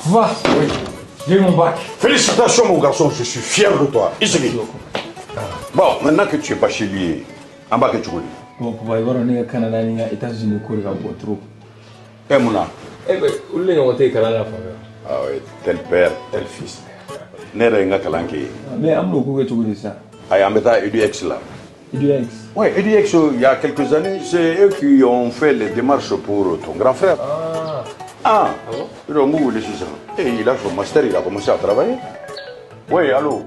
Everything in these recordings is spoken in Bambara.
Va. Oui. J'ai eu mon bac. Félicitations, mon garçon, je suis fier de toi. Ici. Bon, maintenant que tu es bachelier, en bas que tu connais. Bon, papa, il va au Canada, aux États-Unis, il va trop. Eh, Mouna. Eh ben, où est-ce qu'on est au Canada? Ah oui, tel père, tel fils. Ne yɛrɛ ye n ka kalan kɛ yen. Mais an bɛn'o ko kɛ cogo di sisan? Ayi, an bɛ taa EduX la. EduX? Oui, EduX, il y a quelques années, c'est eux qui ont fait les démarches pour ton grand frère. Ah. Ah. Ah bon? Donc, vous voulez ça. Et il a son master, il a commencé à travailler. Oui, allô?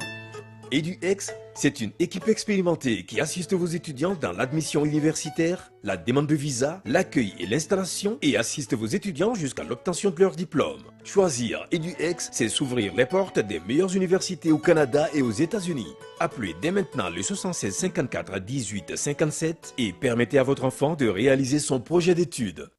EduX, c'est une équipe expérimentée qui assiste vos étudiants dans l'admission universitaire, la demande de visa, l'accueil et l'installation et assiste vos étudiants jusqu'à l'obtention de leur diplôme. Choisir EduX, c'est s'ouvrir les portes des meilleures universités au Canada et aux États-Unis. Appelez dès maintenant le 76 54 18 57 et permettez à votre enfant de réaliser son projet d'études.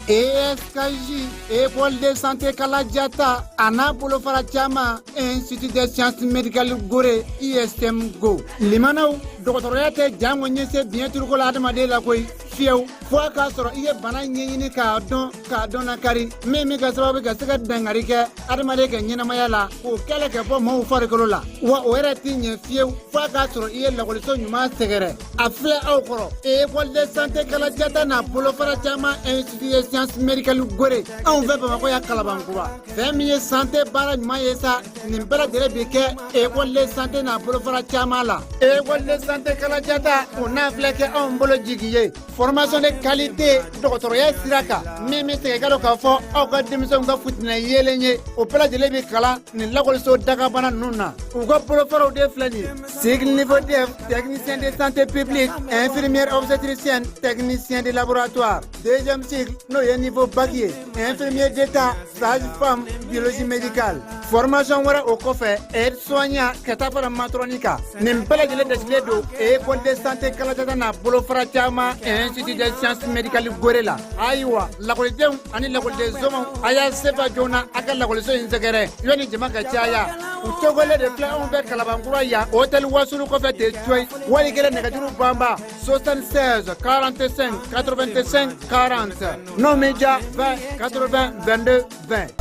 ESKJ, École de santé Kaladiata, Anna bolofara caman, Institut des sciences médicales Gorée, ISM Go. Limanaw, dɔgɔtɔrɔya tɛ jango ɲɛse biɲɛ turuko la adamaden la koyi. Fiyewu, fo a k'a sɔrɔ i ye bana ɲɛɲini k'a dɔn k'a dɔn lakari min bɛ kɛ sababu ka se ka dankari kɛ adamaden ka ɲɛnamaya la k'o kɛlɛ ka bɔ maaw farikolo la. Wa o yɛrɛ ti ɲɛ fiyewu fo a k'a sɔrɔ i ye lakɔliso ɲuman sɛgɛrɛ. A filɛ aw kɔrɔ, École de santé Kaladiata n'a bolofara caman, Institut des sciences médicales Gorée, anw fɛ Bamakɔ yan Kalabankura. Fɛn min ye santé baara ɲuman ye sa, nin bɛɛ lajɛlen bi kɛ École de santé n'a bolofara caman la. École de santé Kaladiata, o n'a filɛ kɛ anw bolo jigi ye. Formation de qualité dɔgɔtɔrɔya sira kan min bɛ segin ka dɔn k'a fɔ aw ka denmisɛnw ka futinɛ yeelen ye, o bɛɛ lajɛlen bɛ kalan nin lakɔliso dagabana ninnu na. U ka bolofaraw de filɛ nin ye: cycle niveau DF, technicien de santé publique, infirmière obstétricienne, technicien de laboratoire. Deuxième cycle, n'o ye niveau bac ye, infirmier d'état, sage-femme, biologie médicale. Formation wɛrɛ o kɔfɛ, aide soignant ka taa fara matron kan. Nin bɛɛ lajɛlen dasigilen don École de santé Kaladiata n'a bolofara caman, Institut des sciences médicales Gorée la. Ayiwa, lakɔlidenw ani lakɔliden somaw, a y'a sefa joona a ka lakɔliso in sɛgɛrɛ yanni jama ka caya. U tɔgɔlen de filɛ anw fɛ Kalabankura yan, hôtel Wasulu kɔfɛ ten coyi. Wali kelen nɛgɛjuru banba 76 45 85 40, n'o m'i diya 20 80 22 20.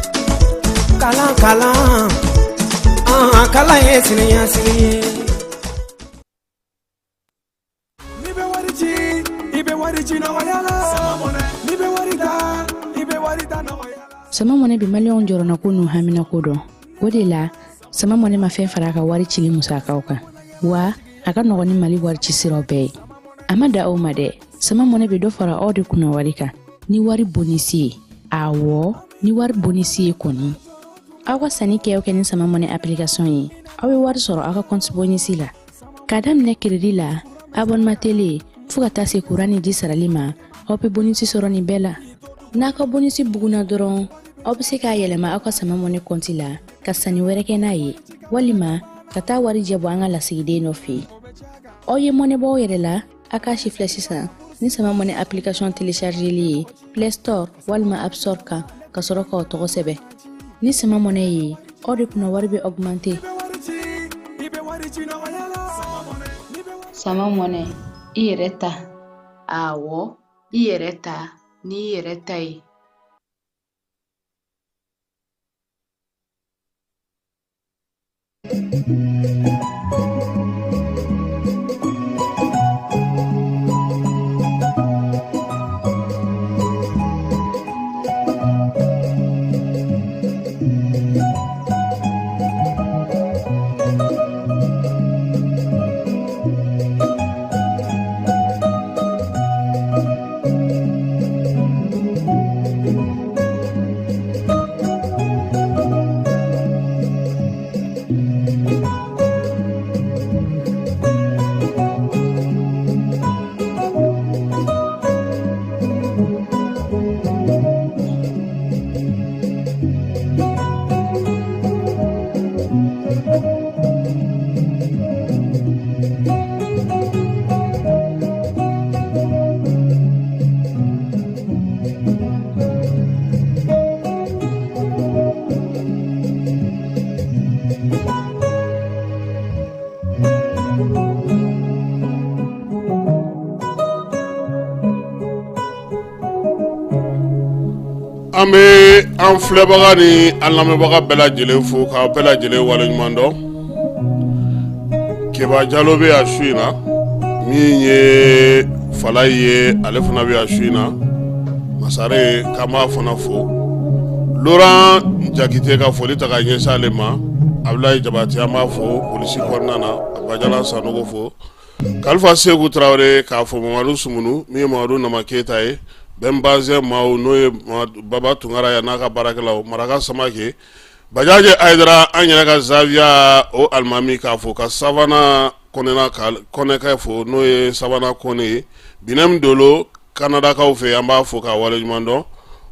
Kalan kalan, ah, kalan ye siniɲɛsigi ye. N'i bɛ wari ci, i bɛ wari ci nɔgɔya la. N'i bɛ wari ta, i bɛ wari ta nɔgɔya la. Sama Mɔnɛ bi maliyɛnw jɔrɔnako n'u haminako dɔn. O de la, Sama Mɔnɛ ma fɛn fara a ka wari cili musakaw kan, wa a ka nɔgɔn ni Mali wari ci siraw bɛɛ ye. A ma da aw ma dɛ, Sama Mɔnɛ bɛ dɔ fara aw de kunna wari kan ni wari bonisi ye. Awɔ, ni wari bonisi ye kɔni, aw ka sanni kɛ o kɛ ni Sama Mɔnɛ application ye, aw bɛ wari sɔrɔ aw ka compte bonisi la, k'a daminɛ crédit la, abonnement télé, fo ka taa se kuran ni ji sarali ma. Aw bɛ bonisi sɔrɔ nin bɛɛ la. N'a ka bonisi bugunna dɔrɔn, aw bɛ se k'a yɛlɛma aw ka Sama Mɔnɛ compte la ka sanni wɛrɛ kɛ n'a ye, walima ka taa wari jɛ bɔ an ka lasigiden dɔ fɛ yen. Aw ye mɔnɛ bɔ aw yɛrɛ la, a k'a si filɛ sisan ni Sama Mɔnɛ application téléchargeli ye Play Store walima App Store kan, ka sɔrɔ k'aw tɔgɔ sɛbɛn. Ni Sama Mɔnɛ ye, aw de kunna wari bɛ augmenter. I bɛ wari ci nɔgɔya la. Sama Mɔnɛ, i yɛrɛ ta. Awɔ, i yɛrɛ ta n'i yɛrɛ ta ye. An bɛ an filɛbaga ni an lamɛnbaga bɛɛ lajɛlen fo k'aw bɛɛ lajɛlen waleɲuman dɔn. Keba Jalo bɛ yan su in na, min ye Falayi ye, ale fana bɛ yan su in na. Masare, k'an b'a fana fo. Laurent Jakite ka foli ta ka ɲɛsin ale ma. Abulayi Jabate, an b'a fo polisi kɔnɔna na. Bajala Sanogo fo. Kalifa Segu Tarawele k'a fɔ Mamadu Sumunu, min ye Mamadu Nama Keyita ye, bɛn bazɛn maaw, n'o ye Baba Tunkara ye n'a ka baarakɛlaw, Maraka Samake, Bajaje Ayidara, an yɛrɛ ka Zawiya o alimami k'a fɔ, ka Savana Kɔnɛkɛ fo, n'o ye Savana Kɔnɛ ye, Binɛmu Dolo Kanadakaw fɛ, an b'a fo k'a waleɲuman dɔn.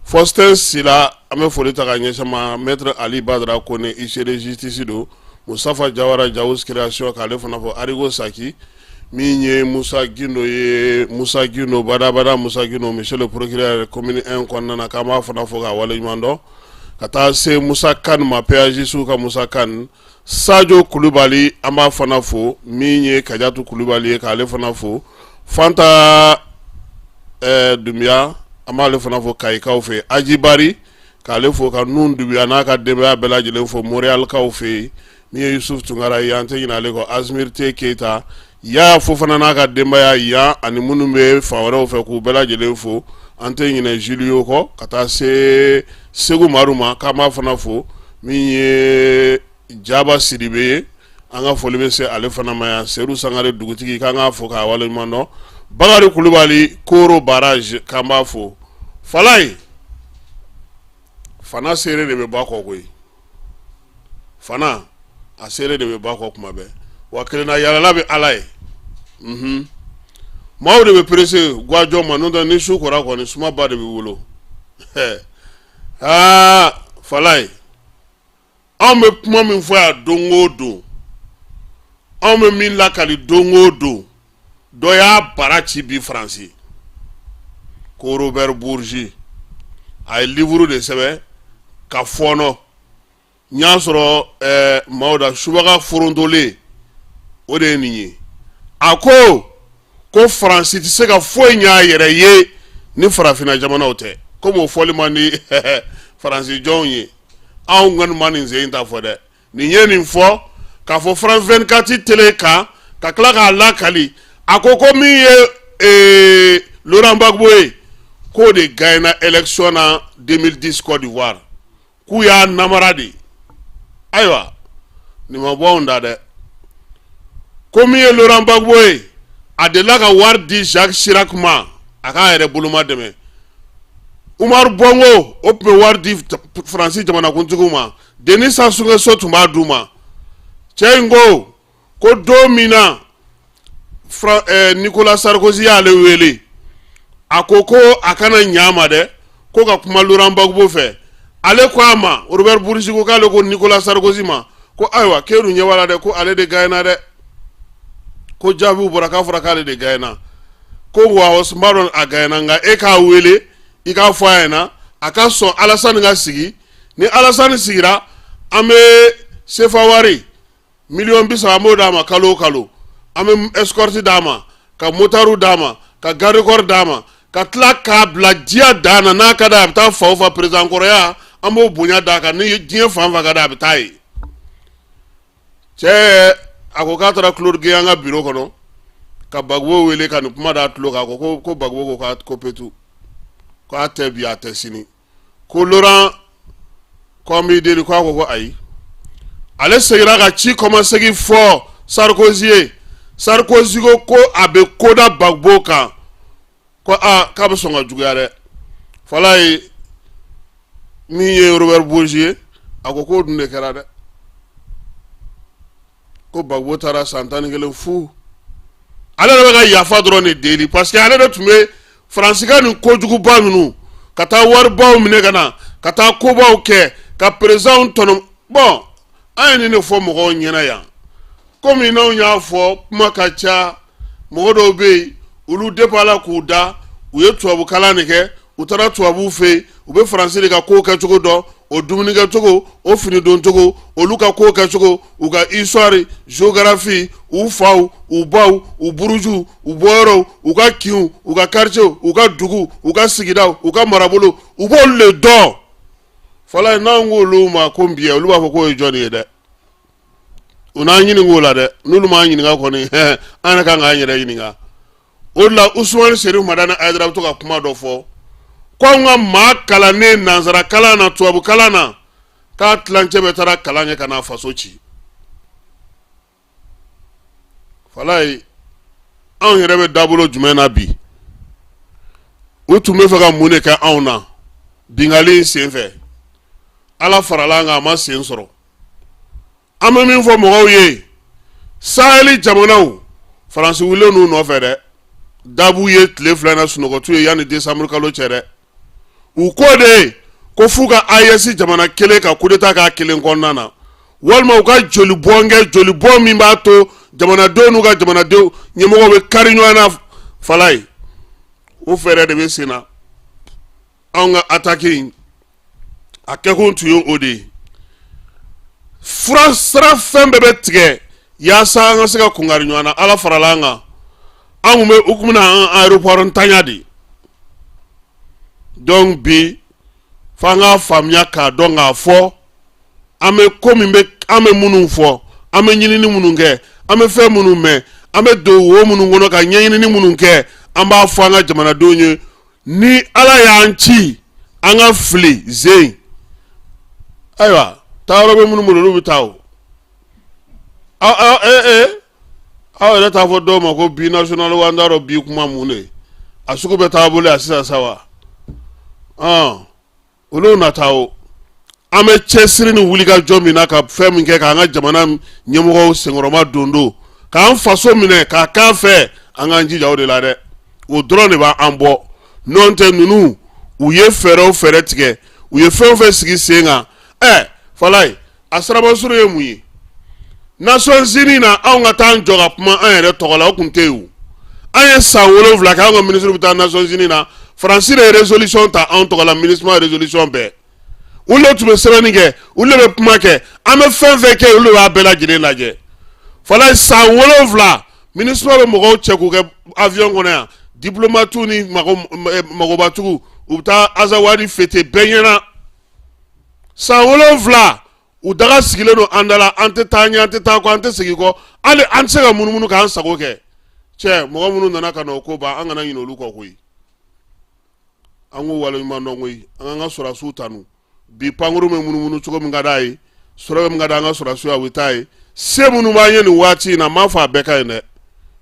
Faustin Sila, an bɛ foli ta ka ɲɛsin ma. Maître Ali Badara Kone, huissier de justice don. Mustafa Jawara, Jawus Création, k'ale fana fo. Arigo Saki, min ye Musa Gindo ye, Musa Gindo badabada, Musa Gindo, monsieur le procureur commune 1 kɔnɔna na, k'an b'a fana fo k'a waleɲuman dɔn. Ka taa se Musa Kan ma, péagiste ka Musa Kan. Sajo Kulubali, an b'a fana fo. Min ye Kajatu Kulubali ye, k'ale fana fo. Fanta Dunbiya, an b'ale fana fo Kayikaw fɛ. Aji Bari, k'ale fo, ka Nun Dunbiya n'a ka denbaya bɛɛ lajɛlen fo Montréalkaw fɛ yen. Min ye Yusuf Tunkara ye, an tɛ ɲinɛ ale kɔ. Azmir T Keyita, Yaya Fofana n'a ka denbaya yan, ani minnu bɛ fan wɛrɛw fɛ, k'u bɛɛ lajɛlen fo. An tɛ ɲinɛ Julio kɔ, ka taa se Segu Maru ma, k'an b'a fana fo. Min ye Jaba Sidibe ye, an ka foli bɛ se ale fana ma yan. Sedu Sangare dugutigi, k'an k'a fo k'a waleɲuman dɔn. Bakari Kulubali Koro Barrage, k'an b'a fo. Falaye fana, seere de bɛ ba kɔ koyi. Fana a seere de bɛ ba kɔ kuma bɛɛ, wa kelenna yalala bɛ Ala ye. Maaw de bɛ pressé gajɔ ma, n'o tɛ ni su kora kɔni, sumaba de bɛ wolo. Aa Falaye, anw bɛ kuma min fɔ yan don o don, anw bɛ min lakali don o don, dɔ y'a bara ci bi Faransi ko Robert Bourgi, a ye livre de sɛbɛn ka fɔɔnɔ. N y'a sɔrɔ maaw da subaga forontolen, o de ye nin ye. A ko Faransi tɛ se ka foyi ɲɛ a yɛrɛ ye ni farafinna jamanaw tɛ. Komi o fɔli man di Faransi jɔnw ye, anw kɔni ma nin sen ta fɔ dɛ. Nin ye nin fɔ k'a fɔ France 24 télé kan, ka tila k'a lakali. A ko min ye Laurent Gbagbo ye, k'o de gagnera élection na 2010 Côte d'Ivoire, k'u y'a namara de. Ayiwa, nin ma bɔ anw da dɛ. Ko min ye Laurent Gbagbo ye, a delila ka wari di Jacques Chirac ma a k'a yɛrɛ boloma dɛmɛ. Umaru Bongo, o tun bɛ wari di Faransi jamanakuntigiw ma. Denis Sassou Nguesso tun b'a d'u ma. Cɛ in ko don min na Nicolas Sarkozy y'ale wele, a ko a kana ɲa ma dɛ, ko ka kuma Laurent Gbagbo fɛ. Ale ko a ma, Robert Bourgi ko k'ale ko Nicolas Sarkozy ma ko ayiwa, k'e dun ɲɛ b'a la dɛ, ko ale de gagnera dɛ, ko jaabiw bɔra k'a fɔra k'ale de gagnera. Ko wa n b'a dɔn a gagnera, nka e k'a wele, i k'a fɔ a ɲɛna a ka sɔn Alassane ka sigi. Ni Alassane sigira, an bɛ sefa wari miliyɔn 30, an b'o d'a ma kalo o kalo, an bɛ escorte d'a ma, ka motardw d'a ma, ka garde corps d'a ma, ka tila k'a bila diya dan na. N'a ka d'a ye, a bɛ taa fa o fa, président kɔrɔya, an b'o bonya d'a kan. Ni diɲɛ fan fan ka d'a ye, a bɛ taa yen. Cɛ a ko k'a taara Claude Guéant ka bureau kɔnɔ ka Gbagbo wele ka nin kuma d'a tulo kan. A ko Gbagbo ko k'a ko petu, k'a tɛ bi, a tɛ sini. Ko Laurent, ko an b'i deli. Ko a ko ayi. Ale seginna ka ci kɔmasegin fɔ Sarkozy ye. Sarkozy ko a bɛ ko da Gbagbo kan, ko aa, k'a bɛ sɔn ka juguya dɛ. Falaye, min ye Robert Bourgi ye, a ko k'o dun de kɛra dɛ, ko Gbagbo taara san 11 fu. Ale yɛrɛ bɛ ka yafa dɔrɔn de deli, parce que ale de tun bɛ Faransi ka nin kojuguba ninnu, ka taa waribaw minɛ ka na, ka taa kobaw kɛ, ka présidentw tɔnɔ. Bon, an ye nin de fɔ mɔgɔw ɲɛna yan. Komi n'anw y'a fɔ, kuma ka ca. Mɔgɔ dɔw bɛ yen, olu depuis Ala k'u da, u ye tubabukalan de kɛ, u taara tubabuw fɛ yen, u bɛ Faransi de ka ko kɛcogo dɔn, o dumunikɛcogo, o finidoncogo, olu ka ko kɛcogo, u ka histoire, géographie, u faw, u baw, u burujuw, u bɔyɔrɔw, u ka kinw, u ka quartier, u ka dugu, u ka sigidaw, u ka marabolo, u b'olu de dɔn. Falaye, n'anw k'olu ma ko Biya, olu b'a fɔ k'o ye jɔn ye dɛ. U n'an ɲininka o la dɛ. N'olu m'an ɲininka kɔni, an yɛrɛ kan k'an yɛrɛ ɲininka o de la. Usumani Serifu Madani Hayidara bɛ to ka kuma dɔ fɔ ko anw ka maa kalannen nansara kalan na, tubabu kalan na, k'a tilancɛ bɛɛ taara kalan kɛ ka n'a faso ci. Falaye, anw yɛrɛ bɛ dabolo jumɛn na bi? U tun bɛ fɛ ka mun de kɛ anw na binkanni in senfɛ? Ala farala an kan, a ma sen sɔrɔ. An bɛ min fɔ mɔgɔw ye, Saheli jamanaw, Faransi wulilen n'u nɔfɛ dɛ. Dabu ye tile 2 na sunɔgɔtu ye yanni décembre kalo cɛ dɛ. U ko de ko f'u ka AES jamana kelen ka coup d'état k'a kelen kɔnɔna na, walima u ka jolibɔn kɛ, jolibɔn min b'a to jamanadenw n'u ka jamanadenw ɲɛmɔgɔw bɛ kari ɲɔgɔn na. Falaye, o fɛɛrɛ de bɛ sen na. Anw ka attaque in, a kɛkun tun ye o de ye. Fura sira fɛn bɛɛ bɛ tigɛ yaasa an ka se ka kunkari ɲɔgɔn na. Ala farala an kan. An kun bɛ u kun bɛna an aéroport ntanya de. Donc bi, f'an k'a faamuya k'a dɔn k'a fɔ an bɛ ko min bɛ, an bɛ minnu fɔ, an bɛ ɲinini minnu kɛ, an bɛ fɛn minnu mɛn, an bɛ don wo minnu kɔnɔ ka ɲɛɲinini minnu kɛ, an b'a fɔ an ka jamanadenw ye. Ni Ala y'an ci, an ka fili zen, ayiwa, taayɔrɔ bɛ minnu bolo, olu bɛ taa. O aw ee, aw yɛrɛ t'a fɔ dɔw ma ko binational wa? N t'a dɔn bi kuma mun de a sugu bɛ taa bolo yan sisan sa wa. Olu na taa. O an bɛ cɛsiri ni wulikajɔ min na ka fɛn min kɛ k'an ka jamana ɲɛmɔgɔw senkɔrɔma don don k'an faso minɛ k'a k'an fɛ, an k'an jija o de la dɛ. O dɔrɔn de b'an bɔ. N'o tɛ, ninnu u ye fɛɛrɛ o fɛɛrɛ tigɛ, u ye fɛn o fɛn sigi sen kan, ɛ Falaye, a sirabasuru ye mun ye? Nations Unies na, anw ka taa an jɔ ka kuma an yɛrɛ tɔgɔ la, o kun tɛ yen o. An ye san 7 kɛ, anw ka minisiri bɛ taa Nations Unies na, Faransi de ye résolution ta anw tɔgɔ la. MINUSMA résolution bɛɛ, olu de tun bɛ sɛbɛnni kɛ, olu de bɛ kuma kɛ. An bɛ fɛn fɛn kɛ, olu de b'a bɛɛ lajɛlen lajɛ. Falaye, san 7, MINUSMA bɛ mɔgɔw cɛ k'u kɛ avion kɔnɔ yan, diplomatiw ni magobatigiw, u bɛ taa Azawadi fêter bɛɛ ɲɛna. San 7, u daga sigilen don an da la. An tɛ taa ɲɛ, an tɛ taa kɔ, an tɛ segin kɔ, hali an tɛ se ka munumunu k'an sago kɛ. Cɛ, mɔgɔ minnu nana ka na o ko ban, an kana ɲinɛ olu kɔ koyi. An k'u waleɲuman dɔn koyi. An k'an ka sɔrɔdasiw tanu bi. Pankurun bɛ munumunu cogo min ka d'a ye, sɔrɔ min ka di an ka sɔrɔdasiw ye, a bɛ taa ye. Se minnu b'an ye nin waati in na, n m'a fɔ a bɛɛ ka ɲi dɛ,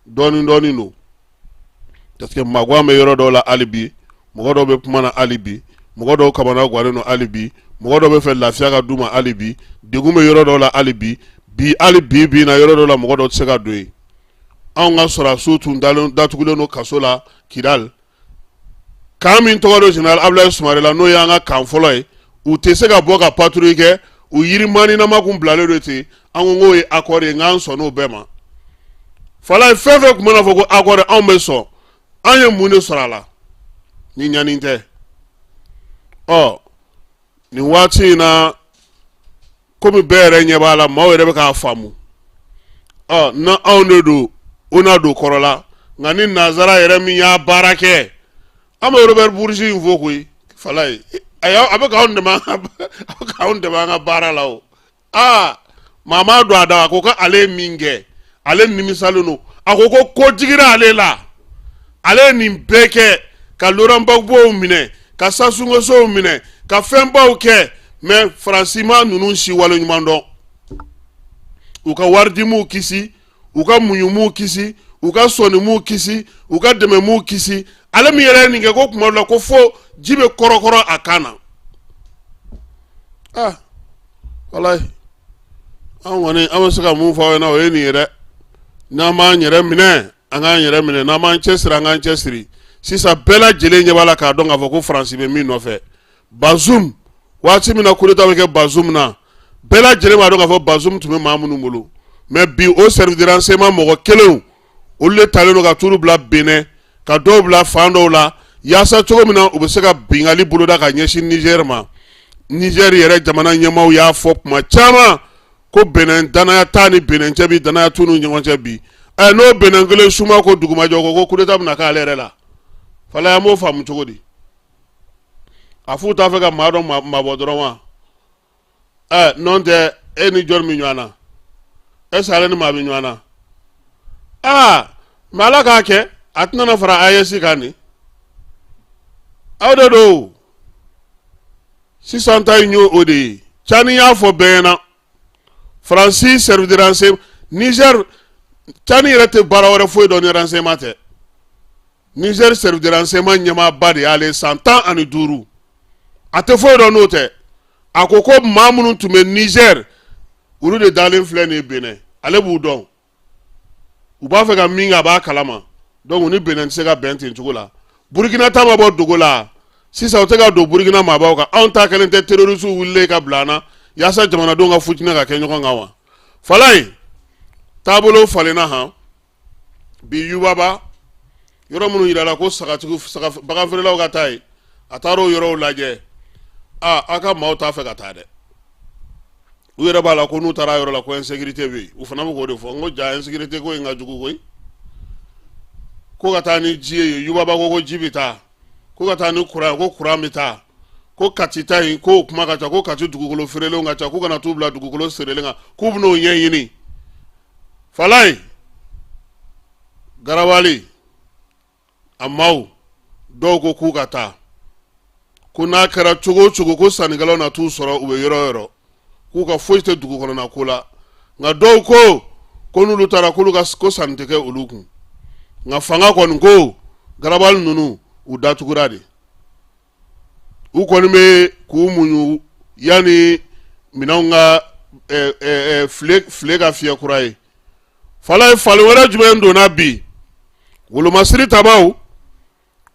dɔɔnin dɔɔnin don, parce que maguwan bɛ yɔrɔ dɔw la hali bi, mɔgɔ dɔw bɛ kuma na hali bi, mɔgɔ dɔw kamana gannen don hali bi, mɔgɔ dɔw bɛ fɛ lafiya ka d'u ma hali bi, degun bɛ yɔrɔ dɔw la hali bi bi, hali bi bi na, yɔrɔ dɔw la, mɔgɔ dɔw tɛ se ka don yen. Anw ka sɔrɔdasiw tun dalen datugulen don kaso la Kidali. Camp min tɔgɔ don général Abdoulaye Soumaré la, n'o y'an ka camp fɔlɔ ye, u tɛ se ka bɔ ka patrouille kɛ. U yirimaninama kun bilalen don ten. An ko k'o ye accord ye, nk'an sɔnn'o bɛɛ ma. Falaye, fɛn fɛn tun mana fɔ ko accord, anw bɛ sɔn. An ye mun de sɔrɔ a la ni ɲani tɛ? Ɔ nin waati in na, komi bɛɛ yɛrɛ ɲɛ b'a la, maaw yɛrɛ bɛ k'a faamu. Ɔ na anw de don, o na don kɔrɔ la. Nka ni nanzara yɛrɛ min y'a baara kɛ, an bɛ Robert Bourgi in fo koyi. Falaye, a bɛ k'anw dɛmɛ, a bɛ k'anw dɛmɛ an ka baara la. O aa, maa m'a don a da, a ko ko ale ye min kɛ, ale nimisalen don. A ko ko ko jigira ale la, ale ye nin bɛɛ kɛ ka Laurent Gbagbo minɛ, ka Sassou Nguesso minɛ, ka fɛnbaw kɛ, mais Faransi ma ninnu si waleɲuman dɔn. U ka wari m'u kisi, u ka muɲu m'u kisi, u ka sɔnni m'u kisi, u ka dɛmɛ m'u kisi. Ale min yɛrɛ ye nin kɛ, ko kuma dɔ la ko fo ji bɛ kɔrɔkɔrɔ a kan na. Ah walayi, an kɔni, an bɛ se ka mun fɔ aw ɲɛna, o ye nin ye dɛ. N'an m'an yɛrɛ minɛ, an k'an yɛrɛ minɛ. N'an m'an cɛsiri, an k'an cɛsiri. Sisan bɛɛ lajɛlen ɲɛ b'a la k'a dɔn k'a fɔ ko Faransi bɛ min nɔfɛ, Bazoum, waati min na coup d'état bɛ kɛ Bazoum na, bɛɛ lajɛlen b'a dɔn k'a fɔ Bazoum tun bɛ maa minnu bolo. Mais bi, o service de renseignement mɔgɔ kelenw, olu de talen don ka t'olu bila Benin, ka dɔw bila fan dɔw la, yaasa cogo min na u bɛ se ka binkanni boloda ka ɲɛsin Niger ma. Niger yɛrɛ jamana ɲɛmaaw y'a fɔ kuma caman ko Benin, danaya t'a ni Benin cɛ bi, danaya t'u ni ɲɔgɔn cɛ bi. Ɛ, n'o Benin kelen suma ko dugumajɔ ko coup d'état bɛna k'ale yɛrɛ la, Falaye, an b'o faamu cogo di? A f'u t'a fɛ ka maa dɔ mabɔ dɔrɔn wa? Ɛ n'o tɛ, e ni jɔn bɛ ɲɔgɔn na? Est ce que ale ni maa bɛ ɲɔgɔn na? Aa, mais Ala k'a kɛ a tɛna na fara AES kan nin. Aw de don sisan ta in y'o o de ye. Cani y'a fɔ bɛɛ ɲɛna, Faransi service de renseignement Niger, Cani yɛrɛ tɛ baara wɛrɛ foyi dɔn ni renseignement tɛ. Niger service de renseignement ɲɛmaaba de y'ale san 15, a tɛ foyi dɔn n'o tɛ. A ko ko maa minnu tun bɛ Niger, olu de dalen filɛ nin ye Benin, ale b'u dɔn, u b'a fɛ ka min kɛ, a b'a kalama. Donc u ni Benin tɛ se ka bɛn ten cogo la. Burukina ta ma bɔ dogo la sisan, u tɛ ka don Burukina maabaw kan. Anw ta kɛlen tɛ terroriste wulilen ka bila an na yaasa jamanadenw ka futinɛ ka kɛ ɲɔgɔn kan wa? Falaye, taabolo falenna han bi. Yubaba yɔrɔ minnu yirala ko sagatigiw, saga baganfeerelaw ka taa yen, a taara o yɔrɔw lajɛ. Aa, aw ka maaw t'a fɛ ka taa dɛ, u yɛrɛ b'a la ko n'u taara yɔrɔ la ko insécurité bɛ yen. U fana bɛ k'o de fɔ. N ko ja, insécurité ko in ka jugu koyi. Ko ka taa ni ji ye, Yubaba ko ko ji bɛ taa, ko ka taa ni kuran ye, ko kuran bɛ taa, ko Kati ta in k'o kuma ka ca, ko Kati dugukolo feerelenw ka ca, k'u kana t'u bila dugukolo feerelen kan, k'u bɛn'o ɲɛɲini. Falaye, Garawali a maaw dɔw ko k'u ka taa, ko n'a kɛra cogo o cogo ko sannikɛlaw na t'u sɔrɔ u bɛ yɔrɔ o yɔrɔ, k'u ka foyi tɛ dugu kɔnɔna ko la. Nka dɔw ko ko n'olu taara k'olu ka ko sanni tɛ kɛ olu kun. Nka fanga kɔni ko Garabali ninnu u datugura de, u kɔni bɛ k'u muɲu yanni minɛnw ka file ka fiyɛ kura ye. Falaye, falen wɛrɛ jumɛn donna bi? Wolomasiri tabaw,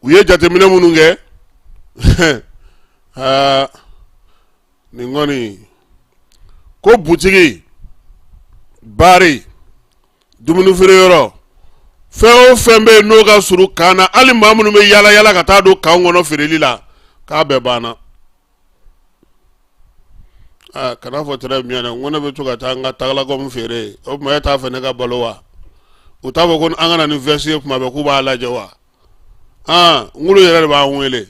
u ye jateminɛ minnu kɛ, aa, nin kɔni ko butigi, bari, dumunifeere yɔrɔ, fɛn o fɛn bɛ yen n'o ka surun kan na, hali maa minnu bɛ yaala yaala ka taa don kan kɔnɔ feereli la, k'a bɛɛ banna. Aa, kana fɔ très bien dɛ, n ko ne bɛ to ka taa n ka tagalakɔmu feere, o tuma e t'a fɛ ne ka balo wa? U t'a fɔ ko an ka na ni veste ye tuma bɛɛ k'u b'a lajɛ wa? Aa, n k'olu yɛrɛ de b'an wele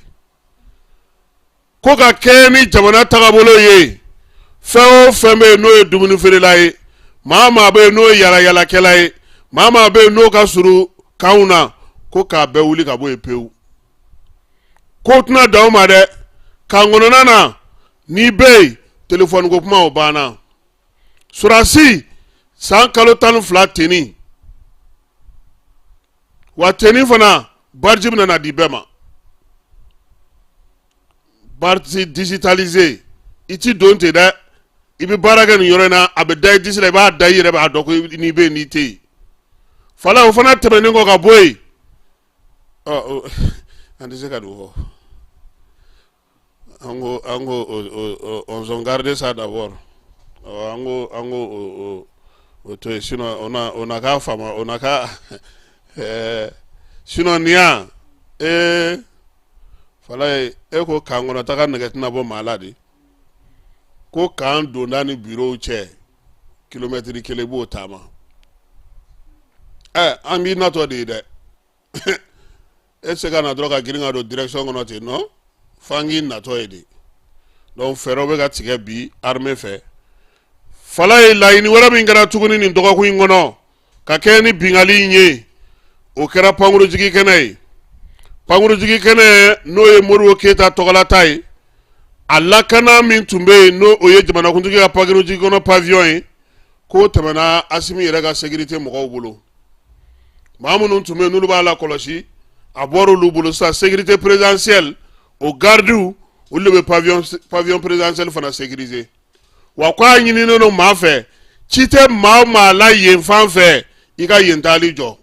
ko ka kɛ ni jamana tagabolo ye. Fɛn o fɛn bɛ yen n'o ye dumuni feerela ye, maa maa bɛ yen n'o ye yaala yaalakɛla ye, maa maa bɛ yen n'o ka surun kanw na, ko k'a bɛɛ wuli ka bɔ yen pewu. Ko tɛna dan o ma dɛ, kan kɔnɔna na n'i bɛ yen, telefɔni ko kuma o banna. Sɔrɔdasi san kalo 12 tenue wa, tenue fana badge bɛna na di bɛɛ ma, badge digitalisé. I ti don ten dɛ, i bɛ baara kɛ nin yɔrɔ in na, a bɛ da i disi la, i b'a da i yɛrɛ b'a dɔn ko n'i bɛ yen, n'i tɛ yen. Fala, o fana tɛmɛnen kɔ ka bɔ yen, ɔ, an tɛ se ka don fɔ. An ko on garde ça d'abord. An ko o to yen, sinon on a k'a faamu, on a ka sinon nin yan ee. Falaye, e ko kan kɔnɔ taga nɛgɛ tɛna bɔ maa la de, ko kan donda ni bureau cɛ kilomɛtiri 1 b'o taama. Ɛ, an b'i natɔ de ye dɛ, e tɛ se ka na dɔrɔn ka girin ka don direction kɔnɔ ten, non, f'an k'i natɔ ye de. Donc fɛɛrɛw bɛ ka tigɛ bi armée fɛ. Falaye, laɲini wɛrɛ min kɛra tuguni nin dɔgɔkun in kɔnɔ ka kɛ ni binkanni in ye, o kɛra pankurujigi kɛnɛ ye. Pankurujigi kɛnɛ, n'o ye Modibo Keyita tɔgɔlata ye, a lakana min tun bɛ yen, n'o o ye jamanakuntigi ka pankurujigi kɔnɔ pavillon ye, k'o tɛmɛna Asimi yɛrɛ ka sécurité mɔgɔw bolo. Maa minnu tun bɛ yen n'olu b'a la kɔlɔsi, a bɔra olu bolo sisan. Sécurité présidentielle o gardiw, olu de bɛ pavillon présidentiel fana sécuriser. Wa ko a ɲininen don maa fɛ, ci tɛ maa o maa la yen fan fɛ, i ka yen taali jɔ.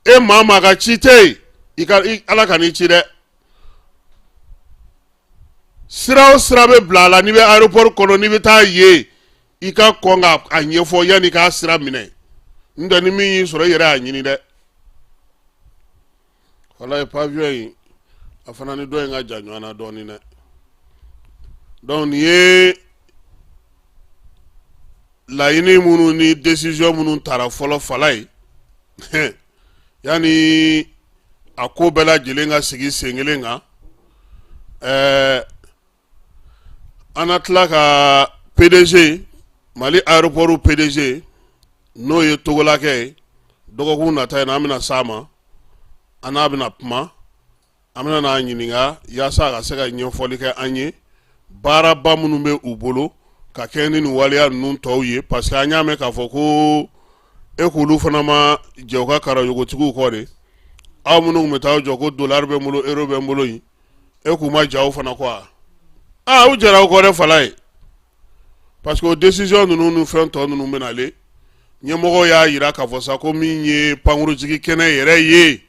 E maa maa ka ci tɛ yen, i ka Ala ka n'i ci dɛ. Sira o sira bɛ bila a la, n'i bɛ aéroport kɔnɔ, n'i bɛ taa yen, i ka kɔn ka a ɲɛfɔ yanni k'a sira minɛ. N tɛ ni min y'i sɔrɔ, i yɛrɛ y'a ɲini dɛ. Walayi, pavillon in a fana ni dɔ in ka jan ɲɔgɔn na dɔɔnin dɛ. Donc nin ye laɲini minnu ni décision minnu tara fɔlɔ. Falaye, yanni a ko bɛɛ lajɛlen ka sigi sen kelen kan, An na tila ka PDG, Mali aéroport PDG, n'o ye Togolakɛ ye, dɔgɔkun nata in na an bɛna s'a ma, an n'a bɛna kuma, an bɛna n'a ɲininka yaasa a ka se ka ɲɛfɔli kɛ an ye baaraba minnu bɛ u bolo ka kɛ ni nin waleya ninnu tɔw ye, parce que an y'a mɛn k'a fɔ ko e k'olu fana ma jɛ u ka karayogotigiw kɔ de. Aw minnu tun bɛ taa jɔ ko dollar bɛ n bolo, euro bɛ n bolo in, e k'u ma jɛ aw fana kɔ wa? Aa, u jɛra aw kɔ dɛ Falaye, parce que o décision ninnu ni fɛn tɔ ninnu bɛ nalen, ɲɛmɔgɔw y'a jira k'a fɔ sa ko min ye pankurujigi kɛnɛ yɛrɛ ye,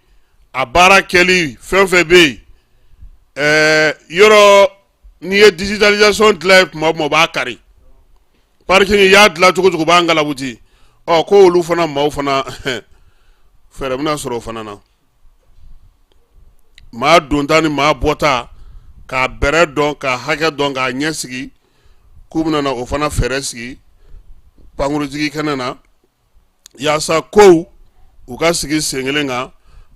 a baara kɛli fɛn fɛn bɛ yen, ɛɛ yɔrɔ n'i ye digitalisation dilan ye tuma o tuma, o b'a kari. Parking i y'a dilan cogo cogo, b'a ngalabuti. Ɔ ko olu fana maaw fana fɛɛrɛ bɛna sɔrɔ o fana na, maa donta ni maa bɔta, k'a bɛrɛ dɔn, k'a hakɛ dɔn, k'a ɲɛ sigi, k'u bɛna na o fana fɛɛrɛ sigi pankurujigi kɛnɛ na yaasa kow u ka sigi sen kelen kan,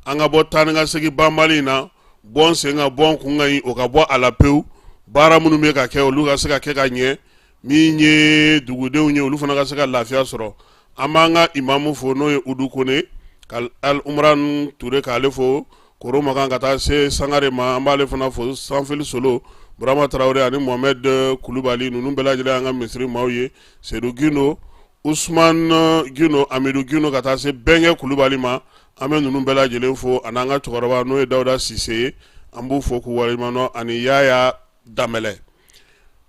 an ka bɔ taa ni ka segin banbali in na, bɔ n sen kan bɔ n kun kan in, o ka bɔ a la pewu. Baara minnu bɛ ka kɛ, olu ka se ka kɛ ka ɲɛ, min ye dugudenw ye, olu fana ka se ka lafiya sɔrɔ. An b'an ka imamu fo, n'o ye Udu Kone, ka Umran Ture k'ale fo, Koro Makan, ka taa se Sangare ma, an b'ale fana fo, Sanfili Solo, Burama Tarawele ani Mohamed Kulubali, ninnu bɛɛ lajɛlen an ka misiri maaw ye, Sedu Gindo, Usman Gindo, Amidu Gindo, ka taa se Bɛnkɛ Kulubali ma. An bɛ ninnu bɛɛ lajɛlen fo, ani an ka cɛkɔrɔba, n'o ye Dawuda Sise ye, an b'u fo k'u waleɲuman dɔn, ani Yaya Danbɛlɛ.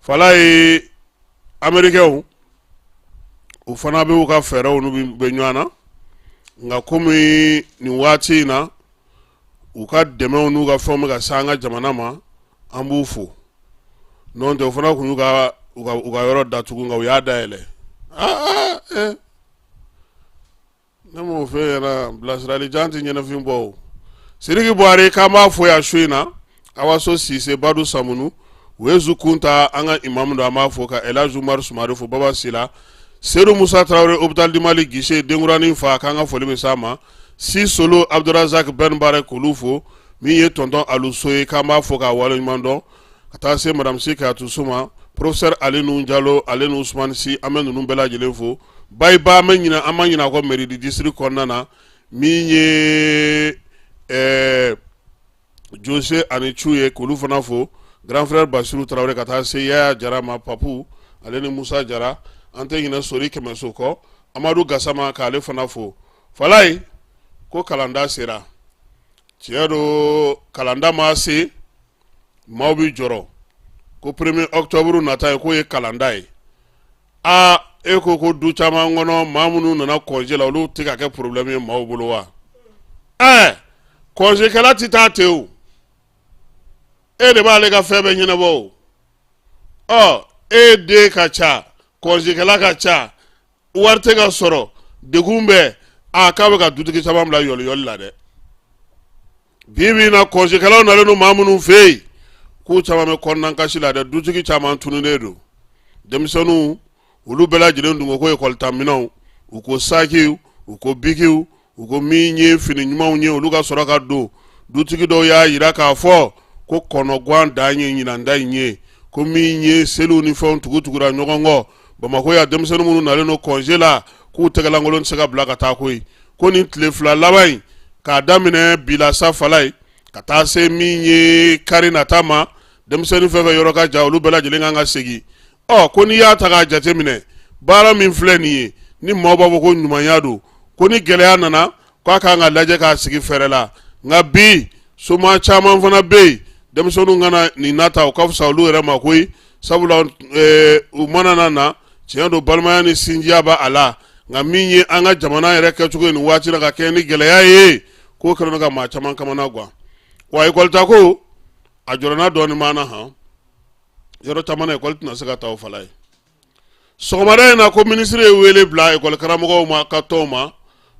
Falaye, Américains u fana bɛ u ka fɛɛrɛw n'u bɛ ɲɔgɔn na, nka komi nin waati in na u ka dɛmɛw n'u ka fɛnw bɛ ka se an ka jamana ma, an b'u fo. N'o tɛ, u fana tun y'u ka u ka yɔrɔ datugu, nka u y'a dayɛlɛ. Aa ee, ne m'o f'e ɲɛna, bilasirali jan tɛ ɲɛnafin bɔ. O Sidiki Buhari, k'an b'a fo yan su in na, Awaso Sise, Badu Samunu, Wezu Kunta, an ka imamu don, an b'a fo, ka Elhaji Umaru Sumare fo, Baba Sila, Sedu Musa Tarawele, Hôpital du Mali guichet, denkuranin fa, k'an ka foli bɛ s'a ma, Si Solo, Abdurazak Ben Bare, k'olu fo, min ye tonton Aluso ye, k'an b'a fo k'a waleɲuman dɔn, ka taa se madame Si Kayatu Suma, professeur Ali Nuhu Jalo, ale ni Usumani Si, an bɛ ninnu bɛɛ lajɛlen fo. Bayiba, an bɛ ɲinɛ, an ma ɲinɛ a kɔ, mairie du district kɔnɔna na, min ye Jose ani Cu ye, k'olu fana fo, grand frère Basiru Tarawele, ka taa se Yaya Jara ma, Papu, ale ni Musa Jara. An tɛ ɲinɛ Sori Kɛmɛso kɔ, Amadu Gasama, k'ale fana fo. Falaye, ko kalanda sera, tiɲɛ don, kalanda ma se, maaw bɛ jɔrɔ ko premier octobre nata ye, k'o ye kalanda ye. Aa, e ko ko du caman kɔnɔ, maa minnu nana congé la, olu tɛ ka kɛ problème ye maaw bolo wa? Ɛɛ, congé kɛla tɛ taa ten o, e de b'ale ka fɛn bɛɛ ɲɛnabɔ o. Ɔ e den ka ca, congé kɛla ka ca, wari tɛ ka sɔrɔ, degun bɛɛ. A k'a bɛ ka dutigi caman bila yɔliyɔli la dɛ. Bi bi in na, congé kɛlaw nalen don maa minnu fɛ yen, k'u caman bɛ kɔnɔna kasi la dɛ. Dutigi caman tununnen don, denmisɛnninw olu bɛɛ lajɛlen dun ko ko ekɔli ta minɛnw, u ko sakiw, u ko bikiw, u ko min ye fini ɲumanw ye, olu ka sɔrɔ ka don. Dutigi dɔw y'a jira k'a fɔ ko kɔnɔgan dan ye ɲinan ta in ye, ko min ye seliw ni fɛnw tugutugura ɲɔgɔn kɔ Bamakɔ yan, denmisɛnnin minnu nalen don congé la, k'u tɛgɛlankolon tɛ se ka bila ka taa koyi. Ko nin tile 2 laban in, k'a daminɛ bi la sa Falaye, ka taa se min ye kari nata ma, denmisɛnnin fɛn fɛn yɔrɔ ka jan, olu bɛɛ lajɛlen kan ka segin. Ɔ ko n'i y'a ta k'a jateminɛ, baara min filɛ nin ye, ni maaw b'a fɔ ko ɲumanya don, ko ni gɛlɛya nana, k'a kan ka lajɛ k'a sigi fɛɛrɛ la. Nka bi soma caman fana bɛ yen, denmisɛnninw kana nin nata, o ka fisa olu yɛrɛ ma koyi, sabula u mana na, tiɲɛ don, balimaya ni sinjiya b'a a la, nka min ye an ka jamana yɛrɛ kɛcogo ye nin waati la, ka kɛ ni gɛlɛya ye, k'o kɛlen ka maa caman kamana gan wa. Ekɔli ta ko a jɔrɔna dɔɔnin b'an na han, yɔrɔ caman na ekɔli tɛna se ka taa o Falaye. Sɔgɔmada in na, ko minisiri ye wele bila ekɔli karamɔgɔw ma ka tɔnw ma,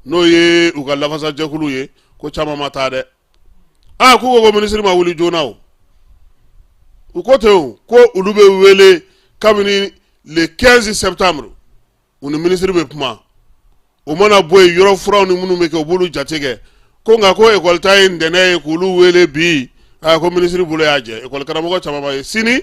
n'o ye u ka lafasajɛkulu ye, ko caman ma taa dɛ. Aa, k'u ko minisiri ma wuli joona o, u ko ten o, ko olu bɛ wele kabini le 15 septembre, u ni minisiri bɛ kuma. O mana bɔ yen, yɔrɔ furaw ni minnu bɛ kɛ, u b'olu jate kɛ. Ko nka ko ekɔli ta ye ntɛnɛn ye, k'olu wele bi, aa, ko minisiri bolo y'a jɛ, ekɔli karamɔgɔ caman ma ye. Sini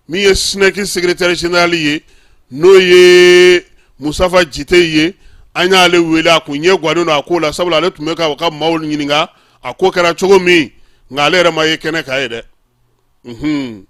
Min ye SNEC secrétaire général ye, n'o ye Mustafa Jite ye, an y'ale wele, a kun ɲɛ gannen don a ko la, sabula ale tun bɛ ka ka maaw ɲininka a ko kɛra cogo min, nka ale yɛrɛ ma ye kɛnɛ kan ye dɛ.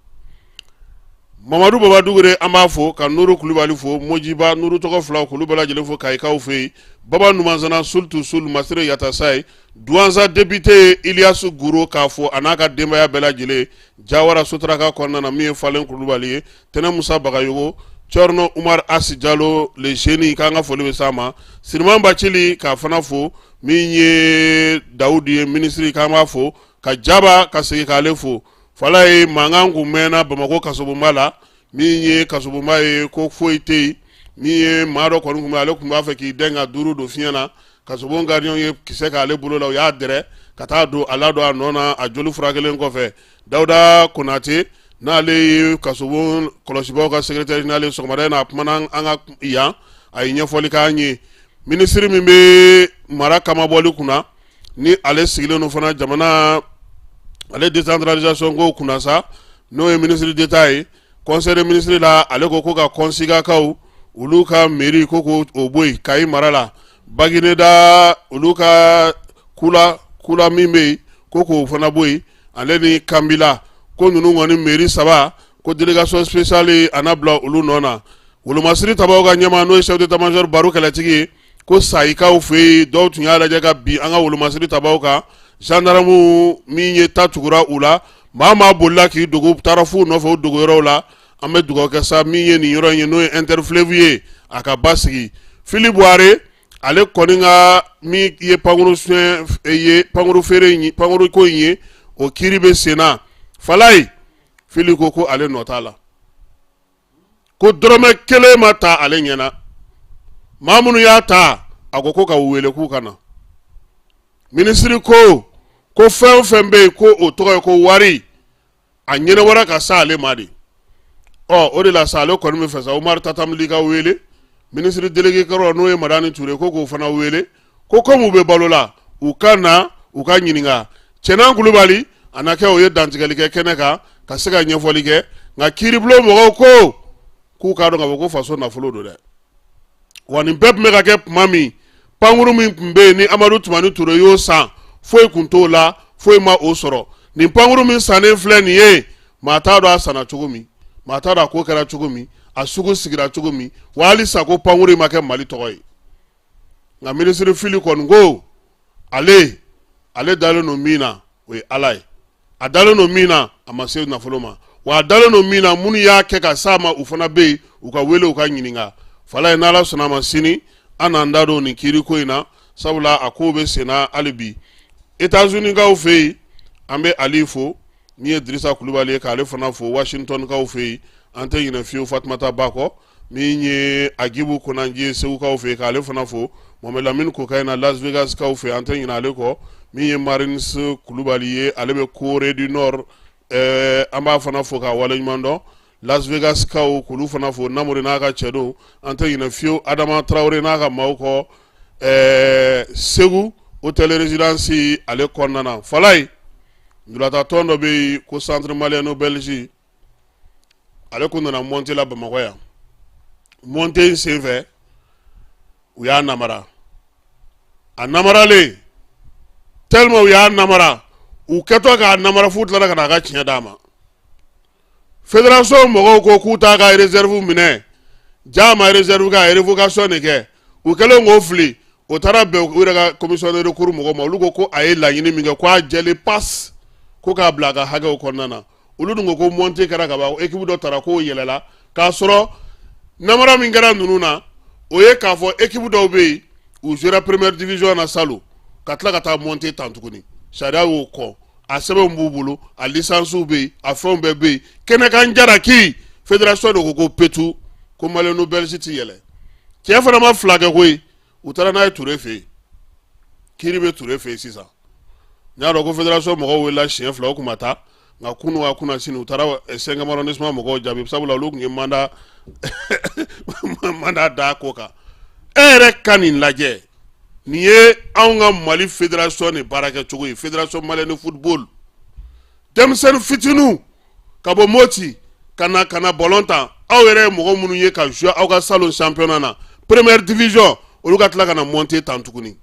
Mamadu Baba Dugure, an b'a fo, ka Nuru Kulubali fo, Mojiba Nuru tɔgɔ fila, k'olu bɛɛ lajɛlen fo Kayikaw fɛ yen. Baba Numansana Sultu Sul Masire Yatasa ye Duwanza député Iliyasu Guro k'a fo, a n'a ka denbaya bɛɛ lajɛlen, Jawara Sotaraka kɔnɔna na, min ye Falen Kulubali ye, Tɛnɛ Musa Bagayogo, Cɔrɔnɔ Umar Asi Jalo le jeune, k'an ka foli bɛ s'a ma. Siriman Bacili k'a fana fo, min ye Dawudi ye minisiri, k'an b'a fo, ka Jaba ka segin k'ale fo. Falaye mankan kun mɛnna Bamakɔ kasobonba la, min ye kasobonba ye ko foyi tɛ yen. Min ye maa dɔ kɔni kun bɛ, ale tun b'a fɛ k'i dɛn ka duuru don fiɲɛ na, kasobon gardien ye kisɛ k'ale bolo la, u y'a dɛrɛ ka taa don a ladon a nɔ na a joli furakɛlen kɔfɛ. Dawuda Konate, n'ale ye kasobon kɔlɔsibaaw ka secrétaire général ye, sɔgɔmada in na a kumana an ka yan, a ye ɲɛfɔli k'an ye. Minisiri min bɛ mara kamabɔli kunna, ni ale sigilen don fana jamana ale décentralisation ko kunna sa, n'o ye ministre d'État ye conseil des ministres la, ale ko ko ka Kɔnsigakaw olu ka mairie ko k'o bɔ yen Kayi mara la, Bagineda olu ka kula kula min bɛ yen, ko k'o fana bɔ yen, ale ni Kanbila, ko ninnu kɔni mairie saba, ko délégation spéciale a na bila olu nɔ na. Wolomasiri tabaw ka ɲɛmaa, n'o ye chef d'état major Baru Kɛlɛtigi ye, ko Sayikaw fɛ yen, dɔw tun y'a lajɛ ka bin an ka wolomasiri tabaw kan, gendarme min ye ta tugura u la, maa maa bolila k'i dogo, taara f'u nɔfɛ u dogoyɔrɔw la. An bɛ dugawu kɛ sa, min ye nin yɔrɔ in ye, n'o ye Interfleuve ye, a ka basigi. Fili Buware, ale kɔni ka min ye pankuru ye, pankuru feere, pankuru ko in ye, o kiiri bɛ sen na. Falaye Fili ko ko ale nɔ t'a la, ko dɔrɔmɛ kelen ma ta ale ɲɛna, maa minnu y'a ta, a ko ko ka wele k'u ka na. Minisiri ko ko fɛn o fɛn bɛ yen ko o tɔgɔ ye ko wari, a ɲɛnabɔra ka sa ale ma de. Ɔ o de la sa, ale kɔni bɛ fɛ sa Umaru Tatam Ly ka wele, minisiri délégué kɔrɔ, n'o ye Madani Ture, ko k'o fana wele, ko komi u bɛ balo la, u ka na u ka ɲininka. Cɛnan Kulubali a na kɛ o ye dantigɛli kɛ kɛnɛ kan ka se ka ɲɛfɔli kɛ. Nka kiiribulon mɔgɔw ko k'u k'a dɔn k'a fɔ ko faso nafolo don dɛ. Wa nin bɛɛ tun bɛ ka kɛ tuma min, pankuru min tun bɛ yen ni Amadu Tumani Ture y'o san, foyi tun t'o la, foyi ma o sɔrɔ. Nin pankuru min sannen filɛ nin ye, maa t'a dɔn a sanna cogo min, maa t'a dɔn a ko kɛra cogo min, a sugu sigira cogo min, wa halisa ko pankuru in ma kɛ Mali tɔgɔ ye. Nka minisiri Fili kɔni ko ale ale dalen don min na, o ye Ala ye. A dalen don min na, a ma se nafolo ma, wa a dalen don min na, minnu y'a kɛ ka s'a ma, u fana bɛ yen, u ka wele, u ka ɲininka. Falaye, n'Ala sɔnna a ma, sini an n'an da don nin kiiri ko in na, sabula a kow bɛ senna hali bi. États-Unis kaw fɛ yen, an bɛ Ali fo, min ye Dirisa Kulubali ye, k'ale fana fo Washington kaw fɛ yen. An tɛ ɲinɛ fiyewu Fatumata Ba kɔ, min ye Agibu Konanji ye Segukaw fɛ yen, k'ale fana fo. Mohamed Lamini Kokayina Las Vegas kaw fɛ, an tɛ ɲinɛ ale kɔ. Min ye Marines Kulubali ye, ale bɛ Corée du Nord, an b'a fana fo k'a waleɲuman dɔn. Las Vegas kaw, k'olu fana fo. Namori n'a ka cɛdenw, an tɛ ɲinɛ fiyewu Adama Tarawele n'a ka maaw kɔ, Segu hôtel résidence ale kɔnɔna na. Falaye, ntolatatɔn dɔ bɛ yen ko Centre Malien Belge, ale ko nana montée la Bamakɔ yan. Montée in senfɛ, u y'a namara. A namaralen, tellement u y'a namara, u kɛtɔ k'a namara f'u tilara ka na a ka tiɲɛ d'a ma. Fédération mɔgɔw ko k'u t'a ka réserve minɛ, ja ma réserve kɛ, a ye révocation de kɛ. U kɛlen k'o fili, o taara bɛn u yɛrɛ ka commission de recours mɔgɔw ma. Olu ko ko a ye laɲini min kɛ, ko a jɛlen pas, ko k'a bila a ka hakɛw kɔnɔna na. Olu dun ko ko montée kɛra ka ban, équipe dɔ taara k'o yɛlɛla, k'a sɔrɔ namara min kɛra ninnu na, o ye k'a fɔ équipe dɔw bɛ yen, u jouera première division na salon, ka tila ka taa montée tan tuguni. Sariya y'o kɔ, a sɛbɛnw b'u bolo, a licences bɛ yen, a fɛnw bɛɛ bɛ yen. Kɛnɛkan jaraki, fédération de ko ko petu ko Malien Belge ti yɛlɛ. Cɛ fana ma fila kɛ koyi, u taara n'a ye Ture fɛ yen. Kiiri bɛ Ture fɛ yen sisan. N y'a dɔn ko fédération mɔgɔw welela siɲɛ fila, o kun ma taa. Nka kunu a kunna sini, u taara cinquième arrondissement mɔgɔw jaabi, sabula olu tun ye mandat da ko kan. E yɛrɛ ka nin lajɛ, nin ye anw ka Mali fédération de baara kɛcogo ye, fédération malienne de football. Denmisɛnnin fitininw ka bɔ Moti, ka na ka na ballon ta aw yɛrɛ ye mɔgɔ minnu ye ka jouer aw ka salon championnat na première division, olu ka tila ka na monter tan tuguni.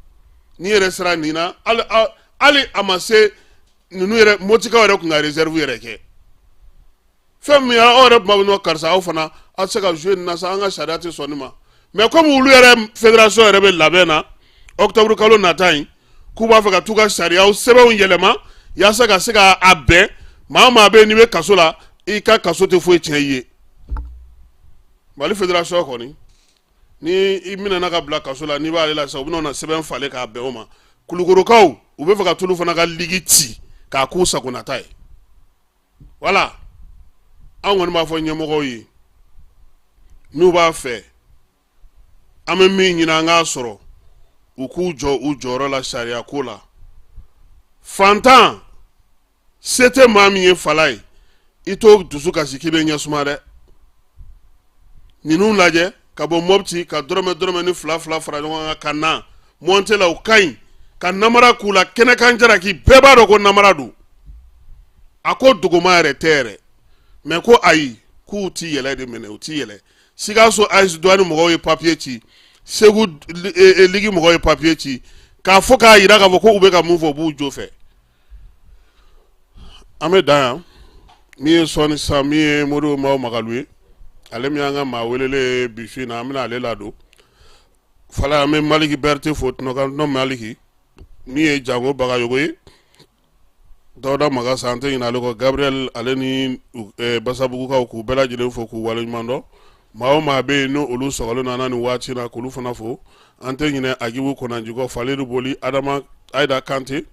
N'i yɛrɛ sera nin na, hali a ma se ninnu yɛrɛ, Motikaw yɛrɛ tun ka réserve yɛrɛ kɛ fɛn min ye. Aw yɛrɛ tun b'a fɔ karisa, aw fana aw tɛ se ka jouer nin na sa, an ka sariya tɛ sɔn nin ma. Mais comme olu yɛrɛ fédération yɛrɛ bɛ labɛn na octobre kalo nata in, k'u b'a fɛ ka t'u ka sariyaw sɛbɛnw yɛlɛma yaasa ka se ka a bɛn maa o maa bɛ yen n'i bɛ kaso la, i ka kaso tɛ foyi tiɲɛ i ye. Mali fédération kɔni, ni i minɛna ka bila kaso la, n'i b'ale la sisan, u bɛna na sɛbɛn falen k'a bɛn o ma. Kulukorokaw, u bɛ fɛ ka t'olu fana ka ligue ci k'a k'u sagonata ye. Wala an kɔni b'a fɔ ɲɛmɔgɔw ye, n'u b'a fɛ an bɛ min ɲini an k'a sɔrɔ, u k'u jɔ u jɔyɔrɔ la sariya ko la. Fantan se tɛ maa min ye fala ye, i t'o dusu kasi k'i bɛ ɲɛsuma dɛ. Ninnu lajɛ ka bɔ Mɔpti ka dɔrɔmɛ dɔrɔmɛ ni fila fila fara ɲɔgɔn kan ka na montée la, o ka ɲi ka namara k'u la kɛnɛkan jalaki. Bɛɛ b'a dɔn ko namara don, a ko dogoma yɛrɛ tɛ yɛrɛ. Mais ko ayi, k'u ti yɛlɛ de minɛ, u ti yɛlɛ. Sikaso AS Douane mɔgɔw ye papier ci, Segu ligue mɔgɔw ye papier ci k'a fɔ k'a jira k'a fɔ ko u bɛ ka mun fɔ, u b'u jo fɛ. An bɛ dan yan. Min ye sɔɔni sisan, min ye Modibo Maw Magalu ye, ale min y'an ka maa welelen ye bi su in na, an bɛna ale ladon fala. An bɛ Maliki Berete fo, tɔnɔkan Maliki, min ye Jango Bagayogo ye, Dawuda Magasa, an tɛ ɲinɛ ale kɔ, Gabriel, ale ni Basabugukaw, k'u bɛɛ lajɛlen fo k'u waleɲuman dɔn. Maa o maa bɛ yen n'o olu sɔgɔlen don an na nin waati in na, k'olu fana fo. An tɛ ɲinɛ Agibu Konanji kɔ, Falilu Boli, Adama Ayida Kante,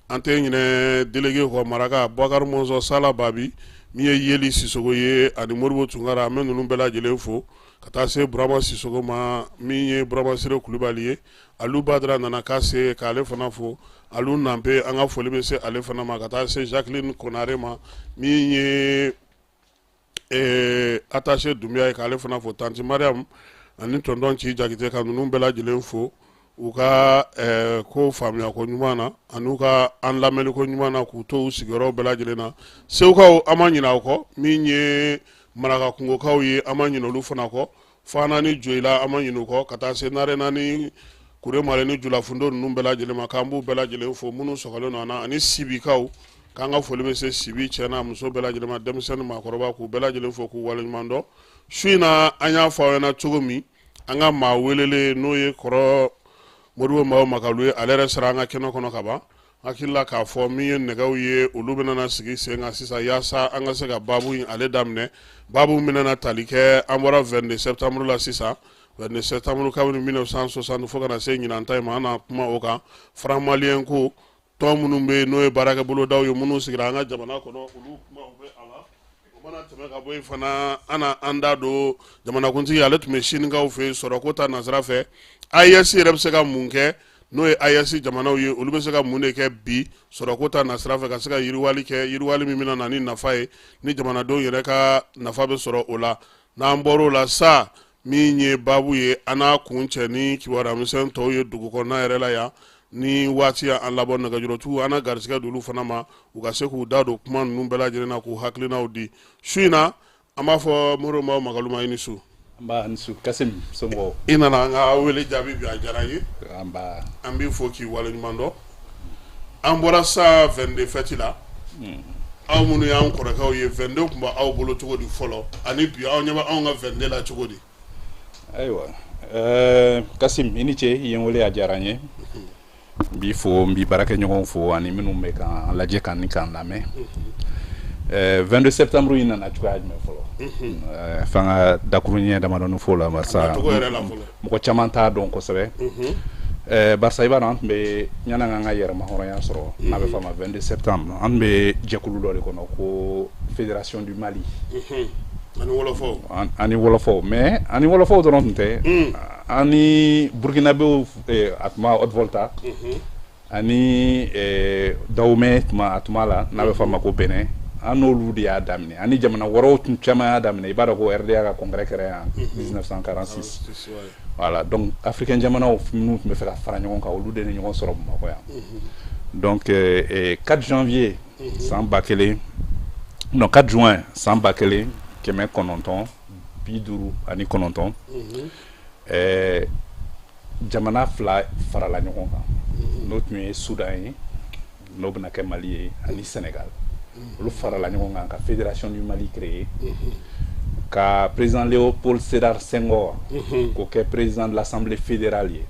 an tɛ ɲinɛ délégué kɔ, Maraka Bubakari Mɔnzɔn, Sala Babi, min ye Yeli Sisogo ye, ani Modibo Tunkara. An bɛ ninnu bɛɛ lajɛlen fo ka taa se Burama Sisogo ma, min ye Burama Sire Kulubali ye. Alu Badara nana k'a se k'ale fana fo. Alu Nanpe, an ka foli bɛ se ale fana ma, ka taa se Jacqueline Konare ma, min ye attaché Dunbiya ye, k'ale fana fo. Tanti Mariam ani tonton Ci Jakite, ka ninnu bɛɛ lajɛlen fo u ka ko faamuya ko ɲuman na ani u ka an lamɛnni ko ɲuman na, k'u to u sigiyɔrɔw bɛɛ lajɛlen na. Segukaw, an ma ɲinɛ aw kɔ. Min ye Maraka kungokaw ye, an ma ɲinɛ olu fana kɔ. Fana ni Joyila, an ma ɲinɛ u kɔ, ka taa se Narena ni Kuremale ni Julafundo ninnu bɛɛ lajɛlen ma, k'an b'u bɛɛ lajɛlen fo minnu sɔgɔlen don an na, ani Sibikaw, k'an ka foli bɛ se Sibi cɛ n'a muso bɛɛ lajɛlen ma, denmisɛnnin maakɔrɔba, k'u bɛɛ lajɛlen fo k'u waleɲuman dɔn. Su in na, an y'a fɔ aw ɲɛna cogo min, an ka maa welelen, n'o ye kɔrɔ Modibo Maw Makalu ye, ale yɛrɛ sera an ka kɛnɛ kɔnɔ ka ban. Hakili la k'a fɔ min ye nɛgɛw ye, olu bɛna na sigi sen kan sisan yaasa an ka se ka baabu in ale daminɛ. Baabu min bɛna tali kɛ, an bɔra 22 septembre la sisan, 22 septembre kabini 1960 fo ka na se ɲinan ta in ma, an na kuma o kan. Franc malien ko tɔn minnu bɛ yen, n'o ye baarakɛ bolodaw ye minnu sigira an ka jamana kɔnɔ, olu kumaw bɛ a la. O mana tɛmɛ ka bɔ yen fana, an na an da don jamanakuntigi, ale tun bɛ Sinikaw fɛ yen, sɔrɔko ta nasira fɛ, AES yɛrɛ bɛ se ka mun kɛ, n'o ye AES jamanaw ye, olu bɛ se ka mun de kɛ bi sɔrɔko ta nasira fɛ ka se ka yiriwali kɛ, yiriwali min bɛna na ni nafa ye, ni jamanadenw yɛrɛ ka nafa bɛ sɔrɔ o la. N'an bɔr'o la sa, min ye baabu ye, an n'a kuncɛ ni kibaruya misɛn tɔw ye dugu kɔnɔna yɛrɛ la yan. Ni waati y'an labɔ, nɛgɛjurutigiw, an na garisɛgɛ d'olu fana ma, u ka se k'u da don kuma ninnu bɛɛ lajɛlen na, k'u hakilinaw di. Su in na, an b'a fɔ Modibo Maw Magalu ma, i ni su. Nba, ni su Kasim, somɔgɔw? I nana an ka wele jaabi bi, a diyara n ye. Nba. An b'i fo k'i waleɲuman dɔn. An bɔra sa 22 fɛti la. Aw minnu y'an kɔrɔkɛw ye, 22 tun b'aw bolo cogo di fɔlɔ, ani bi aw ɲɛ bɛ anw ka 22 la cogo di? Ayiwa, Kasim, i ni ce, i ye n wele, a diyara n ye. N b'i fo, n b'i baarakɛɲɔgɔnw fo, ani minnu bɛ k'an lajɛ k'an ni k'an lamɛn. 22 septembre in nana cogoya jumɛn fɔlɔ? F'an ka dakuruɲɛ damadɔni fɔ o la, barisa mɔgɔ caman t'a dɔn kosɛbɛ. Barisa i b'a dɔn, an tun bɛ yanni an ka yɛrɛmahɔrɔnya sɔrɔ, n'a bɛ fɔ a ma 22 septembre, an tun bɛ jɛkulu dɔ de kɔnɔ ko Fédération du Mali. Ani wɔlɔfɔw. Ani wɔlɔfɔw, mais ani wɔlɔfɔw dɔrɔn tun tɛ. An ni Burkinabéw, a tun b'a Haute-Volta, ani Dahomey tuma a tuma la, n'a bɛ fɔ a ma ko Benin, an n'olu de y'a daminɛ, ani jamana wɛrɛw tun caman y'a daminɛ. I b'a dɔn ko RDA ka congrès kɛra yan 1946. Voilà, donc africain jamanaw minnu tun bɛ fɛ ka fara ɲɔgɔn kan, olu de ni ɲɔgɔn sɔrɔ Bamakɔ yan. Donc 4 janvier san 1000, non, 4 juin san 1000 1959, jamana fila farala ɲɔgɔn kan, n'o tun ye Soudan ye, n'o bɛna kɛ Mali ye, ani Sénégal. Olu farala ɲɔgɔn kan ka Fédération du Mali créer, ka président Léopold Sédar Senghor k'o kɛ président de l'Assemblée fédérale ye,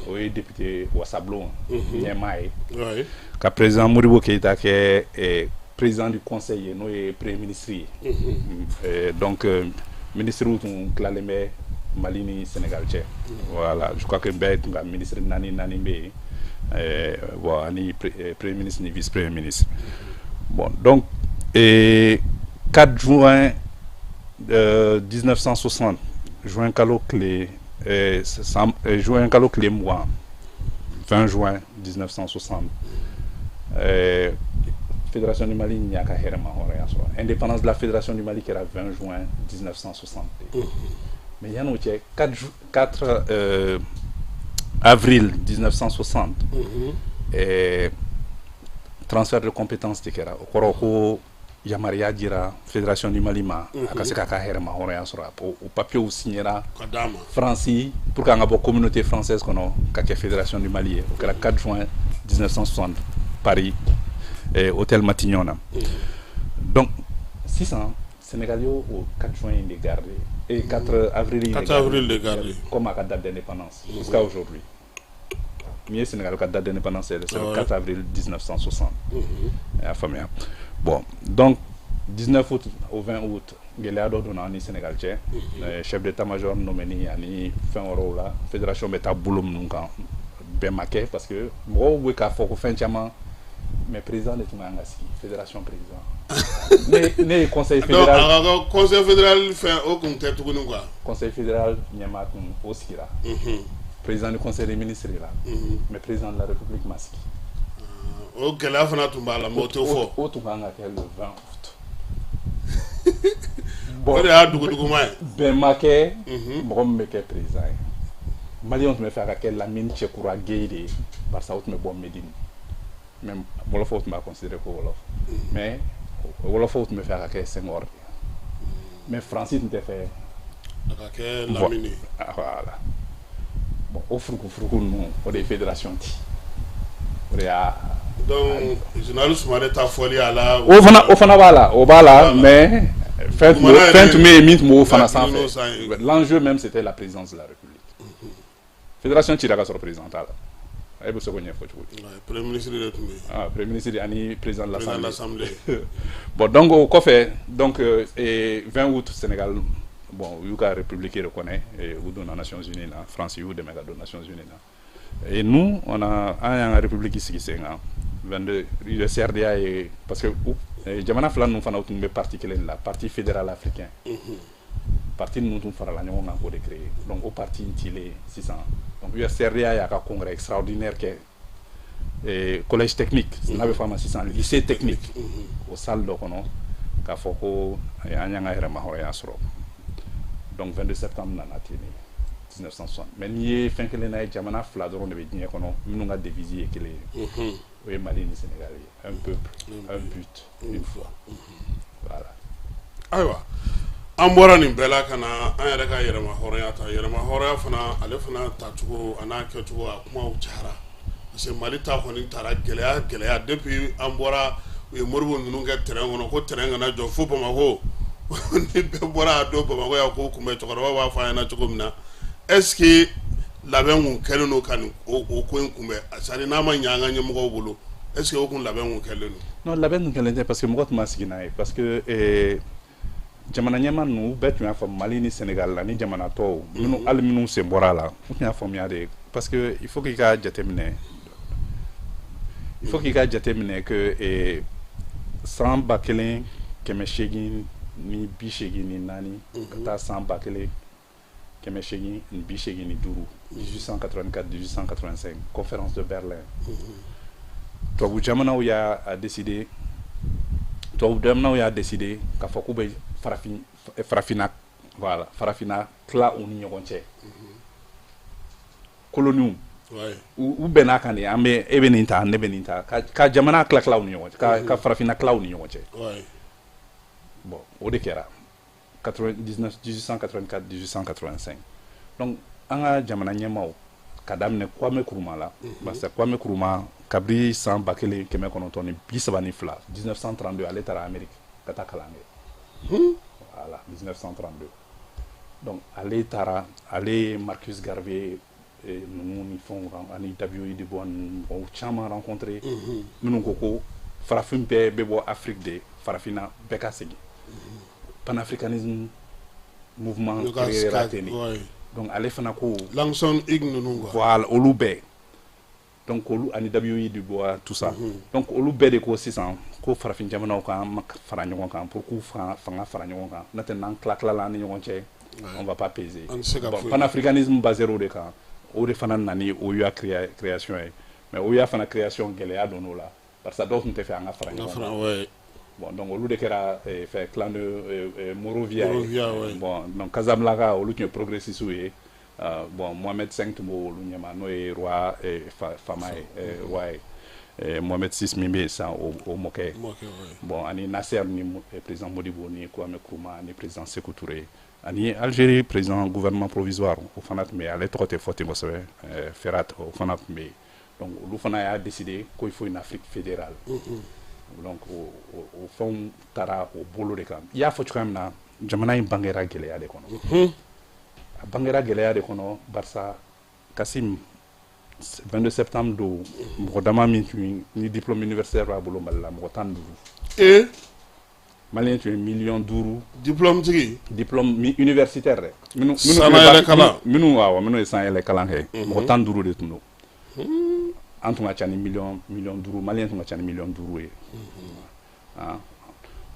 o ye député wasabulon ɲɛmaa ye, ka président Modibo Keïta kɛ président du conseil ye, n'o ye premier ministre ye. Donc ministres tun tilalen bɛ Mali ni Sénégal cɛ. Voilà, je crois que bɛɛ tun ka ministre naani naani bɛ yen, bon, ani premier ministre ni vice premier ministre. Bon, donc 4 juin 1960, juin kalo tile juin kalo tile 20, 20 juin 1960, Fédération du Mali y'a ka hɛrɛma hɔrɔnya sɔrɔ. Indépendance de la Fédération du Mali kɛra 20 juin 1960. Mais yan'o cɛ, 4 avril 1960, transfert de compétences de kɛra. O kɔrɔ ko yamaruya dira Fédération du Mali ma, a ka se k'a ka hɛrɛma hɔrɔnya sɔrɔ. O papiers signera Faransi pour qu'an ka bɔ communauté française kɔnɔ ka kɛ Fédération du Mali ye. O kɛra 4 juin 1960, Paris, hôtel Matignon na. Donc sisan Sénégal y'o 4 juin in de garder et 4 avril in 4 avril de garder comme a ka date d'indépendance jusqu'à aujourd'hui. Min ye Sénégal ka date d'indépendance, c'est le 4 avril 1960. I y'a faamuya? Bon, donc 19 août au 20 août, gɛlɛya dɔ donna an ni Sénégal cɛ, chef d'état-major nommé ani fɛn wɛrɛw la. Fédération bɛ taa bolo minnu kan, bɛn ma kɛ, parce que mɔgɔw bɛ k'a fɔ ko fɛn caman, mais président de tun kan ka sigi, fédération président. Ne ye conseil fédéral. Donc a ka conseil fédéral fɛn o kun tɛ tuguni quoi. Conseil fédéral ɲɛmaa tun o sigira, président du conseil des ministres la, mais président de la République ma sigi. O gɛlɛya fana tun b'a la, mais o tɛ fɔ. O tun kan ka kɛ le 20 août. Bon, o de y'a duguduguma ye. Bɛn ma kɛ mɔgɔ min bɛ kɛ président ye. Maliyɛnw tun bɛ fɛ a ka kɛ Lamine Cɛkura Gueye de ye, barisa o tun bɛ bɔ Médine. Même wɔlɔfɔw tun b'a considéré ko wɔlɔfɔ, mais wɔlɔfɔw tun bɛ fɛ a ka kɛ Senghor de, mais Faransi tun tɛ fɛ a ka kɛ Lamine ye. Voilà. Bon, o furukufuruku ninnu, o de ye fédération ci, o de y'a. Donc général Soumaré ta fɔli a la. O fana b'a la, o b'a la, mais fɛn tun bɛ yen min tun b'o fana sanfɛ. L'enjeu même, c'était la présidence de la République. Fédération cira ka sɔrɔ président t'a la. E bɛ se k'o ɲɛfɔ cogo di? Premier ministre de tun bɛ yen. Ah, premier ministre ani président de l'Assemblée. Bon, donc o kɔfɛ, donc 20 août, Sénégal, bon, u y'u ka république reconnaît, u donna Nations Unies na. France y'u dɛmɛ ka don Nations Unies na. Et nous, on a an y'an ka république sigi sen kan 22 CRDA ye, parce que jamana fila ninnu fana u tun bɛ parti kelen de la, Parti fédéral africain. Parti ninnu tun farala ɲɔgɔn kan k'o de créer. Donc o parti in cilen sisan, donc USRDA y'a ka congrès extraordinaire kɛ collège technique, n'a bɛ fɔ a ma sisan lycée technique, o salle dɔ kɔnɔ, k'a fɔ ko an y'an ka yɛrɛmahɔrɔnya sɔrɔ. Donc 22 septembre nana ten de 1960. Mais n'i ye fɛn kelen na ye, jamana fila dɔrɔn de bɛ diɲɛ kɔnɔ minnu ka devise ye kelen ye, o ye Mali ni Sénégal ye: un peuple, un but, une foi. Voilà. Ayiwa, an bɔra nin bɛɛ la ka na an yɛrɛ ka yɛrɛma hɔrɔnya ta. Yɛrɛma hɔrɔnya fana, ale fana tacogo a n'a kɛcogo, a kumaw cayara, parce que Mali ta kɔni taara gɛlɛya gɛlɛya depuis an bɔra. U ye Moribo ninnu kɛ terrain kɔnɔ ko terrain kana jɔ fo Bamakɔ. Ni bɛɛ bɔra a don Bamakɔ yan ko kunbɛn, cɛkɔrɔba b'a fɔ a ɲɛna cogo min na. Est ce que labɛn kun kɛlen don ka nin o ko in kunbɛn? C'est à dire, n'a ma ɲɛ an ka ɲɛmɔgɔw bolo, est ce que o kun labɛn kun kɛlen don? Non, labɛn kun kɛlen tɛ, parce que mɔgɔ tun ma sigi n'a ye, parce que jamana ɲɛmaa ninnu bɛɛ tun y'a faamu, Mali ni Sénégal la ni jamana tɔw minnu, hali minnu sen bɔra a la, u tun y'a faamuya de, parce que il faut k'i ka jateminɛ que san 1884 ka taa san 1885, 1884 1885, conférence de Berlin, tubabu jamanaw y'a décidé k'a fɔ k'u bɛ farafin farafinna, voilà, farafinna tila u ni ɲɔgɔn cɛ, coloniw. U bɛnn'a kan de, an bɛ e bɛ nin ta, ne bɛ nin ta, ka jamana tila tila u ni ɲɔgɔn cɛ, ka farafinna tila u ni ɲɔgɔn cɛ. Bon, o de kɛra. 1884 1885. Donc an ka jamana ɲɛmaaw ka daminɛ Kwame Nkrumah la, parce que Kwame Nkrumah kabiri san 1932, 1932, ale taara Amérique ka taa kalan kɛ. Voilà, 1932. Donc ale taara, ale ye Marcus Garvey ninnu ni fɛnw, ani W.E. Du Bois ninnu, mɔgɔw caman rencontré minnu ko ko farafin bɛɛ bɛ bɔ Afrique de, farafinna bɛɛ ka segin. Panafricanisme mouvement créé ten de. Donc ale fana ko Langston Hughes ninnu quoi. Voilà, olu bɛɛ. Donc olu ani W.E. Du Bois, tout ça. Donc olu bɛɛ de ko sisan ko farafin jamanaw kan fara ɲɔgɔn kan pour k'u fanga fara ɲɔgɔn kan, n'o tɛ n'an tila tilala an ni ɲɔgɔn cɛ, on va pas peser. Bon, panafricanisme basé o de kan, o de fana nana ni OUA création ye. Mais OUA fana création, gɛlɛya donn'o la, parce que dɔw tun tɛ fɛ an ka fara ɲɔgɔn kan. Bon, donc olu de kɛra fɛ clan de Monrovia ye. Bon, donc Casablanca, olu tun ye progressistes ye. Bon, Mohamed V tun b'o olu ɲɛma, n'o ye roi fama ye, roi ye Mohamed VI min bɛ yen sisan, o mɔkɛ. Bon, ani Nasser ni président Modibo ni Kwame Nkrumah ni président Sékou Touré ani Algérie président gouvernement provisoire, o fana tun bɛ yen, ale tɔgɔ tɛ fɔ ten kosɛbɛ, Ferhat, o fana tun bɛ yen. Donc olu fana y'a décidé ko il faut une Afrique fédérale. Donc o fɛnw taara o bolo de kan. I y'a fɔ cogoya min na, jamana in bangera gɛlɛya de kɔnɔ. A bangera gɛlɛya de kɔnɔ barisa Kasim, 22 septembre don, mɔgɔ dama min tun ni diplôme universitaire b'a bolo Mali la, mɔgɔ 15. Malien tun ye miliyɔn 5. Diplôme tigi. Diplôme universitaire dɛ. Minnu Sanyɛlɛ kalan. Minnu, awɔ, minnu ye sanyɛlɛ kalan kɛ, mɔgɔ 15 de tun don. An tun ka ca ni miliyɔn 5, malien tun ka ca ni miliyɔn 5 ye.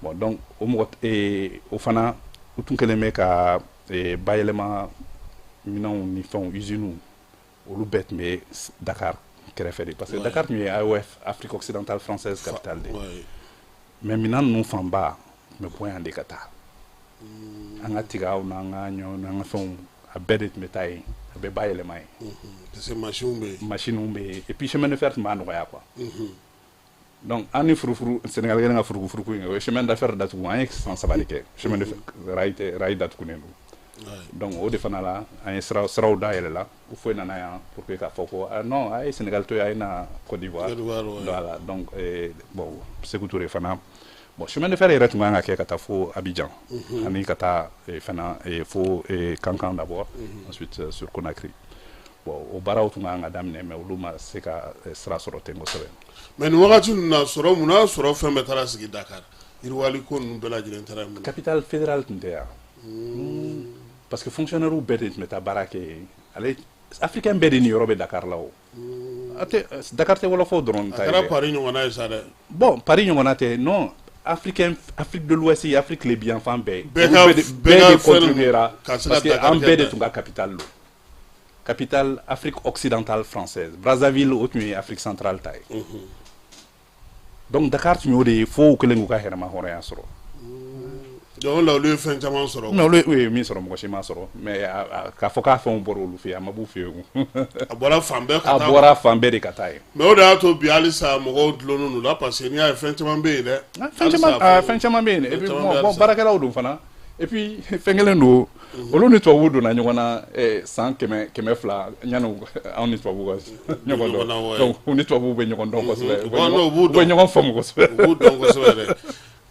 Bon, donc o mɔgɔ o fana, u tun kɛlen bɛ ka bayɛlɛma minɛnw ni fɛnw, usines, olu bɛɛ tun bɛ Dakar kɛrɛfɛ de, parce que Dakar tun ye AOF, Afrique occidentale française, capitale de. Mais minɛn ninnu fanba tun bɛ bɔ yan de ka taa. An ka tigaw n'an ka ɲɔw n'an ka fɛnw, a bɛɛ de tun bɛ taa yen, a bɛ bayɛlɛma yen. Parce que machines bɛ yen. Machines bɛ yen, et puis chemin de fer tun b'a nɔgɔya quoi. Donc an ni furufuru, Sénégal kɛlen ka furukufuruku in kɛ, o ye chemin de fer datugu. An ye san 3 de kɛ chemin de fer rail tɛ, rail datugunen don. Donc o de fana la, an ye siraw dayɛlɛ la, u foyi nana yan pour que k'a fɔ ko ah non, a ye Sénégal to yen, a ye na Côte d'Ivoire. Voilà, donc bon, Sékou Touré fana, bon, chemin de fer yɛrɛ tun kan ka kɛ ka taa fo Abidjan ani ka taa fana fo Kankan d'abord, ensuite sur Conakry. Bon, o baaraw tun kan ka daminɛ, mais olu ma se ka sira sɔrɔ ten kosɛbɛ. Mais nin wagati ninnu na, sɔrɔ mun n'a sɔrɔ fɛn bɛɛ taara sigi Dakar, yiriwali ko ninnu bɛɛ lajɛlen taara yen. Capitale fédérale tun tɛ yan, parce que fonctionnaire bɛɛ de tun bɛ taa baara kɛ yen. Ale africain bɛɛ de niyɔrɔ bɛ Dakar la. O a tɛ, Dakar tɛ wɔlɔfɔw dɔrɔn ta ye. A kɛra Paris ɲɔgɔnna ye sa dɛ. Bon, Paris ɲɔgɔnna tɛ, non. Africain, Afrique de l'Ouest, Afrique tilebinyanfan bɛɛ. Bɛɛ ka bɛɛ de contribuera, parce que an bɛɛ de tun ka capitale don, capitale Afrique occidentale française. Brazzaville, o tun ye Afrique centrale ta ye. Donc Dakar tun y'o de ye fo u kɛlen k'u ka yɛrɛma hɔrɔnya sɔrɔ. Donc la, olu ye fɛn caman sɔrɔ. Mais olu ye min sɔrɔ, mɔgɔ si ma sɔrɔ. Mais k'a fɔ k'a fɛnw bɔra olu fɛ yen, a ma b'u fɛ yen. A bɔra fan bɛɛ ka taa. A bɔra fan bɛɛ de ka taa yen. Mais o de y'a to bi halisa mɔgɔw dulonnen don la, parce que n'i y'a ye, fɛn caman bɛ yen dɛ. Fɛn caman, fɛn caman bɛ yen. Et puis bon, baarakɛlaw don fana. Et puis fɛn kelen don, olu ni tubabuw donna ɲɔgɔn na san 100, 200 yanni anw ni tubabuw ka ɲɔgɔn dɔn. Donc u ni tubabuw bɛ ɲɔgɔn dɔn kosɛbɛ, u bɛ ɲɔgɔn faamu kosɛbɛ. U b'u dɔn kosɛbɛ dɛ.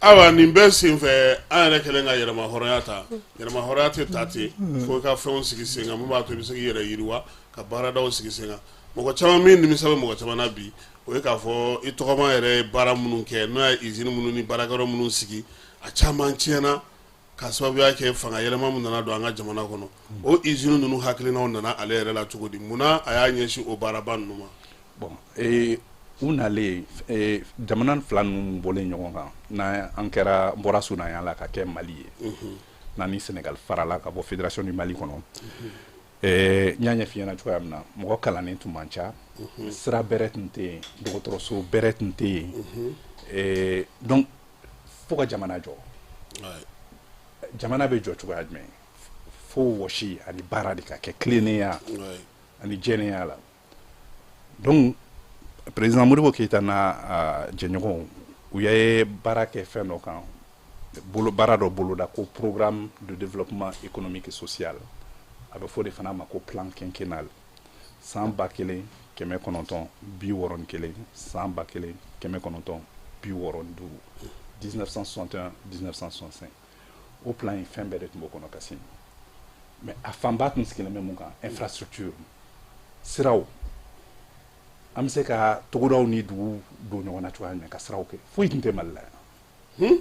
Ayiwa, nin bɛɛ senfɛ, an yɛrɛ kɛlen ka yɛrɛma hɔrɔnya ta. Yɛrɛma hɔrɔnya tɛ ta ten fo i ka fɛnw sigi sen kan min b'a to i bɛ se k'i yɛrɛ yiriwa, ka baaradaw sigi sen kan. Mɔgɔ caman min nimisa bɛ mɔgɔ caman na bi, o ye k'a fɔ i tɔgɔma yɛrɛ ye baara minnu kɛ, n'o ye usine minnu ni baarakɛyɔrɔ minnu sigi, a caman tiɲɛna ka sababuya kɛ fanga yɛlɛma min nana don an ka jamana kɔnɔ. O usine ninnu hakilinaw nana ale yɛrɛ la cogo di? Munna a y'a ɲɛsin o baaraba ninnu ma? Bon, u nalen, jamana fila ninnu bɔlen ɲɔgɔn kan, n'an an kɛra bɔra Sunaya la ka kɛ Mali ye, n'an ni Sénégal farala ka bɔ Fédération du Mali kɔnɔ, n y'a ɲɛf'i ɲɛna cogoya min na, mɔgɔ kalannen tun man ca, sira bɛrɛ tun tɛ yen, dɔgɔtɔrɔso bɛrɛ tun tɛ yen. Donc fo ka jamana jɔ. Jamana bɛ jɔ cogoya jumɛn? Fo wɔsi ani baara de ka kɛ, tilennenya ani jɛlenya la. Donc président Modibo Keyita n'a jɛɲɔgɔnw, u ye baara kɛ fɛn dɔ kan. bolo baara dɔ boloda ko programme de développement économique et social, a bɛ fɔ de fana ma ko plan quinquennal, san 1961, san 1965, 1961 1965. O plan in, fɛn bɛɛ de tun b'o kɔnɔ ka se, mais a fanba tun sigilen bɛ mun kan? Infrastructure, siraw. An bɛ se ka togodaw ni dugu don ɲɔgɔn na cogoya jumɛn ka siraw kɛ? Foyi tun tɛ Mali la yan.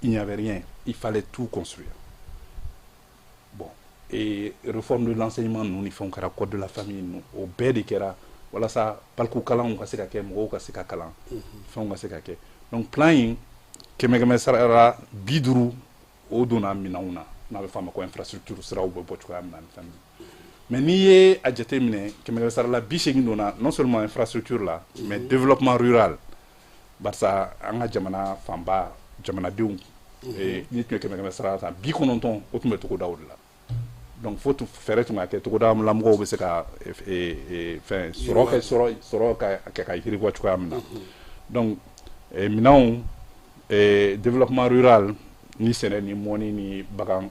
Il n'y avait rien, il fallait tout construire. Bon, et réforme de l'enseignement ninnu ni fɛnw kɛra, code de la famille ninnu, o bɛɛ de kɛra walasa balikukalanw ka se ka kɛ, mɔgɔw ka se ka kalan, fɛnw ka se ka kɛ. Donc plan in, kɛmɛ kɛmɛ sara la 50, o donna minɛnw na, n'a bɛ fɔ a ma ko infrastructure, siraw bɛ bɔ cogoya min na ni fɛn ninnu. Mais n'i ye a jateminɛ, kɛmɛ kɛmɛ sara la 80 donna non seulement infrastructure la, mais développement rural, barisa an ka jamana fanba jamanadenw, n'i tun ye kɛmɛ kɛmɛ sara la ta, 90, o tun bɛ togodaw de la. Donc fo fɛɛrɛ tun ka kɛ togoda la mɔgɔw bɛ se ka fɛn sɔrɔ kɛ, sɔrɔ ka kɛ ka yiriwa cogoya min na. Donc minɛnw, développement rural ni sɛnɛ ni mɔni ni bagan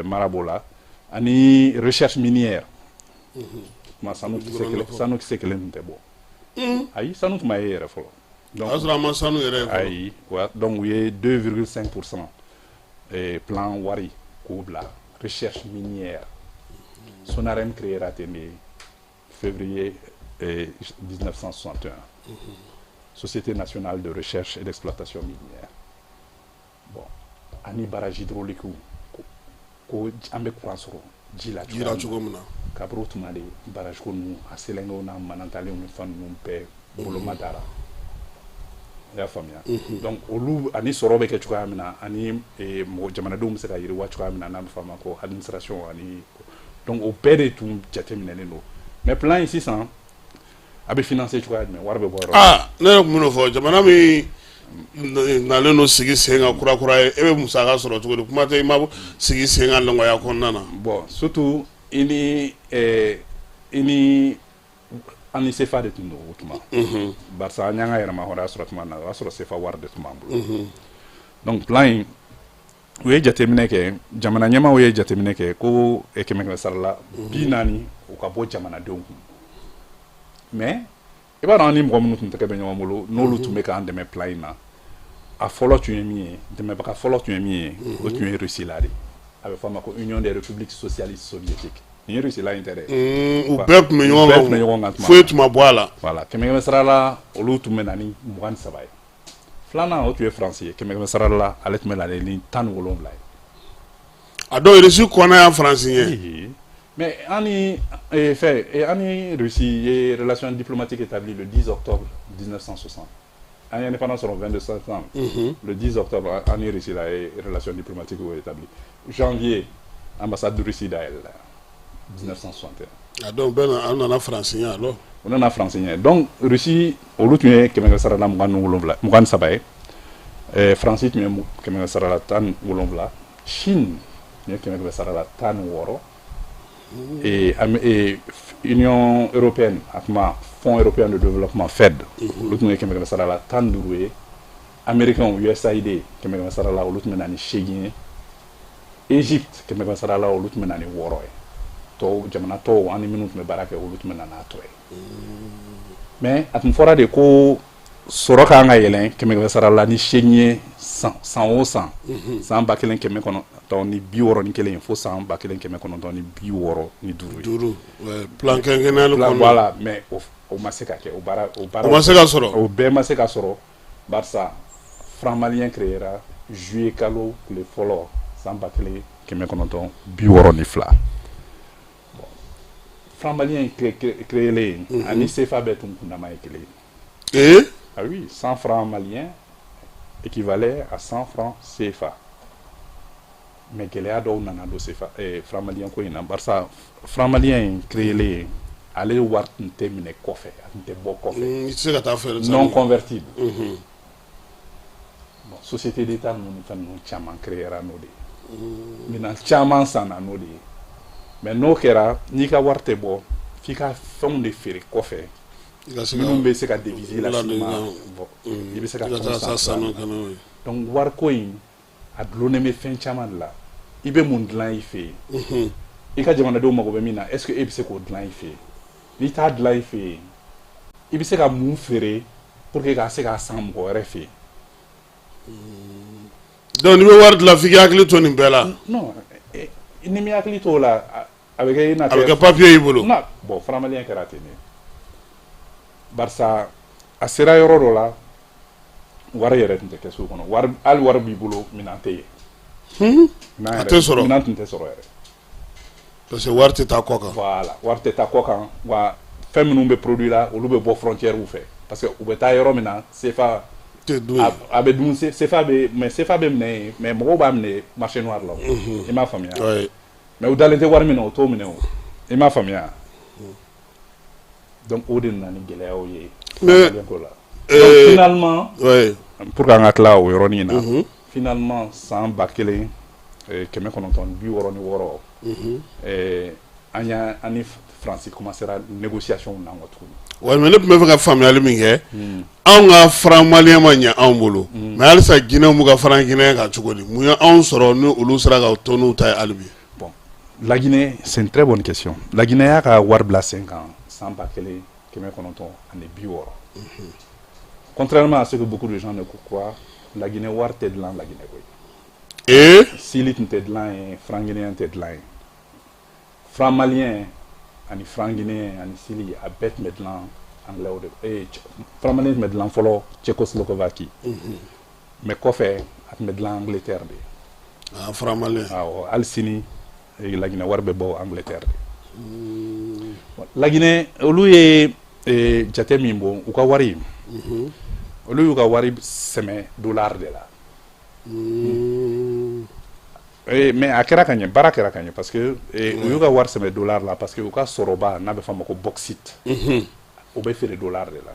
mara b'o la, ani recherche minière. Kuma sanu kisɛ kelen, sanu kisɛ kelen tun tɛ bɔ. Ayi, sanu tun ma ye yɛrɛ fɔlɔ. Donc o y'a sɔrɔ a ma sanu yɛrɛ ye fɔlɔ. Ayi, donc u ye 2,5 % plan wari k'o bila recherche minière. SONAREM créera ten de février 1961, Société nationale de recherche et d'exploitation minière. Bon, ani barrage hydraulique, ko an bɛ courant sɔrɔ ji la. Ji la cogo min na. Kabini o tuma de, barrage ko ninnu, a selengew n'a manantalenw ni fɛn ninnu bɛɛ boloma dara, i y'a faamuya? Donc olu ani sɔrɔ bɛ kɛ cogoya min na, ani mɔgɔ jamanadenw bɛ se ka yiriwa cogoya min na, n'a bɛ fɔ a ma ko administration ani. Donc o bɛɛ de tun jateminɛlen don. Mais plan in sisan, a bɛ financer cogoya jumɛn? Wari bɛ bɔ yɔrɔ? Aa, ne yɛrɛ tun bɛn'o fɔ. Jamana min nalen don sigi sen kan kura kura ye, e bɛ musaka sɔrɔ cogo di? Kuma tɛ i ma sigi sen kan nɔgɔya kɔnɔna na. Bon, surtout i ni an ni CFA de tun don o tuma, barisa an y'an ka yɛrɛma hɔrɔnya sɔrɔ tuma min na, o y'a sɔrɔ CFA wari de tun b'an bolo. Donc plan in, u ye jateminɛ kɛ, jamana ɲɛmaaw ye jateminɛ kɛ ko kɛmɛ kɛmɛ sara la 40, o ka bɔ jamanadenw kun. Mais i b'a dɔn, an ni mɔgɔ minnu tun tɛgɛ bɛ ɲɔgɔn bolo, n'olu tun bɛ k'an dɛmɛ plan in na, a fɔlɔ tun ye min ye, dɛmɛbaga fɔlɔ tun ye min ye, o tun ye Russie la de, a bɛ fɔ a ma ko Union des républiques socialistes soviétiques. Nin ye Russie la in tɛ dɛ. U bɛɛ tun bɛ ɲɔgɔn U bɛɛ tun bɛ ɲɔgɔn kan kan, foyi tun ma bɔ a la. Voilà, kɛmɛ kɛmɛ sara la, olu tun bɛ na ni 23 ye. Filanan, o tun ye Faransi ye, kɛmɛ kɛmɛ sara la, ale tun bɛ na ni 17 ye. A dɔw Russie kɔnna yan Faransi ɲɛ. Mais an ni fɛn, an ni Russie ye relation diplomatique établie le 10 octobre 1960. An ye indépendance sɔrɔ 22 septembre. Le 10 octobre, an ni Russie la ye relation diplomatique établie. Janvier, ambassade de Russie dayɛlɛla 1961. A donc bɛɛ an nana Faransi ɲɛ alors. U nana Faransi ɲɛ. Donc Russie, olu tun ye kɛmɛ kɛmɛ sara la 27, 23 ye. Faransi tun ye kɛmɛ kɛmɛ sara la 17. Chine tun ye kɛmɛ kɛmɛ sara la 16. Et Union européenne, a kuma Fonds européen de développement, FED, olu tun ye kɛmɛ kɛmɛ sara la 15 ye. Américain, USAID, kɛmɛ kɛmɛ sara la, olu tun bɛ na ni 8 ye. Égypte, kɛmɛ kɛmɛ sara la, olu tun bɛ na ni 6 ye. Tɔw, jamana tɔw, an ni minnu tun bɛ baara kɛ, olu tun bɛ na n'a tɔ ye. Mais a tun fɔra de ko sɔrɔ kan ka yɛlɛn kɛmɛ kɛmɛ sara la ni 8 ye san san o san, san 1961 fo san 1965 ye. Duuru, plan quinquennal kɔnɔ. Voilà, mais o ma se ka kɛ, o baara o baara. O ma se ka sɔrɔ. O bɛɛ ma se ka sɔrɔ, barisa franc malien créera juillet kalo tile fɔlɔ san 1962. Bon, franc malien créé ani CFA bɛɛ tun kundama ye kelen ye. Ee. Ah oui, 100 francs maliens équivalait à 100 francs CFA. Mais gɛlɛya dɔw nana don CFA franc malien ko in na, barisa franc malien in créé, ale wari tun tɛ minɛ kɔfɛ, a tun tɛ bɔ kɔfɛ. I tɛ se ka taa fɛɛrɛ. Non convertible. Bon, société d'État ninnu ni fɛn ninnu caman créera n'o de ye. Minɛn caman sanna n'o de ye. Mais n'o kɛra, n'i ka wari tɛ bɔ, f'i ka fɛnw de feere kɔfɛ minnu bɛ se ka devise las'i ma, bon, i bɛ se ka fɛnw san. Donc wariko in, A dulonnen bɛ fɛn caman de la. I bɛ mun dilan i fɛ yen? I ka jamanadenw mago bɛ min na, est-ce que e bɛ se k'o dilan i fɛ yen? N'i t'a dilan i fɛ yen, i bɛ se ka mun feere pour que ka se k'a san mɔgɔ wɛrɛ fɛ yen? Donc n'i bɛ wari dilan, f'i k'i hakili to nin bɛɛ la. Non, n'i m'i hakili t'o la, a bɛ kɛ i n'a A bɛ kɛ papier y'i bolo. Non, bon, franc malien kɛra ten de, barisa a sera yɔrɔ dɔ la, wari yɛrɛ tun tɛ kɛsu kɔnɔ. Wari, hali wari b'i bolo, minɛn tɛ yen. A tɛ sɔrɔ. Minɛn tun tɛ sɔrɔ yɛrɛ. Parce que wari tɛ taa kɔ kan. Voilà, wari tɛ taa kɔ kan. Wa fɛn minnu bɛ produit la, olu bɛ bɔ frontière fɛ, parce que u bɛ taa yɔrɔ min na, CFA tɛ dun. A bɛ dun, CFA bɛ, mais CFA bɛ minɛ yen, mais mɔgɔw b'a minɛ marché noir la o. I m'a faamuya? Mais u dalen tɛ wari min na, o t'o minɛ o. I m'a faamuya? Donc o de nana ni gɛlɛyaw ye. Mais ko la. Donc finalement, pour que an ka tila o yɔrɔnin na, finalement san 1966, an y'a an ni Faransi commencera négociation na kɔ tuguni. Ouais, mais ne tun bɛ fɛ ka faamuyali min kɛ, anw ka franc malien ma ɲɛ anw bolo, mais halisa Guinée b'u ka franc guinéen kan cogo di? Mun ye anw sɔrɔ ni olu sera ka to n'u ta ye hali bi? Bon, la Guinée, c'est une très bonne question. La Guinée y'a ka wari bila sen kan san 1960. Contrairement à ce que beaucoup de gens ne croient, la Guinée wari tɛ dilan la Guinée koyi. Ee? Sili tun tɛ dilan yen, franc guinéen tɛ dilan yen. Franc malien ani franc guinéen ani sili, a bɛɛ tun bɛ dilan anglais de. Franc malien tun bɛ dilan fɔlɔ Tchécoslovaquie. Mais kɔfɛ, a tun bɛ dilan Angleterre de. Ah, franc malien. Awɔ, hali sini la Guinée wari bɛ bɔ Angleterre de. La Guinée, olu ye jate min bɔ u ka wari, olu y'u ka wari sɛmɛ dollar de la. Mais a kɛra ka ɲɛ, baara kɛra ka ɲɛ, parce que u y'u ka wari sɛmɛ dollar la, parce que u ka sɔrɔba n'a bɛ fɔ a ma ko bauxite, o bɛ feere dollar de la.